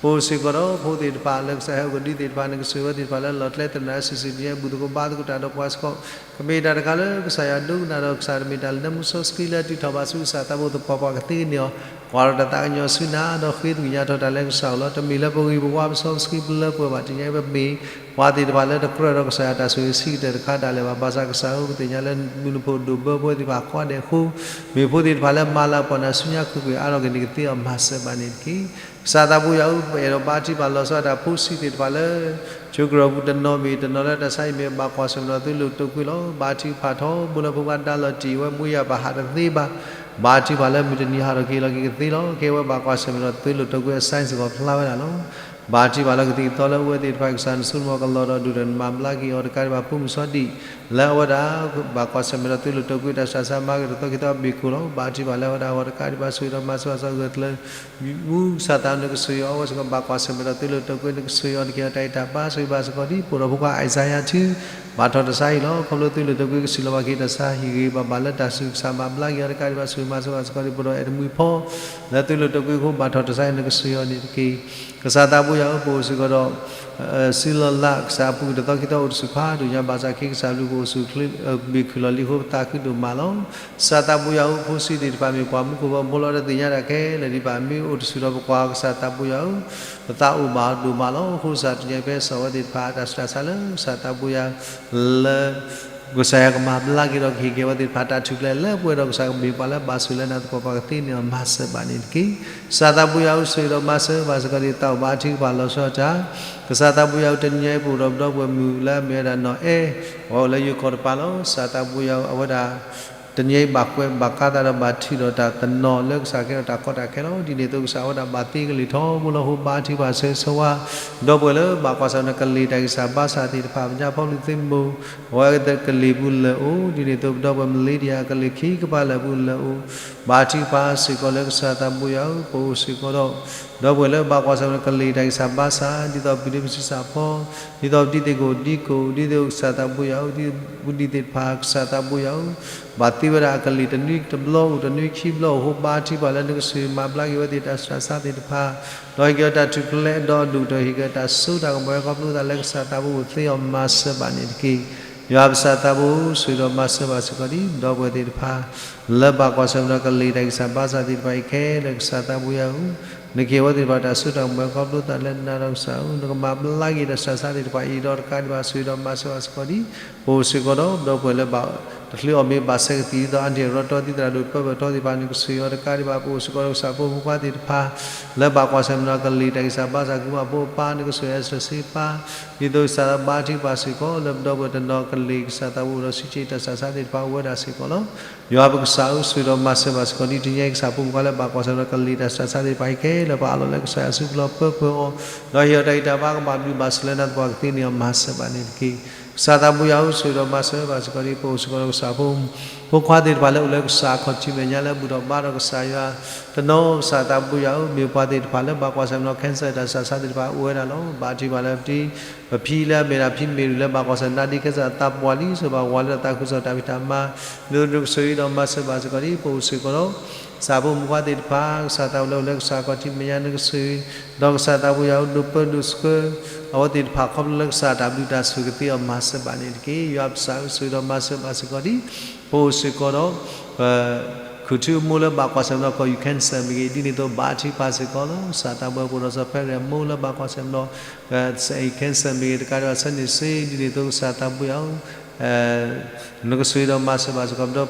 ပအိၣ်စ့ၢ်ကီးဒီးဖိသ့ၣ်တဖၣ်လၢကစၢ်ဟဲအိၣ်ကဒုသ့ၣ်တဖၣ် နကဆိၣ်ဂ့ၤဝဲသ့ၣ်တဖၣ်လၢလီၤကျဲသနၢၣ်စုာ်စုာ် တနံၤညါအံၤ ဘူၣ်သကိးဘါသကိးတၢ်ဒီးပှၤစ့ၢ်ကီး ကမ့ၢ်တၢ်တခါလၢကစၢ်ယွၤဒိကနၣ်ဒီး ကစၢ်တမ့ၢ်တၢ်လၢနၢမူစီဆှံလၢအတုၤထီၣ်ဘၣ်ဆူကစၢ်သးဘိသပှၢ်ပှၢ်ကသ့န့ၢ်အီၤ ကွၢ်ထီၣ်တၢ်သးကညီၤဆူနၤ ဒီးဃ့သကွံၢ်ညါထီၣ်တၢ်လၢကစၢ်အအိၣ်လီၤ. တမ့ၢ်လၢပဂံၢ်ပဝါပစီပဆှံပလၢပှဲၤဘၣ်. တနံၤညါအံၤပမ့ၢ်ပှၤသ့ၣ်တဖၣ်လၢတကြၢးဒီးကစၢ်ယွၤတၢ်ဆိၣ်ဂ့ၤဆံးကတၢၢ်တခါဒၣ်လဲာ်ဘၣ်. ဘၣ်ဆၣ်ကစၢ်ဧၢ, ပသ့ၣ်ညါလၢမုၢ်နံၤဖိဒိၣ်ဘၢဖိသ့ၣ်တဖၣ်အခွါဒဲးအဃိ မ့ၢ်ဖိသ့ၣ်တဖၣ်လၢမၤလၤကပီၤနၤဆူညါကွ့ၢ်ကွ့ၢ် အါထီၣ်က့ၤန့ၣ်ကသ့အီၤ မၤစၢၤဘၣ်န့ၣ်တက့ၢ်. ကစၢ်သးဘိယွၤဧၢ, ပအဲၣ်ဒိးဘါထုကဖၣ်လီၤဆီဒၣ်တၢ်ဖိဆံးသ့ၣ်တဖၣ်လၢ ကၠိကရၢၢ်ပူၤတနီၤမ့ၢ်ဂ့ၤ တနီၤလၢတၢ်ဆါဟံၣ်မ့ၢ်ဂ့ၤ ဘၣ်ကွၢ်ဆၢၣ်မဲာ်ဒီးသွံၣ်လိာ်တိာ်ကွံာ်လီၤ. ဘါထုကဖၣ်ထီဘိလၢဖိခွါဒါလီၤတံၢ်ဝဲ မူယၤပဟးတသ့ဘၣ်. ဘါထုကဖၣ်လၢမုၢ်တနံၤဟးထီၣ်က့ၤလီၤက့ၤကသ့လီၤ. ကဲဝဲဘၣ်ကွၢ်ဆၢၣ်မဲာ်ဒီးသွံၣ်လိာ်တိာ်ကွံာ်အ sign စ့ၢ်ကီးဖျါဝဲဒၣ်လီၤ. ဘါထုကဖၣ်လၢကသံၣ်ကသီလၢအဝဲသ့ၣ်တဖၣ် ကစၢ်နဆိကမိၣ်ကလီၤဒီးဒိၣ်ဒီးနမၤဘျါက့ၤအီၤတကးဒံးဘၣ် ဖိမုၣ်စီဒံၣ် လၢအဝဲဒၣ် ဘၣ်ကွၢ်ဆၢၣ်မဲာ်ဒီးသွံၣ်လိာ်တိာ်ကွံာ်တၢ်ဆူးတၢ်ဆါ မၤဂ့ၤတသီခံသီအဘ့ၣ်ခိၣ်လီၤ. ဘါထုကဖၣ်လၢအဝဲဒၣ်အဂီၢ်တကးဒံးဘၣ် ဆိၣ်ဂ့ၤဒီးမၤစၢၤဘၣ်စ့ၢ်ကီး ဂၢၢ်ကျၢၤ မူကစၢ်သးနကဆိၣ်ဂ့ၤအီၤဝဲစ့ၢ်ကီး ဘၣ်ကွၢ်ဆၢၣ်မဲာ်ဒီးသွံၣ်လိာ်တိာ်ကွံာ် နကဆိၣ်ဂ့ၤအီၤ နကဟ့ၣ်အီၤတၢ်ဂံၢ်တၢ်ဘါ ဆိၣ်ဂ့ၤဘၣ်စ့ၢ်ကီးဒ် ပအိၣ်ဒီးဖိခွါအံၣ်စါယၤထူ ဘၣ်ထီၣ်တၢ်ဆါဟံၣ်လီၤ. ခီဖျိသွံၣ်လိာ်တိာ်ကွံာ်ကစံၣ်လီၤဘၣ်က့ၤတၢ်ဆါဟံၣ်ဂ့ၤ ဘၣ်ဘၣ်လၢတၢ်ဆူးကစၢ်မၤဘျါက့ၤအီၤတကးဒံးဘၣ် ဆိၣ်ဂ့ၤမၤစၢၤဘၣ်စ့ၢ်ကီးဒ် ပအိၣ်ဒီးအဲၣ်တမှံၤဖီ လၢသွံၣ်လိာ်တိာ်ကွံာ်အဃိ ဘၣ်ထီၣ်တၢ်ဆါဟံၣ် နကဆိၣ်ဂ့ၤအီၤန့ၣ်တက့ၢ်. ကစၢ်သးဘိယွၤဧၢ, ပအိၣ်စ့ၢ်ကီးဒီး စုလီၢ်လၢ် ကစၢ်အပူၤကွံာ်တသီခံသီအိၣ်တဆူၣ်ဖးဒိၣ်ညါ ဘၣ်ဆၣ်ခဲကစၢ်ဘျုးပအိၣ်ဆူၣ်ချ့ ဘ့ၣ်ခုၣ်လီၤလံအဃိ ပသးခုဒိၣ်မးလီၤ. ကစၢ်သးဘိယွၤဧၢ, ဖိဆံးသ့ၣ်တဖၣ်မ့ၢ်ပှၤမူခိၣ်ဘီမုၢ်ဖိလီၤ တၢ်သ့ၣ်ညါတၢ်ခဲလၢာ်ဒံးဘၣ် မ့ၢ်အိၣ်တဆူၣ်ဒီးပကွၢ်ကစၢ်သးဘိယွၤဧၢ, ပသးအိၣ်ဘၣ်ဒိၣ်မးလီၤ. အဃိကစၢ်တနံၤအံၤ ပဟဲစိာ်ဝဲသ့ၣ်တဖၣ်တၢ်ဆူးတၢ်ဆါလၢကစၢ်သးဘိယွၤ လၢ ကစၢ်ယွၤကမၤဘျါက့ၤဒီးကဟ့ၣ်က့ၤဝဲသ့ၣ်တဖၣ်တၢ်ထူၣ်ဖျဲးလၢပှဲၤဒီးကစၢ်ကမ့ၢ်ပှၤလၢဘၣ်ဆိၣ်လၢနၤသပှၢ်ပှၢ်ကသ့န့ၢ်အီၤ မၤစၢၤဘၣ်န့ၣ်တက့ၢ်. ကစၢ်သးဘိယွၤဧၢ, ဆိၣ်ဂ့ၤဒီးမၤစၢၤဘၣ်စ့ၢ်ကီးဒ်သးအိၣ်ဘၣ်ထုကဖၣ်လီၤဆီဒၣ်တၢ်, ကစၢ်သးဘိယွၤဧၢ, တနံၤအံၤပအိၣ်ဒီးပဒီပုၢ်ဝဲၢ်မုၣ်လၢအမ့ၢ်ဝဲဒၣ်နီၢ်အဲၣ် အဝဲအိၣ်လၢယိၤကီၢ်တပၤလီၤ. ကစၢ်သးဘိယွၤဧၢ, အဝဲဒၣ် တနံၤအံၤဘၣ်ကွဲးဘၣ်ကါသးဒီးဘၣ်ထုးဒီးတၢ်သနီၤလၢကစၢ်ကဲထီၣ်တၢ်ကီတၢ်ခဲလီၤ. ဒ်န့ၣ်အသိးကစၢ်အဝဲဒၣ်ဘၣ်သ့ကလံၤထီဘိလီၤ. အဃိဘါထုကဖၣ်ဆၢဂ့ၤဆၢဝါ ဒီပုၢ်ဝဲၢ်လၢဘၣ်ကွၢ်ဆၢၣ်မဲာ်ဒီးကလံၤတၢ်ဂံၢ်စၢ်ဘါစၢ်သ့ၣ်တဖၣ် ပညါဖီလူၤသ့ၣ်မိၢ် အဝဲကလံၤပူၤလၢာ်အိၣ်, ဒ်န့ၣ်အသိးပဒီပုၢ်ဝဲၢ်မလ့ဒံယၤကလံၤခံကပၤလၢာ်ပူၤလၢာ်အိၣ်, ဘါထုကဖၣ်စ့ၢ်ကီးလၢကစၢ်သးဘိယွၤဧၢ, ပအိၣ်စ့ၢ်ကီးဒီး ဒီပုၢ်ဝဲၢ်လၢဘၣ်ကွၢ်ဆၢၣ်မဲာ်ဒီးကလံၤတၢ်ဂံၢ်စၢ်ဘါစၢ် ဒ်သိးပဒုးပစံးစၢ်ဖီ, ဒ်သိးပဒံသ့ၣ်ကအိၣ်ဒံကအိၣ်, ဒ်သိးကစၢ်သးဘိယွၤဧၢ, ဒ်ပူၤဒံးသ့ၣ်တဖၣ် ကစၢ်သးဘိယွၤဧၢ ဘၣ်သ့ဝဲဒၣ်အကလံၤတနွံတဘျီအိၣ် တနွံခံဘျီအိၣ်အဃိ ဘါထုကဖၣ်လၢနကစၢ်ယွၤမၤဘျါက့ၤဝဲသ့ၣ်တၢ်ဆူးတၢ်ဆါသ့ၣ်တဖၣ်, ဒီးဟ့ၣ်က့ၤအီၤတၢ်ထူၣ်ဖျဲးဒီးအဒိၣ်ကတၢၢ် ဟ့ၣ်က့ၤတၢ်ဆိၣ်ဂ့ၤတၢ်ကမီၤဝဲခီဖျိသးလၢကစၢ်သးဘိအိၣ်သ့အီၤမၤစၢၤဘၣ်န့ၣ်တက့ၢ်. ယွၤပကစၢ်သးဘိ ဆိၣ်ဂ့ၤဒီးမၤစၢၤဘၣ်စ့ၢ်ကီးဒံး ပဒီပုၢ်ဝဲၢ်သ့ၣ်တဖၣ် လၢဘၣ်ကွၢ်ဆၢၣ်မဲာ်ဒီးကလံၤတၢ်ဂံၢ်စၢ်ဘါစၢ်သ့ၣ်တဖၣ်အံၤခဲလၢာ် ကစၢ်သးဘိယွၤဧၢ, နကဟ့ၣ်ဝဲသ့ၣ်တဖၣ်တၢ်စိတၢ်ကမီၤဝဲခီဖျိသးလၢနၤဒီးကစၢ်ဧၢ, နကမၤဘျါက့ၤတၢ်ဆူးတၢ်ဆါသ့ၣ်တဖၣ်အံၤဒီးတကးဒံးဘၣ် ဆိၣ်ဂ့ၤဒီးမၤစၢၤဘၣ်စ့ၢ်ကီးဒံး ပအိၣ်စ့ၢ်ကီးဒီး ပဒီပုၢ်ဝဲၢ်လၢဘၣ် တချုးအီၣ်မ့ၤဘၣ်ဆဲးကသံၣ်ဒ်သိး အါတံၣ်ရီတီ ဒ်သရၣ်ဒိၣ်ပၢပၢၢ်ထီသ့ၣ်တဖၣ် နကဆိၣ်ဂ့ၤအီၤတကးဒံးဘၣ် ပအိၣ်စ့ၢ်ကီးဒီးကစၢ်ဖိမုၣ်ခွါသ့ၣ်တဖၣ် လၢဘၣ်ကွၢ်ဆၢၣ်မဲာ်ဒီးကလံၤတၢ်ဂံၢ်စၢ်ဘါစၢ် ကုမၤဖိအပၢ် နကဆိၣ်ဂ့ၤအစၢၤစ့ပၢ် ဒ်သိးကစၢ်ဘါထုကဖၣ်စ့ၢ်ကီး လၢပဒီပုၢ်ဝဲၢ်တနီၤကလံၤ ကစၢ်သးဘိအိၣ်ဒီးစုစ့ၣ်တၢ်ဆူးတၢ်ဆါသ့ၣ်တဖၣ်အိၣ်ဝဲဒၣ်စ့ၢ်ကီးလီၤ. ယွၤပကစၢ်ဧၢ ဆိၣ်ဂ့ၤဒီးမၤစၢၤဘၣ်စ့ၢ်ကီးဒံး တနံၤအံၤကစၢ်ဖိမုၣ်ခွါလၢဘၣ်ကွၢ်ဆၢၣ်မဲာ်ဒီးကလံၤတၢ်ဆူးတၢ်ဆါသ့ၣ်တဖၣ်အံၤခဲလၢာ် ပှၤအးလီၤလၢကစၢ်ယွၤအစုပူၤလီၤ ပၢပၢအီၤ ဒီးဟ့ၣ်အီၤတၢ်ဂံၢ်တၢ်ဘါကဘၣ်ဘျုးဘၣ်ဆိၣ်လၢနၤသပှၢ်ကသ့န့ၣ်အီၤမၤစၢၤဘၣ်န့ၣ်တက့ၢ်. ကစၢ်သးဘိယွၤဧၢ ဆိၣ်ဂ့ၤဒီးမၤစၢၤဘၣ်စ့ၢ်ကီးဒံး ပအိၣ်စ့ၢ်ကီးဒီးကစၢ်ဖိ ဖိခွါသ့ၣ်တဖၣ်လၢအိၣ်လၢကစၢ်အခီၣ်ထံးမဲာ်ညါလၢဘူၣ်ထီၣ်ဘါထီၣ်ကစၢ်ယွၤ တနီၤကစၢ်သးဘိယွၤဧၢ မ့ၢ်ပှၤသ့ၣ်တဖၣ်လၢဘၣ်ကွၢ်ဆၢၣ်မဲာ်ဒီး cancer တၢ်ဆူးတၢ်ဆါသ့ၣ်တဖၣ်အိၣ်ဝဲဒၣ်လီၤ. ဘါထုကဖၣ်လၢပတံၤ ပဖံလၢအမ့ၢ်ဒၣ်ဖံမ့ၢ်ရူၤလၢဘၣ်ကွၢ်ဆၢၣ်မဲာ်ဒီး cancer အသးပှၢ်လံ ဆိဘၣ်ဝးလၢတၢ်သးခုကစီၣ်တၢ်ဖံးတၢ်မၤ ဒ်သိးနကဆိၣ်ဂ့ၤဒီးမၤစၢၤဘၣ်စ့ၢ်ကီးဒံး ပအိၣ်စ့ၢ်ကီးဒီး ကစၢ်ဖိမုၣ်ခွါသ့ၣ်တဖၣ် ကစၢ်သးဘိယွၤလၢအိၣ်လၢကစၢ်အခီၣ်ထံးမဲာ်ညါ နကဆိၣ်ဂ့ၤ ဒီးကစၢ်သးဘိယွၤဧၢ ဒိးပၢဒိးဆှၢ အဝဲသ့ၣ်တဖၣ်ခီဖျိလၢကစၢ်တၢ်ဘျုးတၢ်ဆိၣ်ဂ့ၤကသ့အီၤမၤစၢၤဘၣ်န့ၣ်တက့ၢ်. ယွၤပကစၢ်ဧၢ ဆိၣ်ဂ့ၤဒီးမၤစၢၤဘၣ်စ့ၢ်ကီးဒံး ပအိၣ်စ့ၢ်ကီးဒီး ပ ခူၣ်ထူအမိၢ်လၢဘၣ်ကွၢ်ဆၢၣ်မဲာ်ဒီး ကီၢ်ယူၢ် cancer မ့ၢ်ဂ့ၤ ဒ်န့ၣ်အသိးဘါထုကဖၣ်စ့ၢ်ကီးလီၤ. ကစၢ်သးဘိယွၤ ပအိၣ်ဒီးစီၤဖဲရဲၣ်အမိၢ်လၢဘၣ်ကွၢ်ဆၢၣ်မဲာ်ဒီး စဲအံၤ cancer မ့ၢ်ဂ့ၤ တကးဒံးဘၣ်ဆၢန့ၣ်စ့ ဒ်န့ၣ်အသိးကစၢ်သးဘိယွၤဧၢ နကဆိၣ်ဂ့ၤဒီးမၤစၢၤဘၣ်စ့ၢ်ကီး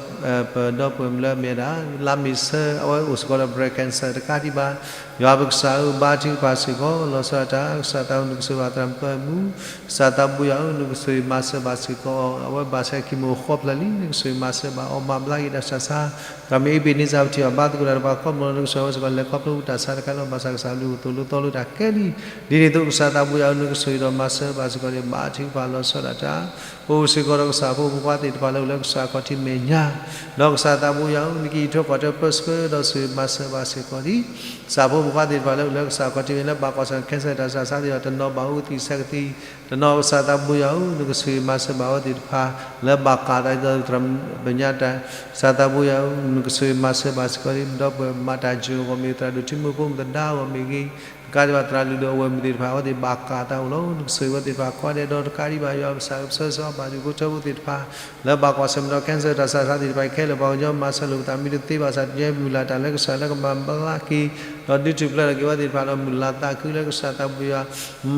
ပဒီပုၢ်ဝဲၢ်လၢအမ့ၢ်ဝဲဒၣ် လါမ့ၤဆၢ အဝဲအိၣ်စ့ၢ်ကီးဒီး breast cancer တကးဒံးဘၣ် ယွၤပကစၢ်ဧၢ ဘါထုကဖၣ်စ့ၢ်ကီး လီၤဆီဒၣ်တၢ် ကစၢ်သးဘိယွၤ နကဆိၣ်ဂ့ၤဘၣ်သရၣ်မုၣ်ပၢမုၣ် ကစၢ်သးဘိယွၤဧၢ နကဆိၣ်ဂ့ၤမၤစၢၤဘၣ်စ့ၢ်ကီး အဝဲဘၣ်ဆဲး chemo ဃီဖျၢၣ်လံ နကဆိၣ်ဂ့ၤမၤစၢၤဘၣ်အီၤ မၤဘျါက့ၤတၢ်ဆူးတၢ်ဆါ သရၣ်မုၣ်အ့ဘ့းန့စၢ် ပထံၣ်ဘၣ်ဘါသကိးတၢ်ဒီးပှၤခီဖျိ နကဆိၣ်ဂ့ၤဝဲစ့ၢ်ကီး လဲၤခီဖျိတၢ်ဆါတခါလၢအဘၣ်ဆၣ် ကစၢ်အဘျုးအဖှိၣ်သိၣ်လိသီလိတၢ်ခဲလၢာ် ဒ်န့ၣ်အသိးကစၢ်သးဘိယွၤဧၢ နကဆိၣ်ဂ့ၤဒီးမၤစၢၤဘၣ်စ့ၢ်ကီးန့ၣ် ဘါထုကဖၣ်လီၤဆီဒၣ်တၢ် ပအိၣ်စ့ၢ်ကီးဒီးကစၢ်ဖိမုၣ်ခွါသ့ၣ်တဖၣ်လၢအိၣ်လၢကစၢ်အခီၣ်ထံးမဲာ်ညါ ဒီးကစၢ်သးဘိယွၤဧၢ နကအံးထွဲကွၢ်ထွဲပၢဆှၢဒီးဆိၣ်ဂ့ၤမၤစၢၤဘၣ်စ့ၢ်ကီးဒံး ကစၢ်ဖိမုၣ်ခွါသ့ၣ်တဖၣ်လၢအိၣ်လၢကစၢ်အခီၣ်ထံးမဲာ်ညါလၢဘၣ်ကွၢ်ဆၢၣ် cancer တၢ်ဆူးတၢ်ဆါသ့ၣ်တဖၣ် တနီၤဘၣ်အူသံးဆဲးကသံ တနီၤကစၢ်သးဘိယွၤဧၢ နကဆိၣ်ဂ့ၤမၤစၢၤဘၣ်အဝဲသ့ၣ်တဖၣ် လၢဘၣ်ကးသးဒ်သိး သရၣ်မုၣ်ညါတၢ် ကစၢ်သးဘိယွၤဧၢ နကဆိၣ်ဂ့ၤမၤစၢၤဘၣ်စ့ၢ်ကီးဒံး ပဒီပုၢ်ဝဲၢ်မၤတၢ်ယိာ်အဂီၢ်မ့ၢ်ဂ့ၤ သရၣ်ဒိၣ်ထံမုၣ်ဖိမုၣ်သဒါအဂီၢ်မ့ၢ်ဂ့ၤ တကးဒံးဘၣ်သရၣ်လုၢ်ဒိၣ်အဝဲၢ်မုၣ်သ့ၣ်တဖၣ် အဝဲသ့ၣ်ဘၣ်ကးသးအိၣ်လီၤ နကဆိၣ်ဂ့ၤဝဲသ့ၣ်တဖၣ် ကိးဂၤဒဲးဒီးတကးဒံးဘၣ် ယွၤပကစၢ်ဧၢ ပဆၢဂ့ၤဆၢဝါဘၣ်ဒုးဖိထၢဖိသ့ၣ်တဖၣ် လၢဘၣ်ကွၢ်ဆၢၣ်မဲာ်ဒီး cancer တၢ်ဆူးတၢ်ဆါသ့ၣ်တဖၣ်အံၤခဲလၢာ် ပှၤကညီမၤဆၢလိာ်ပသးမ့ၢ်တသ့ဘၣ်ဆၣ် တနံၤအံၤမုၢ်လၢ်တၢ်လၢကစၢ်လၢကမၤဘျါက့ၤ ဒီးဒုးထူၣ်ဖျဲးထီၣ်က့ၤဝဲသ့ၣ်တဖၣ်ဒီးမုၢ်လၢ်သးခုလၢကစၢ်သးဘိယွၤ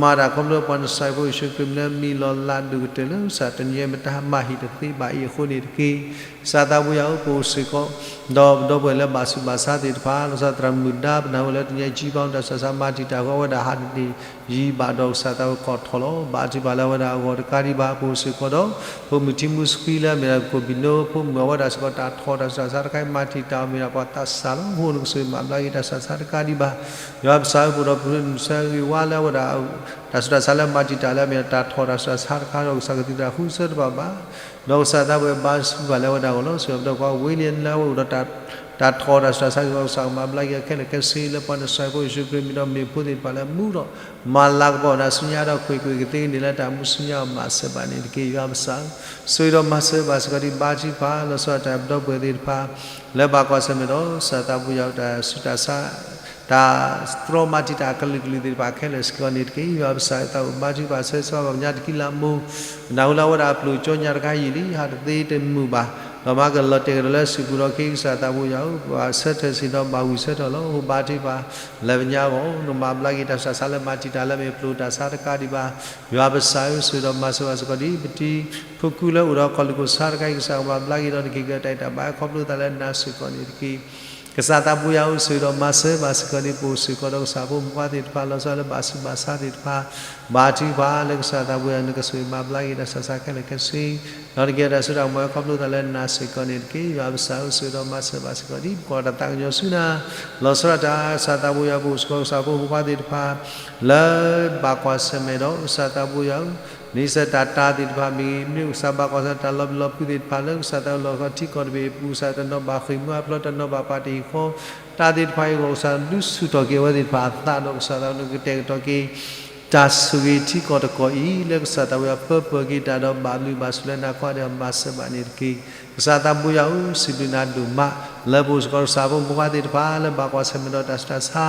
မၤတၢ်ခီဖျိပှၤနစၤရ့းဖိယ့ၣ်ၡူးခရံာ်မံၤလၢမံလီၤလးဒိၣ်ကတၢၢ်လၢကစၢ်တနံၤအံၤမတၤမၤဟံၣ်တသ့ဘၣ်အံၤအဃိန့ၣ်တက့ၢ်. ကစၢ်သးဘိယွၤဧၢ ပအိၣ်စ့ၢ်ကီး ဒီးပဒီပုၢ်ဝဲၢ်လၢဘၣ်ဆူးဘၣ်ဆါသ့ၣ်တဖၣ် လီၤဆီသရၣ်မုၣ်ဒါ ပနၢ်ဟူလၢတနံၤအံၤ ကံဘါတၢ်ဆူးတၢ်ဆါမၤတံာ်တာ်ဃီဝဲဒၣ်ဟးတနံၤယံာ်ဘၣ်ဒီးကစၢ်သးဘိယွၤကိးထီၣ်လီၤ. ဘါထုကဖၣ်လၢအဝဲဒၣ်အဂီၢ်တကးဒံးဘၣ် ပအိၣ်စ့ၢ်ကီးဒီး ဖိမုၣ်ထံမုၢ်ဆှံလၢအမ့ၢ်ဒၣ် ကိၣ်ဘံၣ်နိ ဖိမုၣ်အဝဲဒၣ်စ့ၢ်ကီး တၢ်ထီၣ်တၢ်ဆူးတၢ်ဆါတခါအံၤ မၤတံာ်တာ်အီၤမ့ၢ်ဒၣ်ပှၤသးစၢ်လီၤ. အဃိနကဆိၣ်ဂ့ၤမၤဘျါက့ၤတၢ်ဆူးတၢ်ဆါတကးဒံးဘၣ် ယွၤပကစၢ်ဧၢ ပအိၣ်ဒီးပမုၢ်ဆၢဂ့ၤဝါလၢအဝဲဒၣ် တၢ်ဆူးတၢ်ဆါလၢမၤတံာ်တာ်လၢအမ့ၢ်ဒၣ်တၢ်ထီၣ်တၢ်ဆူးတၢ်ဆါတခါဒီး ကစၢ်ကသံၣ်သရၣ်ဃုဆၢတဘၣ်ဘၣ် ဒီးကစၢ်သးဘိယွၤဘါထုကဖၣ်လၢအဝဲဒၣ်အဂီၢ်လီၤ. ဆိၣ်ဂ့ၤပဒီပုၢ်ဝဲၢ်လၢအဝဲအိၣ်ဒီးတၢ်ထီၣ်တၢ်ဆူးတၢ်ဆါက့ၤအဂီၢ် ကစၢ်ကမၤဘျါက့ၤအခဲလၢာ်ခဲဆ့လၢပှၤနစၤရ့းဖိယ့ၣ်ၡူးခရံာ်မံၤဒီးမ့ၢ်ဖိသ့ၣ်တဖၣ်လၢမူဒီး မၤလၤကပီၤနၤဆူညါဒီး ကွ့ၢ်ကွ့ၢ်ကသ့ကန့ၢ်လၢတၢ်မူဆူညါအမၤစၢၤဘၣ်န့ၣ်တက့ၢ်. ယွၤပကစၢ်ဧၢ ဆိၣ်ဂ့ၤဒီးမၤစၢၤဘၣ်စ့ၢ်ကီးဒံး ဘါထုကဖၣ်လီၤဆီဒၣ်တၢ်ပဒီပုၢ်ဝဲၢ်သ့ၣ်တဖၣ် လၢဘၣ်ကွၢ်ဆၢၣ်မဲာ်ဒီး ကစၢ်သးဘိယွၤတၢ်ဆူးတၢ်ဆါ တၢ်တြီမၤတံာ်တာ်အကလုာ်ကလုာ်သ့ၣ်တဖၣ်ခဲလၢာ်စ့ၢ်ကီးန့ၣ်တက့ၢ်. ယွၤပကစၢ်ဧၢ သးအိၣ်ဘါထုကဖၣ်ဆၢဂ့ၤဆၢဝါဘၣ်ပညါတကံလၢအမိၢ် ပနၢ်ဟူလၢအဝဲဒၣ်အပျိာ်ကၠီညါတခါယံာ်လံ ဟးတသ့တမုာ်ဘၣ် ဒီးမၤကလီၤတဲာ်ကဒီးလၢစုပူၤဒီးက့ၤ ကစၢ်သးဘိယွၤဧၢ ပှၤဆၢထၢၣ်စ့ၢ်ဒီးဘၣ်ဝံၤဆၢထၢၣ်လီၤ. အိၣ်ဘါထုကဖၣ်လၢပညါအဂီၢ် နကမၤဘျါက့ၤတၢ်ဆူးတၢ်ဆါလၢမၤတံာ်တာ်လၢအမ့ၢ်အပျိာ်တၢ်ဆါတကးဒံးဘၣ် ယွၤပကစၢ်ဧၢ ဆိၣ်ဂ့ၤဒီးမၤစၢၤဘၣ်စ့ၢ်ကီးဒံး ပတံၤဖိကူလၢအိၣ်ဒီးကီၢ်လူၢ်ကီၢ်ဆါတခါအံၤ ကစၢ်ကမၤဘျါက့ၤဒီးနက့ၤကတၢ်အံၤတၢ်ဘါဟဲခီဖျိသးလၢနၤစ့ၢ်ကီးန့ၣ်တက့ၢ်. ကစၢ်သးဘိယွၤဧၢ ဆိၣ်ဂ့ၤဒီးမၤစၢၤဘၣ်စ့ၢ်ကီး ဒ်ပအိၣ်စ့ၢ်ကီးဒီးကစၢ်ဖိမုၣ်ခွါသ့ၣ်တဖၣ် လီၤဆီလၢဘၣ်ဆူးဘၣ်ဆါသ့ၣ်တဖၣ် ဘါထုကဖၣ်လၢကစၢ်သးဘိယွၤ နကဆိၣ်ဂ့ၤမၤဘျါက့ၤတၢ်ဆူးတၢ်ဆါခဲလၢာ်ခဲဆ့ ဒီးနက့ၤတၢ်ဆူးတၢ်ကမီၤဟဲခီဖျိသးလၢနၤစ့ၢ်ကီးန့ၣ်တက့ၢ်. ယွၤပကစၢ်ဧၢ ဆိၣ်ဂ့ၤဒီးမၤစၢၤဘၣ်စ့ၢ်ကီး ဒ်ပကိးတၢ်သးကညီၤဆူနၤ လီၤဆီဒၣ်တၢ် ကစၢ်သးဘိယွၤ ပအိၣ်စ့ၢ်ကီးကစၢ်ဖိမုၣ်ခွါသ့ၣ်တဖၣ် လၢဘၣ်ကွၢ်ဆၢၣ်မဲာ်ဒီး ကစၢ်သးဘိယွၤဧၢ န့ဆၢၣ်တၢ်တၢ်သ့ၣ်တဖၣ်မ့ၢ်ဂ့ၤ မ့ၢ်ကစၢ်ဘၣ်ကွၢ်ဆၢၣ်တၢ်လီၤပျံၤလီၤဖုးသ့ၣ်တဖၣ်လၢကစၢ်သးလီၢ်ကီၢ်ထံကီၢ်တဘ့ၣ်အပူၤ ကစၢ်တနီၤဘၣ်ဃ့ၢ်မှံဟးဖျိး တနီၤဘၣ်ပာ်တ့ၢ်ဃီ တၢ်သ့ၣ်တဖၣ်အံၤအဂီၢ် ကစၢ်ဒုးဆူၣ်ထီၣ်က့ၤအဝဲသ့ၣ်တဖၣ်အသးဒီးကစၢ်သးနကတဲာ်ကတီၤက့ၤ တၢ်ဆိၣ်ဂ့ၤထံကီၢ်တကီၢ်အံၤ လၢကစၢ်သးဘိယွၤပၢပၢၢ်က့ၤတၢ်ဒီးဘၣ်ဘျုးဘၣ်ဆိၣ်လၢနၤကိးဂၤဒဲးအမၤစၢၤဘၣ်န့ၣ်တက့ၢ်. ကစၢ်သးဘိယွၤဧၢ, စံးဘျုးနၤဒိၣ်မး လၢပအိၣ်စ့ၢ်ကီးဒီးကစၢ်ဖိမုၣ်ဖိခွါသ့ၣ်တဖၣ် လၢဘၣ်ကွၢ်ဆၢၣ်မဲာ်ဒီးတၢ်ဆူးတၢ်ဆါ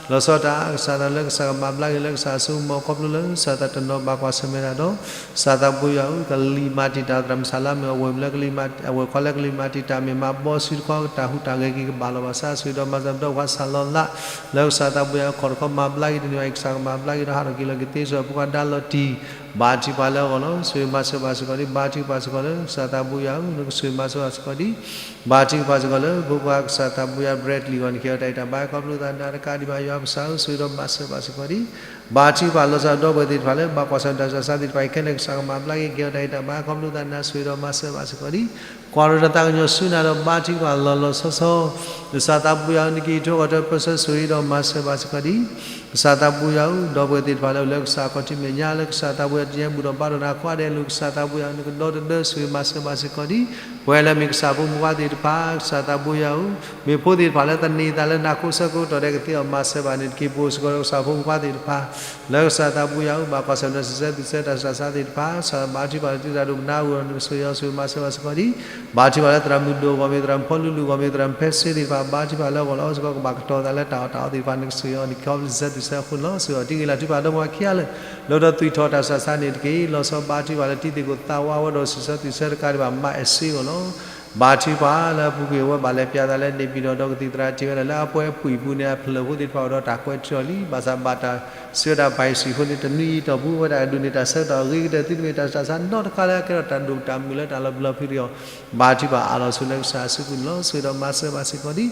လီၤဆီဒၣ်တၢ် ကစၢ်သးလၢကစၢ်ကမၤဘျါက့ၤလၢကစၢ်အစိကမီၤခီဖျိလၢ ကစၢ်သးတနီၤဘၣ်ကွၢ်ဆၢၣ်မဲာ်တၢ်ဒီး ကစၢ်သးဘိယွၤဧၢ, ကလံၤမၤတံာ်တာ်သရၣ်မုၣ်ဆၣ်လါမ့ၢ်အဝဲၢ်မုၣ်လၢကလံၤမၤ အဝဲၢ်ခွါလၢကလံၤမၤတံာ်တာ်မ့ၢ်မၤဘီစုတခီ တၢ်ဟူးတၢ်ဂဲၤက့ၤကဘၣ်လီၤဘၣ်ဆၣ် ဆိၣ်ဂ့ၤဒီးမၤစၢၤပဒီပုၢ်ဝဲၢ်ခွါစၢ်လီၤလး လၢကစၢ်သးဘိယွၤခီၣ်တခီမၤဘျါက့ၤတန့ၢ်ဘၣ်အံၤ ကစၢ်ကမၤဘျါက့ၤဒီးဟးထီၣ်က့ၤလီၤက့ၤသ့ ဆိၣ်ဂ့ၤဖိခွါဒါလီၤတံၢ် ဘါထုကဖၣ်လၢအဂီၢ်လီၤ. ဆိၣ်ဂ့ၤမၤစၢၤဘၣ်စ့ၢ်ကီးဒံး ဘါထုကဖၣ်စ့ၢ်ကီးလၢ ကစၢ်သးဘိယွၤဧၢ, နကဆိၣ်ဂ့ၤမၤစၢၤဘၣ်စ့ၢ်ကီးဒံး ဘါထုကဖၣ်စ့ၢ်ကီးလၢ ဖိခွါကစၢ်သးဘိယွၤ Bradley အဂီၢ်န့ၣ် ကဟ့ၣ်အီၤတၢ်အဲၣ်တၢ်ဘါခီဖျိသးနၤတကးဒံးဘၣ် ယွၤပကစၢ်ဧၢ ဆိၣ်ဂ့ၤဒီးမၤစၢၤဘၣ်စ့ၢ်ကီးဒံး ဘါထုကဖၣ်လီၤဆီဒီပုၢ်ဝဲၢ်သ့ၣ်တဖၣ်လၢ ဘၣ်ကွၢ်ဆၢၣ်မဲာ်တၢ်ဆူးတၢ်ဆါသ့ၣ်တဖၣ်အံၤခဲလၢာ် ကစၢ်ကမၤဘျါက့ၤ ကဟ့ၣ်အီၤတၢ်အဲၣ်တၢ်ဘါခီဖျိသးနၤ ဆိၣ်ဂ့ၤဒီးမၤစၢၤဘၣ်စ့ၢ်ကီးဒံး ကွၢ်ရ့ဒီးသးကညီၤဆူနၤဒီးဘါထုကဖၣ်လီၤလီၤဆီဆီ ကစၢ်သးဘိယွၤဧၢ နကဟံးထီၣ်ကီၤထၢပၢဆှၢ ဆိၣ်ဂ့ၤဒီးမၤစၢၤဘၣ်စ့ၢ်ကီးဒံး ကစၢ်သးဘိယွၤဧၢ, ဒီပုၢ်ဝဲၢ်သ့ၣ်တဖၣ်လၢအိၣ်လၢကစၢ်ခီၣ်ထံးမဲာ်ညါ လၢကစၢ်သးဘိယွၤတနံၤအံၤဘူၣ်ထီၣ်ဘါထီၣ်နၤကိးဂၤဒဲးအလိၤ ကစၢ်သးဘိယွၤဧၢ နကဒီတဒၢ ဆိၣ်ဂ့ၤမၤစၢၤဘၣ်စ့ၢ်ကီးဒံး ပဝဲလၢမ့ၢ်ကစၢ်ဖိမုၣ်ဖိခွါသ့ၣ်တဖၣ် ကစၢ်သးဘိယွၤဧၢ, မ့ၢ်ဖိသ့ၣ်တဖၣ်လၢသန့ၤသးလၢနၤကိးဆၢကတီၢ်ဒဲး ကသ့အီၤမၤစၢၤဘၣ်န့ၣ်တက့ၢ်. ပအိၣ်စ့ၢ်ကီးဒီးကစၢ်ဖိမုၣ်ဖိခွါသ့ၣ်တဖၣ် လၢကစၢ်သးဘိယွၤဧၢ ဘၣ်ကွၢ်ဆၢၣ်မဲာ်ဒီးစံးဆၢသူၣ်ဆၢတၢ်ဆူးတၢ်ဆါသ့ၣ်တဖၣ် ကစၢ်ဘါထုကဖၣ်လၢသုတၢ်ဒိကနၣ်အဂီၢ် နကဆိၣ်ဂ့ၤအီၤ ဆိၣ်ဂ့ၤမၤစၢၤဘၣ်စ့ၢ်ကီးဒံး ဘါထုကဖၣ်လၢသရၣ်မုၣ်ဒိၣ်အဂီၢ်မ့ၢ် သရၣ်မုၣ်ဖီလူလူအဂီၢ်မ့ၢ် သရၣ်မုၣ်ဖဲစ့သ့ၣ်တဖၣ် ဘါထုကဖၣ်လၢအဂီၢ်လီၤ. အိၣ်စ့ၢ်ကီးကဘၣ်ကတီၤသးလၢတၢ်အီၣ်တၢ်အီသ့ၣ်တဖၣ် နကဆိၣ်ဂ့ၤအီၤ နကဟ့ၣ်အီၤစံးဆၢသူၣ်ဆၢအဃိန့ၣ်လီၤ. ဆိၣ်ဂ့ၤအီၤတံၤဂ့ၤလၢ်ထုကဖၣ်ဒီမါဝၤခံဂၤလၢာ် လၢဒီးသွံၣ်ထီၣ်တၢ်ဆူးတၢ်ဆါန့ၣ်တက့ၢ်. လီၤဆီဘါထုကဖၣ်လၢတံၤသကိးသးဝါဝဲဒီးစံးဆၢသူၣ်ဆၢတကးဒံးဘၣ် မၤအဲၣ်စ့အဂီၢ်လီၤ. ဘါထုကဖၣ်လၢအပူၤကွံာ်အဝဲဘၣ်လဲၤပၠးသးလၢ နေပြည်တော် ဒီးကသံၣ်သရၣ်တ့ၢ်ဝဲဒၣ်လၢအပှဲၤအပှံၢ်ပူၤန့ၣ် အဖျၢၣ်ဖိသ့ၣ်တဖၣ်အိၣ်ဒီးတၢ်ကွဲးထူအီၤလံ. ဘၣ်ဆၣ်ဘၣ်တၢ်စံးဝဲဒၣ် ဘၣ်ယစံးအဃိန့ၣ် တနွံအံၤတီၢ်ပူၤဝဲဒၣ်အဒိးန့ၢ်တၢ်ဆၢကတီၢ်အဂ့ၤကတၢၢ် သုတမ့ၢ်တၢ်ဆူးတၢ်ဆါနီတခါလၢ ကဲထီၣ်တၢ်ဒိၣ်တၢ်မုၢ်လၢတၢ်လီၤဘှံးလီၤဖုးတယီၢ် ဘါထုကဖၣ်အးလီၤဆိလၢကစၢ်အစုပူၤန့ၣ်လီၤ. ဆိၣ်ဂ့ၤဒီးမၤစၢၤဘၣ်စ့ၢ်ကီးဒံး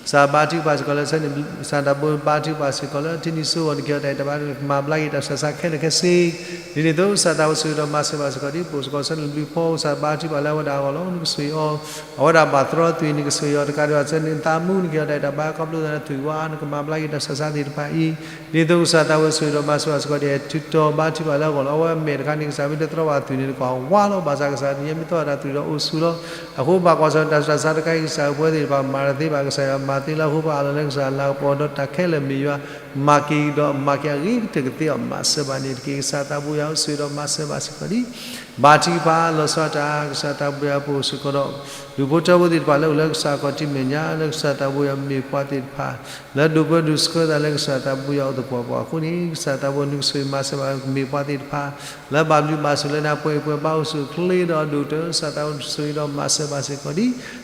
ကစၢ်ဘါထုကဖၣ်စ့ၢ်ကီးလၢဆၢန့ၣ် ကစၢ်သးဘိဘါထုကဖၣ်စ့ၢ်ကီးလၢ ထံနံၤစိအဂီၢ်န့ၣ် ကဟ့ၣ်အီၤတၢ်အဲၣ်တၢ်ဘါ ကမၤဘျါက့ၤတၢ်ဆူးတၢ်ဆါခဲလၢာ်ခဲဆ့ ဒ်န့ၣ်အသိး ကစၢ်သးဘိဆိၣ်ဂ့ၤဒီးမၤစၢၤဘၣ်စ့ၢ်ကီးဒံး ပအိၣ်စ့ၢ်ကီးဆၢန့ၣ် ဘျုးဖှိၣ် ကစၢ်ဘါထုကဖၣ်လၢအဝဲဒၣ်အဂီၢ်လီၤ. နကဆိၣ်ဂ့ၤအီၤ အဝဲဒၣ်ဘၣ်သရီသွံၣ်န့ၣ် ကဆိၣ်ဂ့ၤအီၤတကးဒံးဘၣ် ဆၢန့ၣ်သးမူန့ၣ် ကဟ့ၣ်အီၤတၢ်အဲၣ်တၢ်ဘါ ခီဖျိသးလၢသွံၣ်ဝါ နကမၤဘျါက့ၤတၢ်ဆူးတၢ်ဆါသ့ၣ်တဖၣ်အံၤ ဒ်သိးကစၢ်သးဘိဆိၣ်ဂ့ၤဒီးမၤစၢၤဘၣ်စ့ၢ်ကီးဒံး ထုးတီၤဘါထုကဖၣ်လၢအဂီၢ်လီၤ. အဝဲအမဲာ်တခါန့ၣ် ကစၢ်မ့ၢ်တသရီဘၣ်သွံၣ်န့ၣ် တကွၢ်ဝါလီၤ. ဘၣ်ဆၣ်ကစၢ် တနံၤအံၤမ့ၢ်သရီဘၣ်တၢ်သွံၣ်ဒီးအိၣ်ဆူၣ်လီၤ. အဃိဘၣ်ကွၢ်ဆၢၣ်မဲာ်တၢ်ဆူးတၢ်ဆါတခါအံၤ ကစၢ်ပဝဲသ့ၣ်တဖၣ်မၤတသ့ဘၣ် ကစၢ်ယွၤမၤသ့လၢအဃိ ပအးလီၤလၢကစၢ်လၤကပီၤဒီးတၢ်ခဲလၢာ်မ့ၢ်ယွၤ မၤက့ၤဒီးမၤက့ၤအဂ့ၤကတၢၢ်ကသ့အီၤမၤစၢၤဘၣ်န့ၣ်တက့ၢ်. ကစၢ်သးဘိယွၤဧၢ ဆိၣ်ဂ့ၤဒီးမၤစၢၤဘၣ်စ့ၢ်ကီးဒံး ဘါထုကဖၣ်လီၤဆီဒၣ်တၢ် ကစၢ်သးဘိယွၤ ပအိၣ်စ့ၢ်ကီးဒီး ဒူၣ်ဖိထၢဖိသ့ၣ်တဖၣ်လၢအိၣ်လၢကစၢ်ခီၣ်ထံးမဲာ်ညါ လၢကစၢ်သးဘိယွၤမ့ၢ်ပှၤသ့ၣ်တဖၣ် လၢဒိးပၢဒိးဆှၢသးလၢကစၢ်သးဘိယွၤအိၣ်သပှၢ်ပှၢ်အဃိန့ၣ် ကစၢ်သးဘိနကဆိၣ်ဂ့ၤမၤစၢၤဘၣ်မ့ၢ်ပှၤသ့ၣ်တဖၣ် လၢဘၣ်ဘျုးဘၣ်ဆိၣ်လၢနၤပှဲၤပှဲၤဘၣ်အိၣ်ဆူၣ်အိၣ်ချ့ဒီးအဒိၣ်ကတၢၢ် ကစၢ်သးဘိနဆိၣ်ဂ့ၤဒီးမၤစၢၤဘၣ်စ့ၢ်ကီးဒံး တနံၤအံ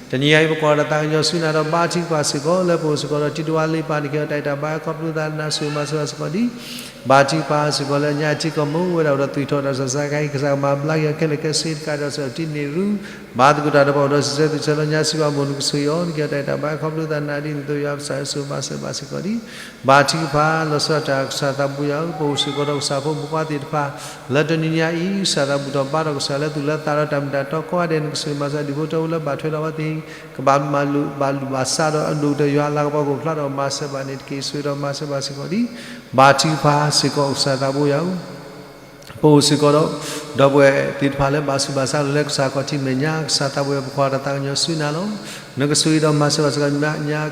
ၤပကွၢ်ဒီးသးကညီၤဆူနၤဒီးဘါထုကဖၣ်စ့ၢ်ကီး လၢပအိၣ်စ့ၢ်ကီးဒီးထံတဝါလ့ပၢ်န့ၣ် ကဟ့ၣ်အီၤတၢ်အဲၣ်တၢ်ဘါခီဖျိသးနၤ ဆိၣ်ဂ့ၤမၤစၢၤဘၣ်စ့ၢ်ကီးဒံး ဘါထုကဖၣ်စ့ၢ်ကီးလၢညါထံကီၢ်မုၢ်ဝဲဒၣ်အိၣ်ဒီးသွံၣ်ထီၣ်တၢ်ဆူးတၢ်ဆါတခါအံၤ ကစၢ်ကမၤဘျါက့ၤအီၤခဲလၢာ်ခဲဆ့တကးဒံးဘၣ် စံးထီၣ်တံၢ်န့ၢ်ရူ ဘါသကိးတၢ်ဒီးပှၤအိၣ်ဒီးစံးဆၢသူၣ်ဆၢလၢညါစံးဘၣ်မိၢ် နကဆိၣ်ဂ့ၤအီၤ နကဟ့ၣ်အီၤတၢ်အဲၣ်တၢ်ဘါခီဖျိသးနၤဒ်န့ၣ်အသိး ယွၤကစၢ်ဆိၣ်ဂ့ၤမၤစၢၤဘၣ်စ့ၢ်ကီးဒံး ဘါထုကဖၣ်လီၤဆီဒၣ်တၢ် ကစၢ်သးဘိယွၤဧၢ ပအိၣ်စ့ၢ်ကီးဒီးကစၢ်ဖိမုၣ်ဖိခွါသ့ၣ်တဖၣ် လၢတနံၤညါအံၤ ကစၢ်သးဘိတၢ်ဘါဒီးတၢ်မုာ်တၢ်တီကိးဂၤဒဲး နကဆိၣ်ဂ့ၤမၤစၢၤဒူၣ်ဖိထၢဖိလၢဘၣ်ထွဲဒီးအဝဲသ့ၣ် ကဘၣ်မၤလိာ်ဘၣ်လူၤဘၣ်စးဒီးအဒိၣ်ကတၢၢ် ယွၤအလၤကပီၤကအိၣ်ဖျါဒီးမၤစၢၤဘၣ်န့ၣ်တက့ၢ်. ဆိၣ်ဂ့ၤဒီးမၤစၢၤဘၣ်စ့ၢ်ကီးဒံး ဘါထုကဖၣ်စ့ၢ်ကီးကစၢ်သးဘိယွၤဧၢ ပအိၣ်စ့ၢ်ကီးဒီး ဒီပုၢ်ဝဲၢ်သ့ၣ်တဖၣ်လၢဘၣ်ဆူးဘၣ်ဆါလိာ်လၢကစၢ်ခီၣ်ထံးမဲာ်ညါ ကစၢ်သးဘိယွၤ ပကွၢ်ဒီးသးကညီၤဆူနၤလီၤ. နကဆိၣ်ဂ့ၤဒီးမၤစၢၤဘၣ်စ့ၢ်ကီးညါ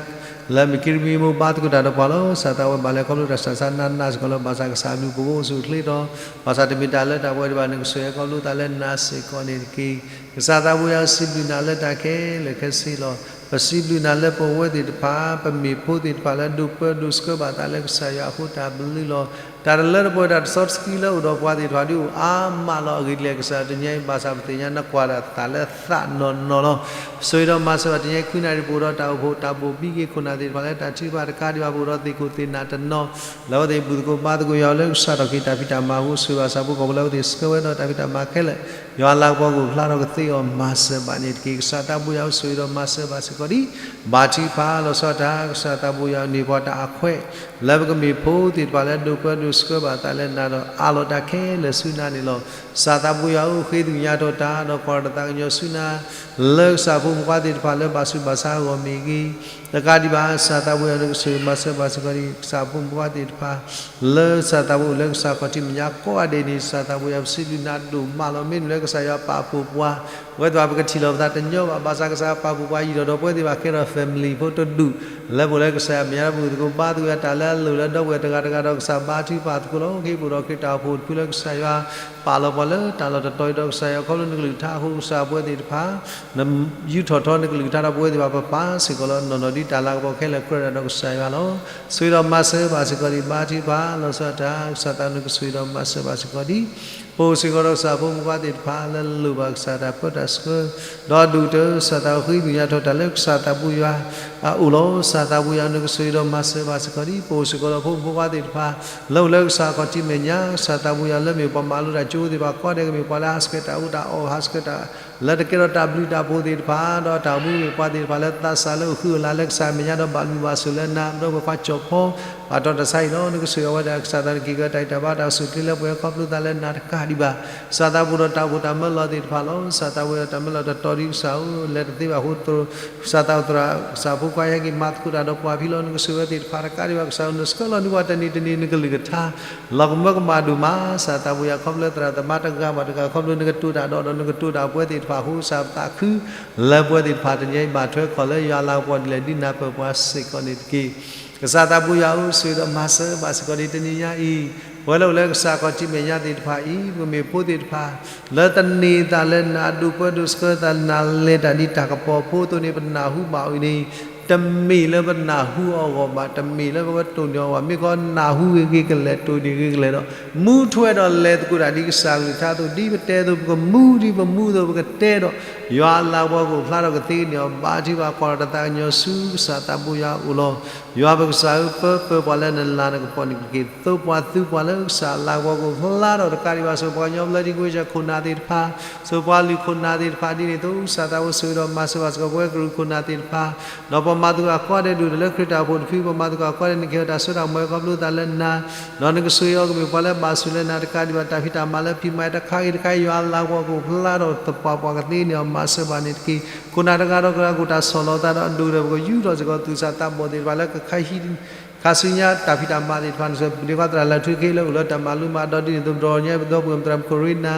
လၢမ့ၢ်က့ၤတမံၤမိၢ်ဘါသကိးတၢ်ဒီးပှၤလီၤ. ကစၢ်သးဘိဘၣ်လဲၤခီဖျိတၢ်ဆူးတၢ်ဆါနးနးစ့ၢ်ကီးလီၤ. ဘၣ်ဆၣ်ကစၢ်အဘျုးပဂိၢ်အိၣ်ဆူၣ်အိၣ်ချ့ဒီး ဘၣ်ဆၣ်တမ့ၢ်တၢ်လၢတၢ်ပဝဲဒံးဘၣ် နကဆိၣ်ဂ့ၤခီဖျိသးလၢနၤစ့ၢ်ကီးန့ၣ်တက့ၢ်. ကစၢ်သးဘိယွၤဧၢ စံးဘျုးနၤလၢတၢ်ခဲလၢာ်ခဲဆ့လီၤ. ပစံးဘျုးနၤလၢပဝဲသ့ၣ်တဖၣ် ပမ့ၢ်ဖိသ့ၣ်တဖၣ်လၢဒိးပၢဒိးဆှၢဘၣ်သးလၢကစၢ်ယွၤအဃိတၢ်ဘျုးလီၤ. တၢ်တလၢတပှဲၤတၢ်တစီတဆှံလၢအိၣ်ဒီးပှၤသ့ၣ်တဖၣ်ဒ်အိၣ်အါမးလီၤ. အဂ့ၢ်ဒ်လဲၣ် ကစၢ်တနံၤအံၤဘၣ်ဆၣ်ပသ့ၣ်ညါနကွၢ်တၢ်သးလၢသးနီၢ်နီၢ်လီၤ. ဆိၣ်ဂ့ၤဒီးမၤစၢၤဘၣ်တနံၤအံၤ ဃုနၣ်ရံၣ်ပအိၣ်ဒီးတၢ်အိၣ်ဖှိၣ်တၢ်ဘိၣ်ဘံၣ်က့ၤခိၣ်နၢ်သ့ၣ်တဖၣ်လၢတၢ်ထုကဖၣ်တကးဒံးဘၣ် ပအိၣ်ဒီးသ့ၣ်ခိၣ်သ့ၣ်နၢ်တနီၤ လၢအဝဲသ့ၣ်ဘူၣ်သကိးဘါသကိးယွၤလၢကစၢ်ထီၣ်က့ၤတၢ်ဖံးတၢ်မၤအဃိ ဆိၣ်ဂ့ၤဘၣ်ဆၣ်ဖိကီၢ်ဖိလၢအဝဲသ့ၣ်ဆှၢဝဲဒီးတၢ်ဖံးတၢ်မၤခဲလၢာ် ယွၤအလၤကပီၤကအိၣ်ဖျါထီၣ်ကသ့အီၤမၤစၢၤဘၣ်န့ၣ်တက့ၢ်. ကစၢ်သးဘိယွၤဧၢ ဆိၣ်ဂ့ၤဒီးမၤစၢၤဘၣ်စ့ၢ်ကီးဒံး ဘါထုကဖၣ်လီၤဆီဒၣ်တၢ် ကစၢ်သးဘိယွၤ မ့ၢ်ပှၤတၢ်အခွဲး လၢပကမ့ၢ်ဖိသ့ၣ်တဖၣ်လၢဒိးပၢဒိးဆှၢဘၣ်သးလၢနၤဒီးအးလီၤတၢ်ခဲလၢာ်ဆူနၤန့ၣ်လီၤ. ကစၢ်သးဘိယွၤဧၢ ဃ့သ့ၣ်ညါထီၣ်တၢ်ဒီးကွၢ်ထီၣ်သးကညီၤဆူနၤ လၢကစၢ်ဖိမုၣ်ဖိခွါသ့ၣ်တဖၣ်လၢဘၣ်ဆူးဘၣ်ဆါအဂီၢ်မ့ၢ်ဂ့ၤ တကးဒံးဘၣ် ကစၢ်သးဘိယွၤ နကဆိၣ်ဂ့ၤမၤစၢၤဘၣ်စ့ၢ်ကီးဒံး ကစၢ်ဖိမုၣ်ဖိခွါသ့ၣ်တဖၣ် လၢကစၢ်သးဘိအိၣ်လၢကစၢ်ခီၣ်ထံးမဲာ်ညါကိးဂၤဒဲးန့ၣ် ကစၢ်သးဘိယွၤ ပစံးဘျုးနၤဒိၣ်မးလီၤ. မ့မ့ၢ်လၢကစၢ်ယွၤပာ်ဖှိၣ်ပှၤ ပဝဲသ့ၣ်တဖၣ်ပကထံၣ်လိာ်ပသးတညီဘၣ်, ဘၣ်ဆၣ်ကစၢ်ယွၤပာ်ဖှိၣ်ပှၤ ယူာ်ထီၣ်ဒီးပဝဲသ့ၣ်တဖၣ်ကဲထီၣ် family ဖိတဒူၣ်, လၢပအိၣ်လၢကစၢ်ယွၤမဲာ်ညါတပူၤသကိး ဘါသဂၢၢ်တဂၤဒီးကစၢ်ဘါထုကဖၣ်သကိးလီၤ. ဟ့ၣ်ပအိၣ်ဒီးခရံာ်တၢ်အိၣ်ဖှိၣ်တဖုလၢကစၢ်ယွၤ ပာ်လီၤပှၤလၢတၢ်လီၢ်တတီၤအံၤဒီး ကစၢ်ယွၤခီဖျိနကလုၢ်ကထါအဃိ ကစၢ်ပဝဲသ့ၣ်တဖၣ် ယူးထီၣ်ထီနကလုၢ်ကထါဒီးပဝဲသ့ၣ်တဖၣ်ပပၢ်စ့ၢ်ကီးလီၤ. နီၢ်နီၢ်ဒ်တၢ်လၤကပီၤခဲလၢာ်ကြၢးဒၣ်ဒီးကစၢ်ယွၤလီၤ. ဆိၣ်ဂ့ၤဒီးမၤစၢၤဘၣ်စ့ၢ်ကီးဒံး ဘါထုကဖၣ် လီၤဆီဒၣ်တၢ် ကစၢ်သးနကဆိၣ်ဂ့ၤဒီးမၤစၢၤဘၣ်စ့ၢ်ကီးဒံး ပအိၣ်စ့ၢ်ကီးဒီးကစၢ်ဖိမုၣ်ဖိခွါသ့ၣ်တဖၣ်လၢလိၣ်ဘၣ်ကစၢ်တၢ်ပၢတၢ်ဆှၢ, ဒီးဒိၣ်ကတၢၢ်ကစၢ်သးဃံဘျုးညါထီၣ်တၢ်လၢကစၢ်သးပူၤယွၤအအိၣ်လီၤ. ကစၢ်သးပူၤယွၤနကဆိၣ်ဂ့ၤဒီးမၤစၢၤဘၣ်စ့ၢ်ကီးဒံး ပအိၣ်စ့ၢ်ကီးဒီးဖိမုၣ်ဖိခွါသ့ၣ်တဖၣ် လၢအိၣ်လၢကစၢ်ခီၣ်ထံးမဲာ်ညါ ကစၢ်သးပူၤယွၤလၢမ့ၢ်ပှၤမၤလိတၢ်ကၠိသ့ၣ်တဖၣ်ကိးဂၤဒဲး ကမ့ၢ်ပှၤလၢဟးဆှဲးတၢ်အူတၢ်အီၣ် ဟးဆှဲးတၢ် လၢတကဲထီၣ်တၢ်ဘျုးတၢ်ဖှိၣ်သ့ၣ်တဖၣ် ဒီးတၢ်အိၣ်မူမ့ၢ်ပှၤသ့ၣ်တဖၣ်လၢသးစၢ်လၢအိၣ်ဃုာ်အလၤလၢကစၢ်အမဲာ်ညါ ဒီးဘၣ်ဘျုးဘၣ်ဆိၣ်လၢနၤ ဒီးပှၤကွၢ်ကၠီၣ်ဖီ ဘၣ်တီၢ်တၢ်ဆါဟံၣ်လီၤ. နကဆိၣ်ဂ့ၤအဝဲဒၣ်ကစၢ်သးနက့ၤကတၢၢ်တၢ်အံးတၢ်ဘါတၢ်အိၣ်ဆူၣ်အိၣ်ချ့လၢပှဲၤခီဖျိသးလၢနၤတကးဒံးဘၣ် ကစၢ်သးပူၤဒီးတၢ်အိၣ်ဖှိၣ်တၢ်မၢလီၤသ့ၣ်တဖၣ်လီၤ. ကစၢ်သးပူၤဒီးတၢ်မၢလီၤတတီၤဒံး ကစၢ်ဧၢ လဲၤတသ့ဘၣ်အဃိ ကစၢ်သးအိၣ်သရၣ် ကစၢ်ဖိခွါဟဲက့ၤမၤသကိးတၢ်ဒီးပှၤဖဲလီၤ. နကဆိၣ်ဂ့ၤဝဲသ့ၣ်တဖၣ်တကးဒံးဘၣ် ကစၢ်ဧၢ နဆှၢလီၤန့ၢ်ပှၤတနံၤတနံၤနကလုၢ်ကထါ လီၤကမၢကမၣ်ဒိၣ်မး ကစၢ်သးပူၤယွၤ ခီဖျိလၢသရၣ်သမါတဂၤဘၣ်တဂၤ ခီဖျိနကတိၤတၢ်ဒီး ဒီးနကတိၤတၢ်ပဝဲသ့ၣ်တဖၣ်အဃိ ကစၢ်ပသးခု လၢပဝဲသ့ၣ်တဖၣ်တနံၤအံၤ ဘၣ်ထွဲခီၣ်လၢယွၤလၤကပီၤဒ်လဲၣ်ဒ်နၢ်ပၢၢ်ပှၤစ့ၢ်ကီးန့ၣ်တက့ၢ်. ကစၢ်သးပူၤယွၤဧၢ ဆိၣ်ဂ့ၤဒီးမၤစၢၤဘၣ်စ့ၢ်ကီးဒံးတနံၤညါအံၤ ပဝဲလၢအိၣ်လၢကစၢ်ခီၣ်ထံးမဲာ်ညါသ့ၣ်တဖၣ်အံၤ ပကမ့ၢ်ဖိသ့ၣ်တဖၣ် လၢတန့ၢ်သးလၢနၤအဒိၣ်ပၢဒိၣ်ဆှၢသး နၤလဲၤတၢ်ဒ်တၢ်ကပီၤဖိအသိးန့ၣ် ပနၢ်ဟူဘၣ်အီၤအံၤန့ၣ် တမ့ၢ်လၢပနၢ်ဟူအီၤအဂီၢ်ဘၣ်, တမ့ၢ်လၢပကတိၢ်န့ၢ်အီၤဘၣ်, မ့ၢ်ခီနၢ်ဟူဂ့ၤဂ့ၤကလဲာ် တိၢ်န့ၢ်ဂ့ၤကလဲာ်ဒီး မူထွဲဒီးလဲၤသကိးတၢ်ဒ်ကစၢ်ကလုၢ်ကထါအသိး ဒ်ပတဲအသိး ပကမူဒ်ပမူအသိး ပကတဲဒီး ယွၤအလၤကပီၤကအိၣ်ဖျါထီၣ်ကသ့န့ၣ်အီၤ ဘါထုကဖၣ် ကွၢ်လီၤတၢ်သးကညီၤဆူ ကစၢ်သးပူၤယွၤအအိၣ်လီၤ. ယွၤပကစၢ်ဧၢ ပၢပၢပှၤလၢနလၤနကပီၤန့ၣ်တက့ၢ်. သိပှၤသုပှၤလၢကစၢ်အလၤကပီၤကအိၣ်ဖျါထီၣ်တကးဒံးဘၣ် ဆိၣ်ပှၤကညီဘျၢထံခဝ့ၡၢၣ်ခိၣ်နၢ်သ့ၣ်တဖၣ်, ဆိၣ်ပှၤလုၢ်ခိၣ်နၢ်သ့ၣ်တဖၣ်ဒ်န့ၣ်အသိး ကစၢ်သးပူၤဆိၣ်ဂ့ၤဒီးမၤစၢၤဘၣ်စ့ၢ်ကီး ပဝဲကရူၢ်ခိၣ်နၢ်သ့ၣ်တဖၣ် ဒီးပှၤမၤသကိးအကိးဂၤဒဲး ဒိၣ်ထီၣ်လၢခရံာ်တၢ်အိၣ်ဖှိၣ်တဖု ပှၤမၤသကိးအကိးဂၤဒဲး နကဟ့ၣ်အီၤတၢ်စိတၢ်ကမီၤခီဖျိသးလၢနၤ, ဒီးနကဆိၣ်ဂ့ၤအီၤကမ့ၢ်ပှၤလၢဘၣ်ဆိၣ်လၢနၤတကးဒံးဘၣ် တၢ်ဖံးတၢ်မၤလၢဖံးမၤတခါဂ့ၤတခါ ယွၤအလၤကပီၤကအိၣ်ဖျါထီၣ်သပှၢ်ပှၢ်ကသ့န့ၣ်အီၤ မၤစၢၤဘၣ်န့ၣ်တက့ၢ်. ခိၣ်နၢ်တဂၤဒီးတဂၤ ကအိၣ်တၢ်ဆီၣ်လီၤသးဒီးအဒိၣ်ဒီး ပကယူးထီၣ်စ့ၢ်ကီးသူၣ်စၢ်သးဘီၣ်သ့ၣ်တဖၣ်လၢကခါဟံး ခါဆူညါတၢ်ဖံးတၢ်မၤသ့ၣ်တဖၣ်န့ၣ် ပဒ့ခွါသရၣ်လၢထူခ့လၢအိၣ်လၢတၢ်မၤလိမၤဒိးဒ်န့ၣ်အသိး ဒီးညါပဒီပုၢ်ဝဲၢ်သရၣ်မုၣ်ခိၣ်ရ့နၤ,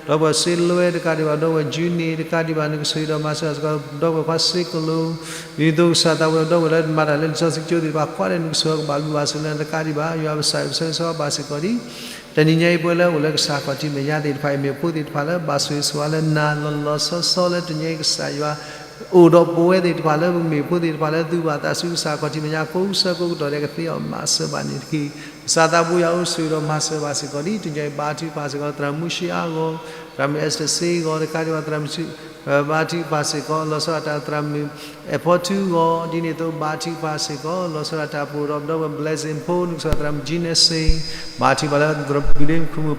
ဒီပုၢ်ဝဲၢ်စ့လွဲတကးဒံးဘၣ် ဒီပုၢ်ဝဲၢ်ကၠူနံၤတကးဒံးဘၣ် နကဆိၣ်ဂ့ၤဒီးမၤစၢၤစ့ၢ်ကီး ဒီပုၢ်ဝဲၢ်ခွါစ့ကလိၤ ဒ်န့ၣ်အသိးကစၢ်သးပူၤ ဒီပုၢ်ဝဲၢ်လၢမၤတၢ်လၢလံာ်စီဆှံကၠိသ့ၣ်တဖၣ် ကိးဂၤဒဲး နကဆိၣ်ဂ့ၤကဘၣ်ဘျုးဘၣ်ဆိၣ်လၢနၤတကးဒံးဘၣ် ယွၤပကစၢ်ယွၤပဆၢဂ့ၤဆၢဝါဘၣ်စ့ၢ်ကီးဒံး တနံၤညါအံၤ ပဝဲလၢအိၣ်လၢကစၢ်ခီၣ်ထံးမဲာ်ညါသ့ၣ်တဖၣ်အံၤ မ့ၢ်ဖိသ့ၣ်တဖၣ်လၢဘၣ်ဆိၣ်ဂ့ၤဆိၣ်ဝါလၢနၤ လီၤလီၤဆီဆီလၢတနံၤညါအံၤ ကစၢ်ယွၤ အိၣ်ဒီးပဝဲသ့ၣ်တဖၣ်လၢပမ့ၢ်ဖိသ့ၣ်တဖၣ်လၢ သူၣ်ဘၣ်သးဆူကစၢ်ခီၣ်ထံးမဲာ်ညါ ကိးဆၢကိးကတီၢ်ဒဲး ကသ့အီၤမၤစၢၤဘၣ်န့ၣ်တက့ၢ်. ကစၢ်သးပူၤယွၤဧၢ ဆိၣ်ဂ့ၤဒီးမၤစၢၤဘၣ်စ့ၢ်ကီးဒ်တနံၤညါအံၤ ဘါထုကဖၣ်စ့ၢ်ကီး သရၣ်မုၢ်ၡ့အါအဂီၢ်, သရၣ်မုၣ်အဲစတၢၢ်စ့အဂီၢ် တကးဒံးဘၣ် သရၣ်မုၣ် ဘါထုကဖၣ်စ့ၢ်ကီး လီၤဆီဒၣ်တၢ်သရၣ်မုၣ် အဲၣ်ဖီထူအဂီၢ် ဒ်န့ၣ်အသိး ဘါထုကဖၣ်စ့ၢ်ကီး လီၤဆီဒၣ်တၢ်ပအိၣ်ဒီး ဒီပုၢ်ဝဲၢ် blessing ဖိ နကဆိၣ်ဂ့ၤသရၣ်မုၣ် ကၠံနဲစ့, ဘါထုကဖၣ်လၢသရၣ်မုၣ်ဒ့မုၣ်ခိၣ်မု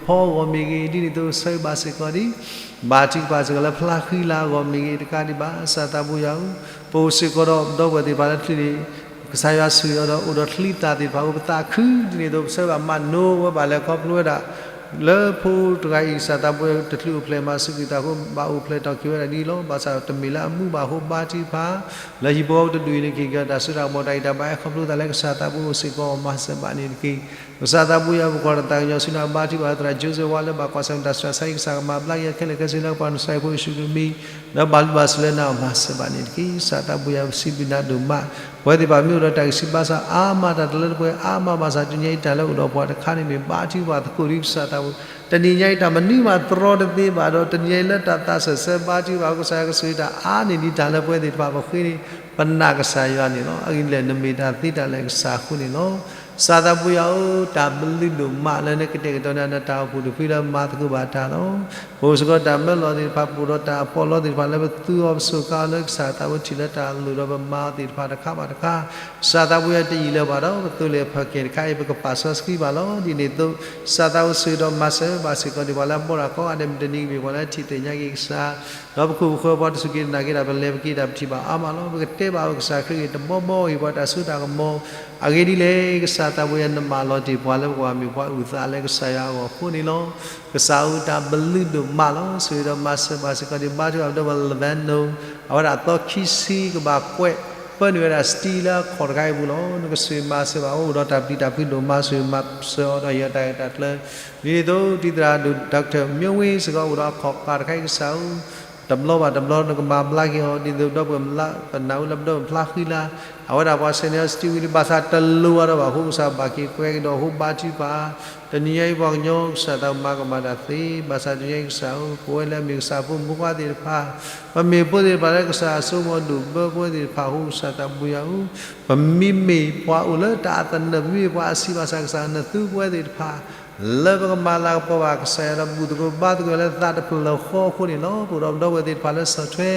ၣ်ဖီအဂီၢ်မ့ၢ်ဂ့ၤ ဒ်န့ၣ်အသိး ဆၢဂ့ၤဘၣ်စ့ၢ်ကီးဒ် ဘါထုကဖၣ်စ့ၢ်ကီးလၢဖျါဃံလၤအဂီၢ်မ့ၢ်ဂ့ၤ တကးဒံးဘၣ် ကစၢ်သးပူၤယွၤဧၢ, ပအိၣ်စ့ၢ်ကီးဒီး ဒီပုၢ်ဝဲၢ်သ့ၣ်တဖၣ်လၢ ကစၢ်ယွၤဆိၣ်ဂ့ၤအီၤဒီး အိၣ်ဒီးချံသၣ်သ့ၣ်တဖၣ်အဃိ ပသးခု ဒ်န့ၣ်အသိး ပဆၢဂ့ၤဘၣ်မၤနိဝဲဘၣ်လဲၤခီဖျိဝဲဒၣ် လၢဖိတဂၤအံၤ ကစၢ်သးပူၤတချုးအိၣ်ဖျဲၣ်မၤစူၢ်က့ၤတၢ်အဃိ ဘၣ်အိၣ်ဖျဲၣ်ထီၣ်က့ၤဝဲဒၣ်ဒ်အံၤလီၤ. ဘၣ်ဆၣ်တမ့ၢ်လၢအမူဘၣ်အဃိ ဘါထုကဖၣ် လၢဟံၣ်ဖိဃီဖိတဒူၣ်အံၤန့ၣ် က့ၤက့ၤတၢ်စိတၢ်ကမီၤတၢ်ဂံၢ်တၢ်ဘါ အဲၣ်ခီဖျိသးလၢကစၢ်သးပူၤအိၣ်စ့ၢ်ကီး မၤစၢၤဘၣ်န့ၣ်တက့ၢ်. ကစၢ်သးပူၤယွၤ ပကွၢ်လီၤတၢ်သးကညီၤဆူနၤ ဘါထုကဖၣ်သရၣ် Joseph ဝါလၢဘၣ်ကွၢ်ဆၢၣ်မဲာ်တၢ်ဆူးတၢ်ဆါအံၤ ကစၢ်ကမၤဘျါက့ၤအီၤခဲလၢာ်ခဲဆ့လၢပှၤနစၤအံၤဖိယ့ၣ်ၡူးခရံာ်မံၤ ဒီးဘၣ်ဘျုးဘၣ်ဆိၣ်လၢနၤ မၤစၢၤဘၣ်န့ၣ်တက့ၢ်. ကစၢ်သးပူၤယွၤ ပစံးဘျုးနၤဒိၣ်မး, ပဝဲသ့ၣ်တဖၣ်မ့ၢ်အိၣ်ဒီးတၢ်ဂံၢ်ဆူၣ်ဘါဆူၣ်အါမး တၢ်တလၢတပှဲၤအါမးဘၣ်ဆၣ် တနံၤညါအံၤတၢ်လၢအိၣ်ဒီးပှၤတခါန့ၣ်မ့ၢ် ဘါထုကဖၣ်သကိးဒံးကစၢ်သးပူၤ, တနံၤညါအံၤတၢ်မနုၤမးတြီတသ့ဘၣ်ဒီး တနံၤညါအံၤလၢတၢ်သးစၢၢ်ဆၢဘါထုကဖၣ်ကစၢ်ယွၤကဆိၣ်ဂ့ၤတၢ်အါန့ၢ်ဒံးတၢ်လၢပဝဲသ့ၣ်တဖၣ်ပဃ့န့ၣ် ပနာ်ကစၢ်ယွၤန့ၣ်လီၤ. အဂ့ၢ်ဒ်လဲၣ် နမ့ၢ်တၢ်သ့တၢ်လၢာ်ကစၢ်အဃိန့ၣ်လီၤ. ကစၢ်သးပူၤယွၤဧၢ, တၢ်ဘျုးဒိၣ်မးလၢနကတဲာ်ကတီၤန့ၢ်နတၢ်အိၣ်ဖှိၣ်တဖုလၢမၤသကိးဘၣ်တၢ်လီၤ. ပအိၣ်စ့ၢ်ကီးတၢ်မၢလီၤသ့ၣ်တဖၣ် ပအိၣ်ဒီးတၢ်အပီးလီသ့ၣ်တဖၣ်လၢပသူအီၤပစူးကါအီၤလၢကစၢ်သးဝဲထံၣ်လၢတၢ်လိၣ်ဒီးပမၤအီၤသ့ၣ်တဖၣ်တခါဘၣ်တခါ, ကစၢ်သးပူၤယွၤတယံာ်လၢၤဘၣ်ဒီး ပသိလ့ၣ်အဖၢၣ်ကဲၣ်တခါအံၤ ပကပာ်စီဆှံဘၣ်လီၤ. ဒ်န့ၣ်အသိး ကစၢ်သးပူၤဆိၣ်ဂ့ၤဒီးမၤစၢၤဘၣ်စ့ၢ်ကီးဒံးပှၤလၢအဘီတၢ်ကိးဂၤဒဲး မုၢ်တနံၤကမ့ၢ်ပှၤလၢထံၣ်သ့ၣ်ညါက့ၤကစၢ် ဒီးပခိၣ်ပဃၢၤပှၤတစူၢ်က့ၤနာ်က့ၤတၢ် ပလဲၤပက့ၤတၢ်ပထံၣ်ဘၣ်အါမးလီၤ. ပကတဲဘၣ်အီၤကစၢ်ခရံာ်ဂ့ၤ တဘီဘီဂ့ၤ ပှၤတၢ်စိတၢ်ကမီၤ အဂ့ၢ်ဒ်လဲၣ် ကစၢ်သးပူၤယွၤ နမၢလီၤတ့ၢ်ပှၤလၢပကဘၣ်မ့ၢ်ပှၤအုၣ်သးလၢ ကစၢ်ယွၤအဂီၢ်အဃိန့ၣ်လီၤ. ကစၢ်ဧၢ တၢ်ဘျုးဒိၣ်မးလီၤ. ဆိၣ်ဂ့ၤဒီးမၤစၢၤဘၣ်စ့ၢ်ကီးဒံး ဘါထုကဖၣ်ဒီးပှၤ Lebanon အဝဲဒၣ်သီခံဆံကဘၣ်ကွဲးပၢနုာ်ဝဲဒၣ် steel လၢအခီၣ်တခါအံၤအပူၤလီၤ. နကဆိၣ်ဂ့ၤမၤစၢၤဘၣ် အိၣ်ဒီးတၢ်ပျံၤတၢ်ဖုးဒိၣ်မး ဆိၣ်ဂ့ၤမၤစၢၤအီၤဒီးဟ့ၣ်အီၤတၢ်ဂ့ၢ်တၢ်ကျၢၤ ဒ်န့ၣ်အသိး တံၤသရၣ်ဒိၣ် Doctor မျိုးဝင်း စ့ၢ်ကီး အိၣ်ဒီးအခီၣ်ဃၢ်တခါအံၤ ကစၢ်ဧၢ တဘျီဘၣ်တဘျီနကမၤဘျါက့ၤအီၤ ဒ်သိးဒီပုၢ်ဝဲၢ်မၤလၢပနၢ်ဟူလၢပဒီပုၢ်ဝဲၢ်ဖျါဃံလၤ, အဝဲဒၣ်ပှၤဆဲးန့ၢ်အီၤစတံဝံၤလံ ဘၣ်ဆၣ်တလိၣ်အါဒီးဘၣ်အဃိ ကစၢ်ဘၣ်က့ၤကွဲကဒီးအဃိ ဘါထုကဖၣ် တနံၤညါအံၤပှၤကညီကစၢ်သးမၤကမၣ်တၢ်သ့, ဘၣ်ဆၣ်တနံၤညါအံၤကစၢ်ဧၢ ပဝဲလၢအမ့ၢ်ကစၢ်ဖိမုၣ်ခွါသ့ၣ်တဖၣ်, ပမ့ၢ်ဖိသ့ၣ်တဖၣ်လၢကစၢ်အစိကမီၤဒိၣ်ဘၢပဝဲသ့ၣ်တဖၣ်အဃိ ကစၢ်သးဘိယွၤဧၢ, ပမ့မ့ၢ်ပှၤအိၣ်လၢတၢ်အသနၢၣ် ပမ့မ့ၢ်ပှၤအဆံးဘၣ်ဆၣ် ကစၢ်နသူပဝဲသ့ၣ်တဖၣ် လၢပကမၤလၤကပီၤဘၣ်ကစၢ်ယွၤဒီးဘူၣ်သကိးဘါသကိးလၢသးတဖျၢၣ်ဃီအဃိန့ၣ်လီၤ. ပအိၣ်ဒီးပဒီပုၢ်ဝဲၢ်သ့ၣ်တဖၣ်လၢဆီၣ်ထွဲ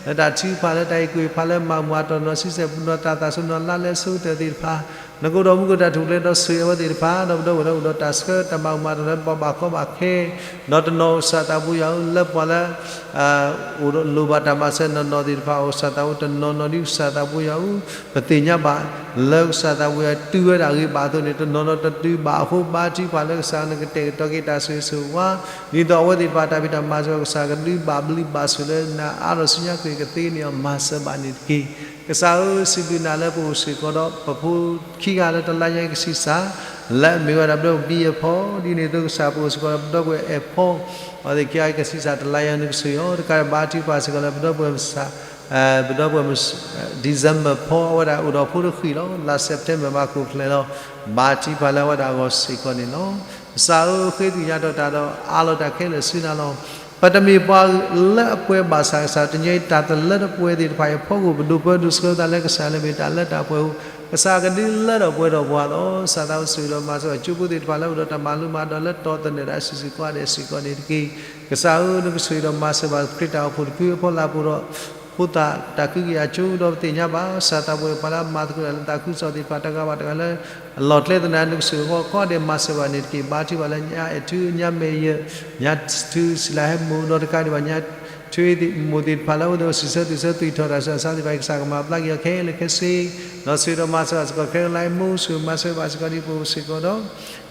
လၢတၢ်ထုကဖၣ်လၢတၢ်ဟ့ၣ်ကူၣ်ဟ့ၣ်ဖးလၢမၤမုာ်အတီၢ်နီၤ ဆံဆဲၣ်ပူၤနီၤ တၢ်သးစူၤနီၤ လါလဲစိကတၢၢ်သ့ၣ်တဖၣ်, နကအိၣ်ဒီးမူခိၣ်တၢ်ထူၣ်ဖျဲးဒီးဆိၣ်ဂ့ၤအဝဲသ့ၣ်တဖၣ်, ဒီးပဒီပုၢ်ဝဲၢ်လၢအိၣ်ဒီးတၢ်ဆှၢတၢ်မၤမုာ်အတီၢ်လၢပှၤဘၣ်ကီဘၣ်ခဲ ဒီးတနီၤကစၢ်သးဘိယွၤဧၢ လၢပှၤလၢ အိၣ်ဒီးလိၣ်ဘၣ်တၢ်မၤစၢၤနီၢ်နီၢ်သ့ၣ်တဖၣ် အိၣ်ကစၢ်သးဘိတနီၤနီၤဒ်ကစၢ်သးဘိယွၤဧၢ, ပသ့ၣ်ညါဘၣ် လၢကစၢ်သးဘိယွၤတုၤဝဲဒၣ်ဂ့ၤဘၣ်အသိးန့ၣ် တနီၤနီၤတတုၤဘၣ်အဃိ ဘါထုကဖၣ်လၢကစၢ်နကတဲာ်ကတီၤက့ၤတၢ်ဆိၣ်ဂ့ၤဆိၣ်ဝါ ဒ်သိးအဝဲသ့ၣ်တဖၣ်တၢ်ဖံးတၢ်မၤစၢၤ ကစၢ်ကဒုးဘၣ်ဘျုးဘၣ်ဆိၣ်လၢနၤအါထီၣ်ဆူညါ က့ၤကသ့န့ၢ်အီၤမၤစၢၤဘၣ်န့ၣ်တက့ၢ်. ကစၢ်ဧၢ စံးဘျုးနၤလၢပအိၣ်စ့ၢ်ကီးဒီး ပဖိခံဂၤလၢတလါညါအံၤကဆံးစၢ် လၢအမ့ၢ်ဝဲဒၣ်ပဒီပုၢ်ဝဲၢ်ဘံၣ်အဖီ, ဒ်န့ၣ်အသိးကစၢ်ပအိၣ်စ့ၢ်ကီးဒီးပဒီပုၢ်ဝဲၢ်အဲၣ်ဖီ အဝဲသ့ၣ်ခံဂၤကဆံးစၢ်တလါညါ နကဆိၣ်ဂ့ၤအီၤတကးဒံး ဘါထုကဖၣ်စ့ၢ်ကီးလၢပဒီပုၢ်ဝဲၢ်မုၢ်ဆါ ပဒီပုၢ်ဝဲၢ်မုၢ်ဆါ December ဖီ အဝဲဒၣ်အိၣ်ဒီးဖိတဃံၣ်လီၤ. လါ September မၤခိၣ်ဖျဲးလီၤ. ဘါထုကဖၣ်လၢအဝဲဒၣ်အဂီၢ်စ့ၢ်ကီးန့ၣ်လီၤ. ကစၢ်ဧၢ ဃ့သ့ၣ်ညါထီၣ်တၢ်ဒီးအးလီၤတၢ်ခဲလၢာ်ဆူနၤလီၤ. ပတမ့ၢ်ပှၤလၢအပှဲၤဘၣ်ဆၣ် ကစၢ်တနံၤအံၤ တၢ်တလၢတပှဲၤသ့ၣ်တဖၣ်အံၤအဖီခိၣ် ပဒိးပၢဒိးဆှၢသးလၢကစၢ်လၢမ့ၢ်တၢ်လၢတၢ်ပှဲၤအဃိ ကစၢ်ကဒုးလၢထီၣ်ပှဲၤထီၣ်ပှၤလီၤ. ကစၢ်သးဘိဆိၣ်ဂ့ၤဒီးမၤစၢၤဘၣ် ကၠိဖိသ့ၣ်တဖၣ်လၢအိၣ်ဒီးတၢ်မၤလိမၤဒိးလၢတီၢ်သနၢၣ်ဒီးအစုဆူၣ်ကိးဂၤဒဲးစ့ၢ်ကီးန့ၣ်တက့ၢ်. ကစၢ်ဧၢ နကဆိၣ်ဂ့ၤဒီးမၤစၢၤဘၣ်ခရံာ်တၢ်အိၣ်ဖှိၣ်တဖုအဖီလာ်ပူၤဒီး ဖိသၣ်တၢ်ကဟုကယာ်ကၠိ ဒီးပသ့ၣ်ညါဘၣ် ကစၢ်သးဘိယွၤပှၤလၢအမၤသကိးတၢ်လၢသးခုကစီၣ်သ့ၣ်တဖၣ် တဂၤဘၣ်တဂၤလၢ အလီၢ်ကျဲသနၢၣ် နကဆိၣ်ဂ့ၤအဂီၢ်ကိးဂၤဒဲး မၤစၢၤဘၣ်န့ၣ်တက့ၢ်. ဘါထုကဖၣ်လၢညါအဲၣ်ထု ညါမဲာ်ယၢၢ် ညါထုစံးလၤဟဲမိၢ်ဒီးတကးဒံးဘၣ် ညါထုမိၢ်သ့ၣ်တဖၣ်လၢအအိၣ်ဒီးစံးဆၢသုးဆၢသွံၣ်ထီၣ်တၢ်ဆူးတၢ်ဆါသ့ၣ်တဖၣ် ကစၢ်ကမၤဘျါက့ၤအီၤခဲလၢာ်ခဲဆ့ ဒီးဆိၣ်ဂ့ၤဒီးမၤစၢၤဘၣ်စ့ၢ်ကီး ခဲလၢာ်လၢအမူ ဆိၣ်ဂ့ၤမၤစၢၤဘၣ်စ့ၢ်ကီးဒ်ပအိၣ်စ့ၢ်ကီးဒီး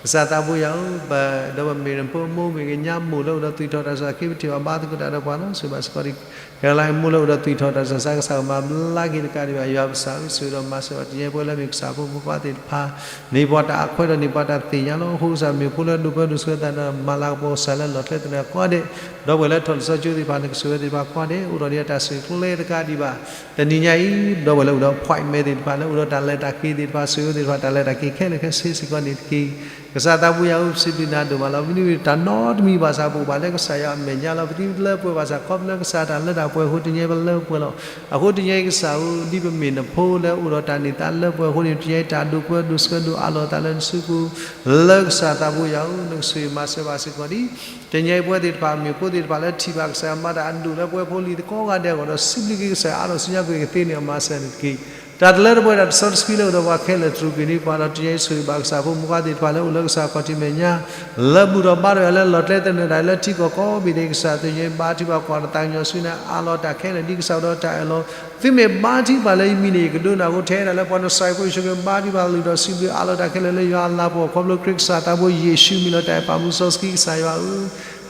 ကစၢ်သးဘိယွၤဧၢ ပဒီးပမ့ၢ်နဖိမိၢ်မ့ၢ်ဂ့ၤ ညါမိၢ်လၢအိၣ်ဒီးသွံၣ်ထီၣ်တၢ်ဆူးတၢ်ဆါ က့ၤပထံၣ်ဘၣ်ဘါသကိးတၢ်ဒီးပှၤလီၤ. ဆိၣ်ဂ့ၤဘၣ်စ့ၢ်ကီးဒ် ခဲလၢာ်လၢအမူလၢအိၣ်ဒီးသွံၣ်ထီၣ်တၢ်ဆူးတၢ်ဆါ ကစၢ်ကမၤဘျါက့ၤတကးဒံးဘၣ် ယွၤပကစၢ်ဧၢ ဆိၣ်ဂ့ၤဒီးမၤစၢၤဘၣ် တနံၤညါအံၤပဝဲလၢမ့ၢ်ကစၢ်ဖိမုၣ်ခွါသ့ၣ်တဖၣ် န့ၢ်ပှၤတၢ်အခွဲးဒီးန့ၢ်ပှၤတၢ်သ့ၣ်ညါလီၤ. အဃိကစၢ်မ့ၢ်ဖိလၢဒိးပၢဒိးဆှၢသးဒီးမၤလၤကပီၤကစၢ်လၢလီၢ်ကျဲသနၢၣ်ကိးဂၤဒဲး ဒီပုၢ်ဝဲၢ်လၢထီၣ်လံာ်စီဆှံကၠိသ့ၣ်တဖၣ် နကဆိၣ်ဂ့ၤသ့ၣ်တဖၣ်ကိးဂၤဒဲး အိၣ်ဒီးဒ်တၢ်ဆိၣ်ဂ့ၤကျဲတကးဒံးဘၣ် တနံၤညါအံၤ ဒီပုၢ်ဝဲၢ်လၢအိၣ်ဒီး appointment သ့ၣ်တဖၣ်လၢအိၣ်ဒီးတၢ်လဲၤတၢ်က့ၤသ့ၣ်တဖၣ် ဆိၣ်ဂ့ၤသ့ၣ်တဖၣ် တၢ်လဲၤတၢ်က့ၤခဲလၢာ်ခဲဆ့စ့ၢ်ကီးန့ၣ်တက့ၢ်. ကစၢ်သးဘိယွၤဧၢ ပစံးဘျုးနၤဒိၣ်မးလီၤ. ပမ့ၢ်တၢ်နီတမံၤဘၣ်ဆၣ် ပအိၣ်ဘၣ်လၢကစၢ်ယွၤအမဲာ်ညါလီၤ. ပသုတလၢပှဲၤဘၣ်ဆၣ် ခီဖျိလၢကစၢ်တၢ်လၢတၢ်ပှဲၤအဃိ တနံၤညါအံၤပလၢပှဲၤလီၤ. အဃိတနံၤအံၤကစၢ်ဧၢ ဒ်ပမ့ၢ်နဖိလၢအိၣ်ဒီးတၢ်န့ၢ်သါလၢပှဲၤအဃိန့ၣ် တနံၤညါအံၤတၢ်ဒိးပၢဒိးဆှၢဒိးအးလီၤသးလၢနစုပူၤ လၢကစၢ်သးဘိယွၤဧၢ နကဆိၣ်ဂ့ၤမၤစၢၤဘၣ်စ့ၢ်ကီးဒ် တနံၤညါအံၤပဝဲသ့ၣ်တဖၣ် မ့ၢ်ဖိသ့ၣ်တဖၣ်လၢထံၣ်ဘၣ်ကစၢ်ယွၤမၤတၢ်အဒိၣ်လၢပဝဲဖိလံၤသကိးဂၤဒဲးအဂီၢ်ဒီး စံးဘျုးက့ၤကစၢ်ယွၤအါထီၣ်ဆူညါ က့ၤကသ့န့ၢ်အီၤမၤစၢၤန့ၣ်တက့ၢ်. တၢ်တလၢတပှဲၤတၢ်တစီတဆှံလၢအိၣ်ဒီးပှၤခဲလၢာ်တရူးက့ၤန့ၢ်ပှၤဒီး တနံၤညါအံၤဆိၣ်ဂ့ၤဘၣ်ကစၢ်ဖိမုၣ်ခွါသ့ၣ်တဖၣ်လၢအိၣ်လၢကစၢ်ခီၣ်ထံးမဲာ်ညါ လၢဘူၣ်ထီၣ်ဘါထီၣ်ယွၤလၢလီၢ်ကျဲသနၢၣ်တၢ်လၢထံကီၢ်ကိးဘ့ၣ်ဒဲး ကစၢ်တနံၤညါအံၤဘါထုကဖၣ်ကွၢ်တၢ်သးကညီၤဆူနၤ အးလီၤတၢ်ခဲလၢာ်ဒ်ကစၢ်အိၣ်ဒီးတၢ်အၢၣ်လီၤ သုမ့ၢ်ဘါထုကဖၣ်လၢယမံၤန့ၣ် ယကဒိကနၣ်အဃိ ထဲဒၣ်လၢပှၤနစၢ်ဖိယ့ၣ်ၡူးခရံာ်ဘါထုကဖၣ်လုၢ်ထီၣ်စံးဘျုးအးလီၤတၢ်ခဲလၢာ်လၢယွၤအလၤကပီၤ ခီဖျိခရံာ်ကစၢ်သးဘိယ့ၣ်ၡူးမံၤလီၤ တၢ်အဲၣ်ပာ်မူစီဆှံကစၢ်ယွၤဧၢ,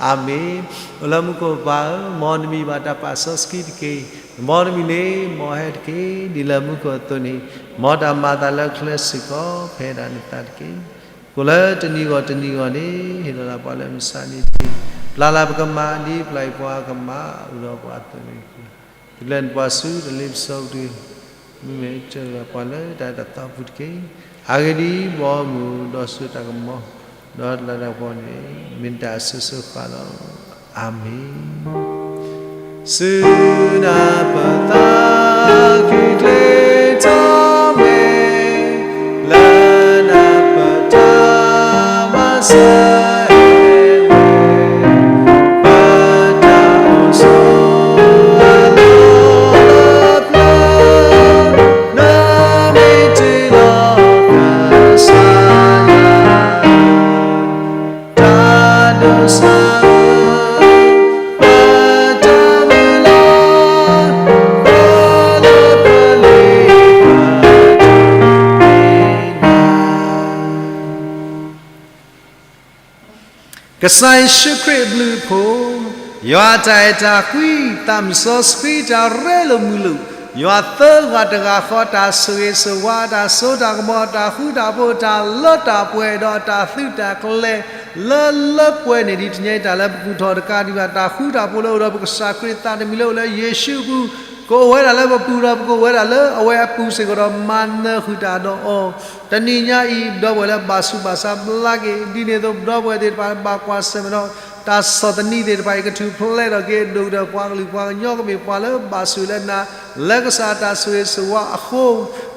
အၤမ့ၣ်. အိၣ်လၢမူခိၣ်ပၢ်ဧၢ, မ်နမံၤဘၣ်တၢ်ပာ်စီဆှံတက့ၢ်. မ်နမံၤန့ၣ် မ်ဟဲတက့ၢ်. ဒ်လၢမူခိၣ်အသိးန့ၣ် မ်တၢ်မၤအသးလၢချၢစ့ၢ်ကီး ဖဲဒၣ်နသးတက့ၢ်. ကိးလၢတနံၤဂီၢ်တနံၤဂီၢ်န့ၣ် ဟ့ၣ်လီၤသးပှၤလၢမုၢ်ဆါနံၤတက့ၢ်. ပျၢ်လၢပကမၤ ဒ်ပျၢ်အံၤပှၤကမၤ အိၣ်ဒီးပှၤအသိးန့ၣ်တက့ၢ်. တုၤလၢနပှၤဆူတၢ်လ့ပစီပူၤတဂ့ၤ. မ့မ့ၢ်တၢ်ပှၤလၢတၢ်အဲၣ်တၢ်သီပူၤတက့ၢ်. အဂ့ၢ်ဒ်အံၤ, ဘီမုၢ်ဒီးစိတၢ်ကမီၤ, ဒီးတၢ်လၤတၢ်ကပီၤန့ၣ် မ့ၢ်တၢ်အစိၤစိၤဃၣ်ဃၣ်လီၤ. အၤမ့ၣ်. ဆူနၢ်ပၢၢ်သးခုချ့ထီၣ်မဲာ်, လၢနၢ်ပၢၢ်တၢ်မၤစၢၤအဲၣ်ဝဲ, ပတၢ်အိၣ်ဆိးအလီၢ်လၢပျၢၤ, နမ့ၢ်တ့လီၤကစၢ်ယွၤ တၢ်ဒိးစၢၤ, ပတၢ်မုၢ်လၢ်, ပလၢပလ့ၤပာ်တ့ၢ်နၤ. ကစၢ်ယ့ၣ်ၡူးခရံာ်အဘျုးအဖှိၣ်, ယွၤအတၢ်အဲၣ်တၢ်ကွံ, သးမုၢ်စီဆှံတၢ်ရဲလိာ်မုာ်လိာ်, ယွၤသၢဂၤတဂၤဃီ တၢ်ဆိၣ်ဂ့ၤဆိၣ်ဝါ, တၢ်စိတၢ်ကမီၤ, တၢ်ဃူတၢ်ဖိး, တၢ်လၢတၢ်ပှဲၤဒီးတၢ်သုးတၢ်ကျဲၤ လၢလၢပှဲၤန့ၣ် ဒ်တနံၤအံၤ တၢ်လၢပကူၣ်ထီၣ်တကးဒံးဘၣ် တၢ်ဃူတၢ်ဖိးလၢအိၣ်ဒီးပကစၢ်ခရံာ်သးတမံၤလၢအိၣ်လၢယ့ၣ်ၡူးအပူၤ, ကအိၣ်ဝဲဒၣ်လၢပပူၤဒီး ပကအိၣ်ဝဲဒၣ်လၢအဝဲအပူၤစ့ၢ်ကီးဒီး မၤနၢၤဃုာ်တၢ်ဒီးအီၤ. တနံၤညါအံၤ ဒီပုၢ်ဝဲၢ်လၢဘၣ်ဆူးဘၣ်ဆါဘျါက့ၤ ဒ်န့ၣ်အသိး ဒီပုၢ်ဝဲၢ်သ့ၣ်တဖၣ်လၢဘၣ်ကွၢ်ဆၢၣ်မဲာ်ဒီး တၢ်ဆီၣ်သနံးသ့ၣ်တဖၣ်အံၤ ကထူၣ်ဖျဲးထီၣ်က့ၤ ဒိၣ်ကတၢၢ်ပှၤကလုာ်ပှၤကညီကမ့ၢ်ပှၤလၢဘၣ်ဆိၣ်ဂ့ၤလၢနၤ လၢကစၢ်တၢ်ဆိၣ်ဂ့ၤဆိၣ်ဝါအဃိ,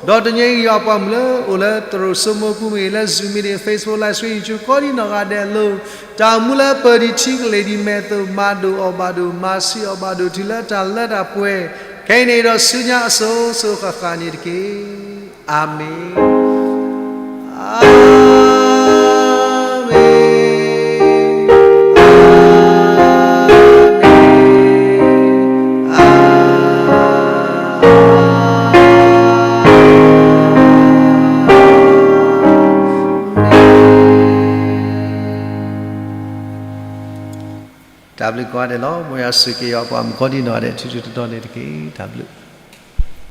ဒီးတနံၤအံၤ ယွၤပှၤမုၣ်လၢအိၣ်လၢသရိာ်စိမိၤပူၤမ့ၢ်ဂ့ၤ လၢ Zoom meeting, Facebook Live Stream, YouTube ကိးဒံနီၢ်ဂၤဒဲးအလိၤ, တၢ်အိၣ်မူလၢပၢၤဒံးထံကလ့ၤဒံးမဲာ်အသိး မၤဒိၣ်အီၤဘၣ်ဒိၣ် မၤဆံးအီၤဘၣ်ဒိၣ် တုၤလၢတၢ်လၢတၢ်ပှဲၤ ခဲအံၤန့ၣ်ဒီးဆူညါအစိၤစိၤဃၣ်ဃၣ်န့ၣ်တက့ၢ်. အၤမ့ၣ်, အၤမ့ၣ်, အၤမ့ၣ်, အၤမ့ၣ်. တၢ်ဘျုးကိးဂၤဒဲးလီၤ. မ်ယွၤဆိၣ်ဂ့ၤက့ၤယွၤပှၤမုၣ်ကိးဒံနီၢ်ဂၤဒဲး ထူထူတီတီန့ၣ်တက့ၢ်. တၢ်ဘျုး.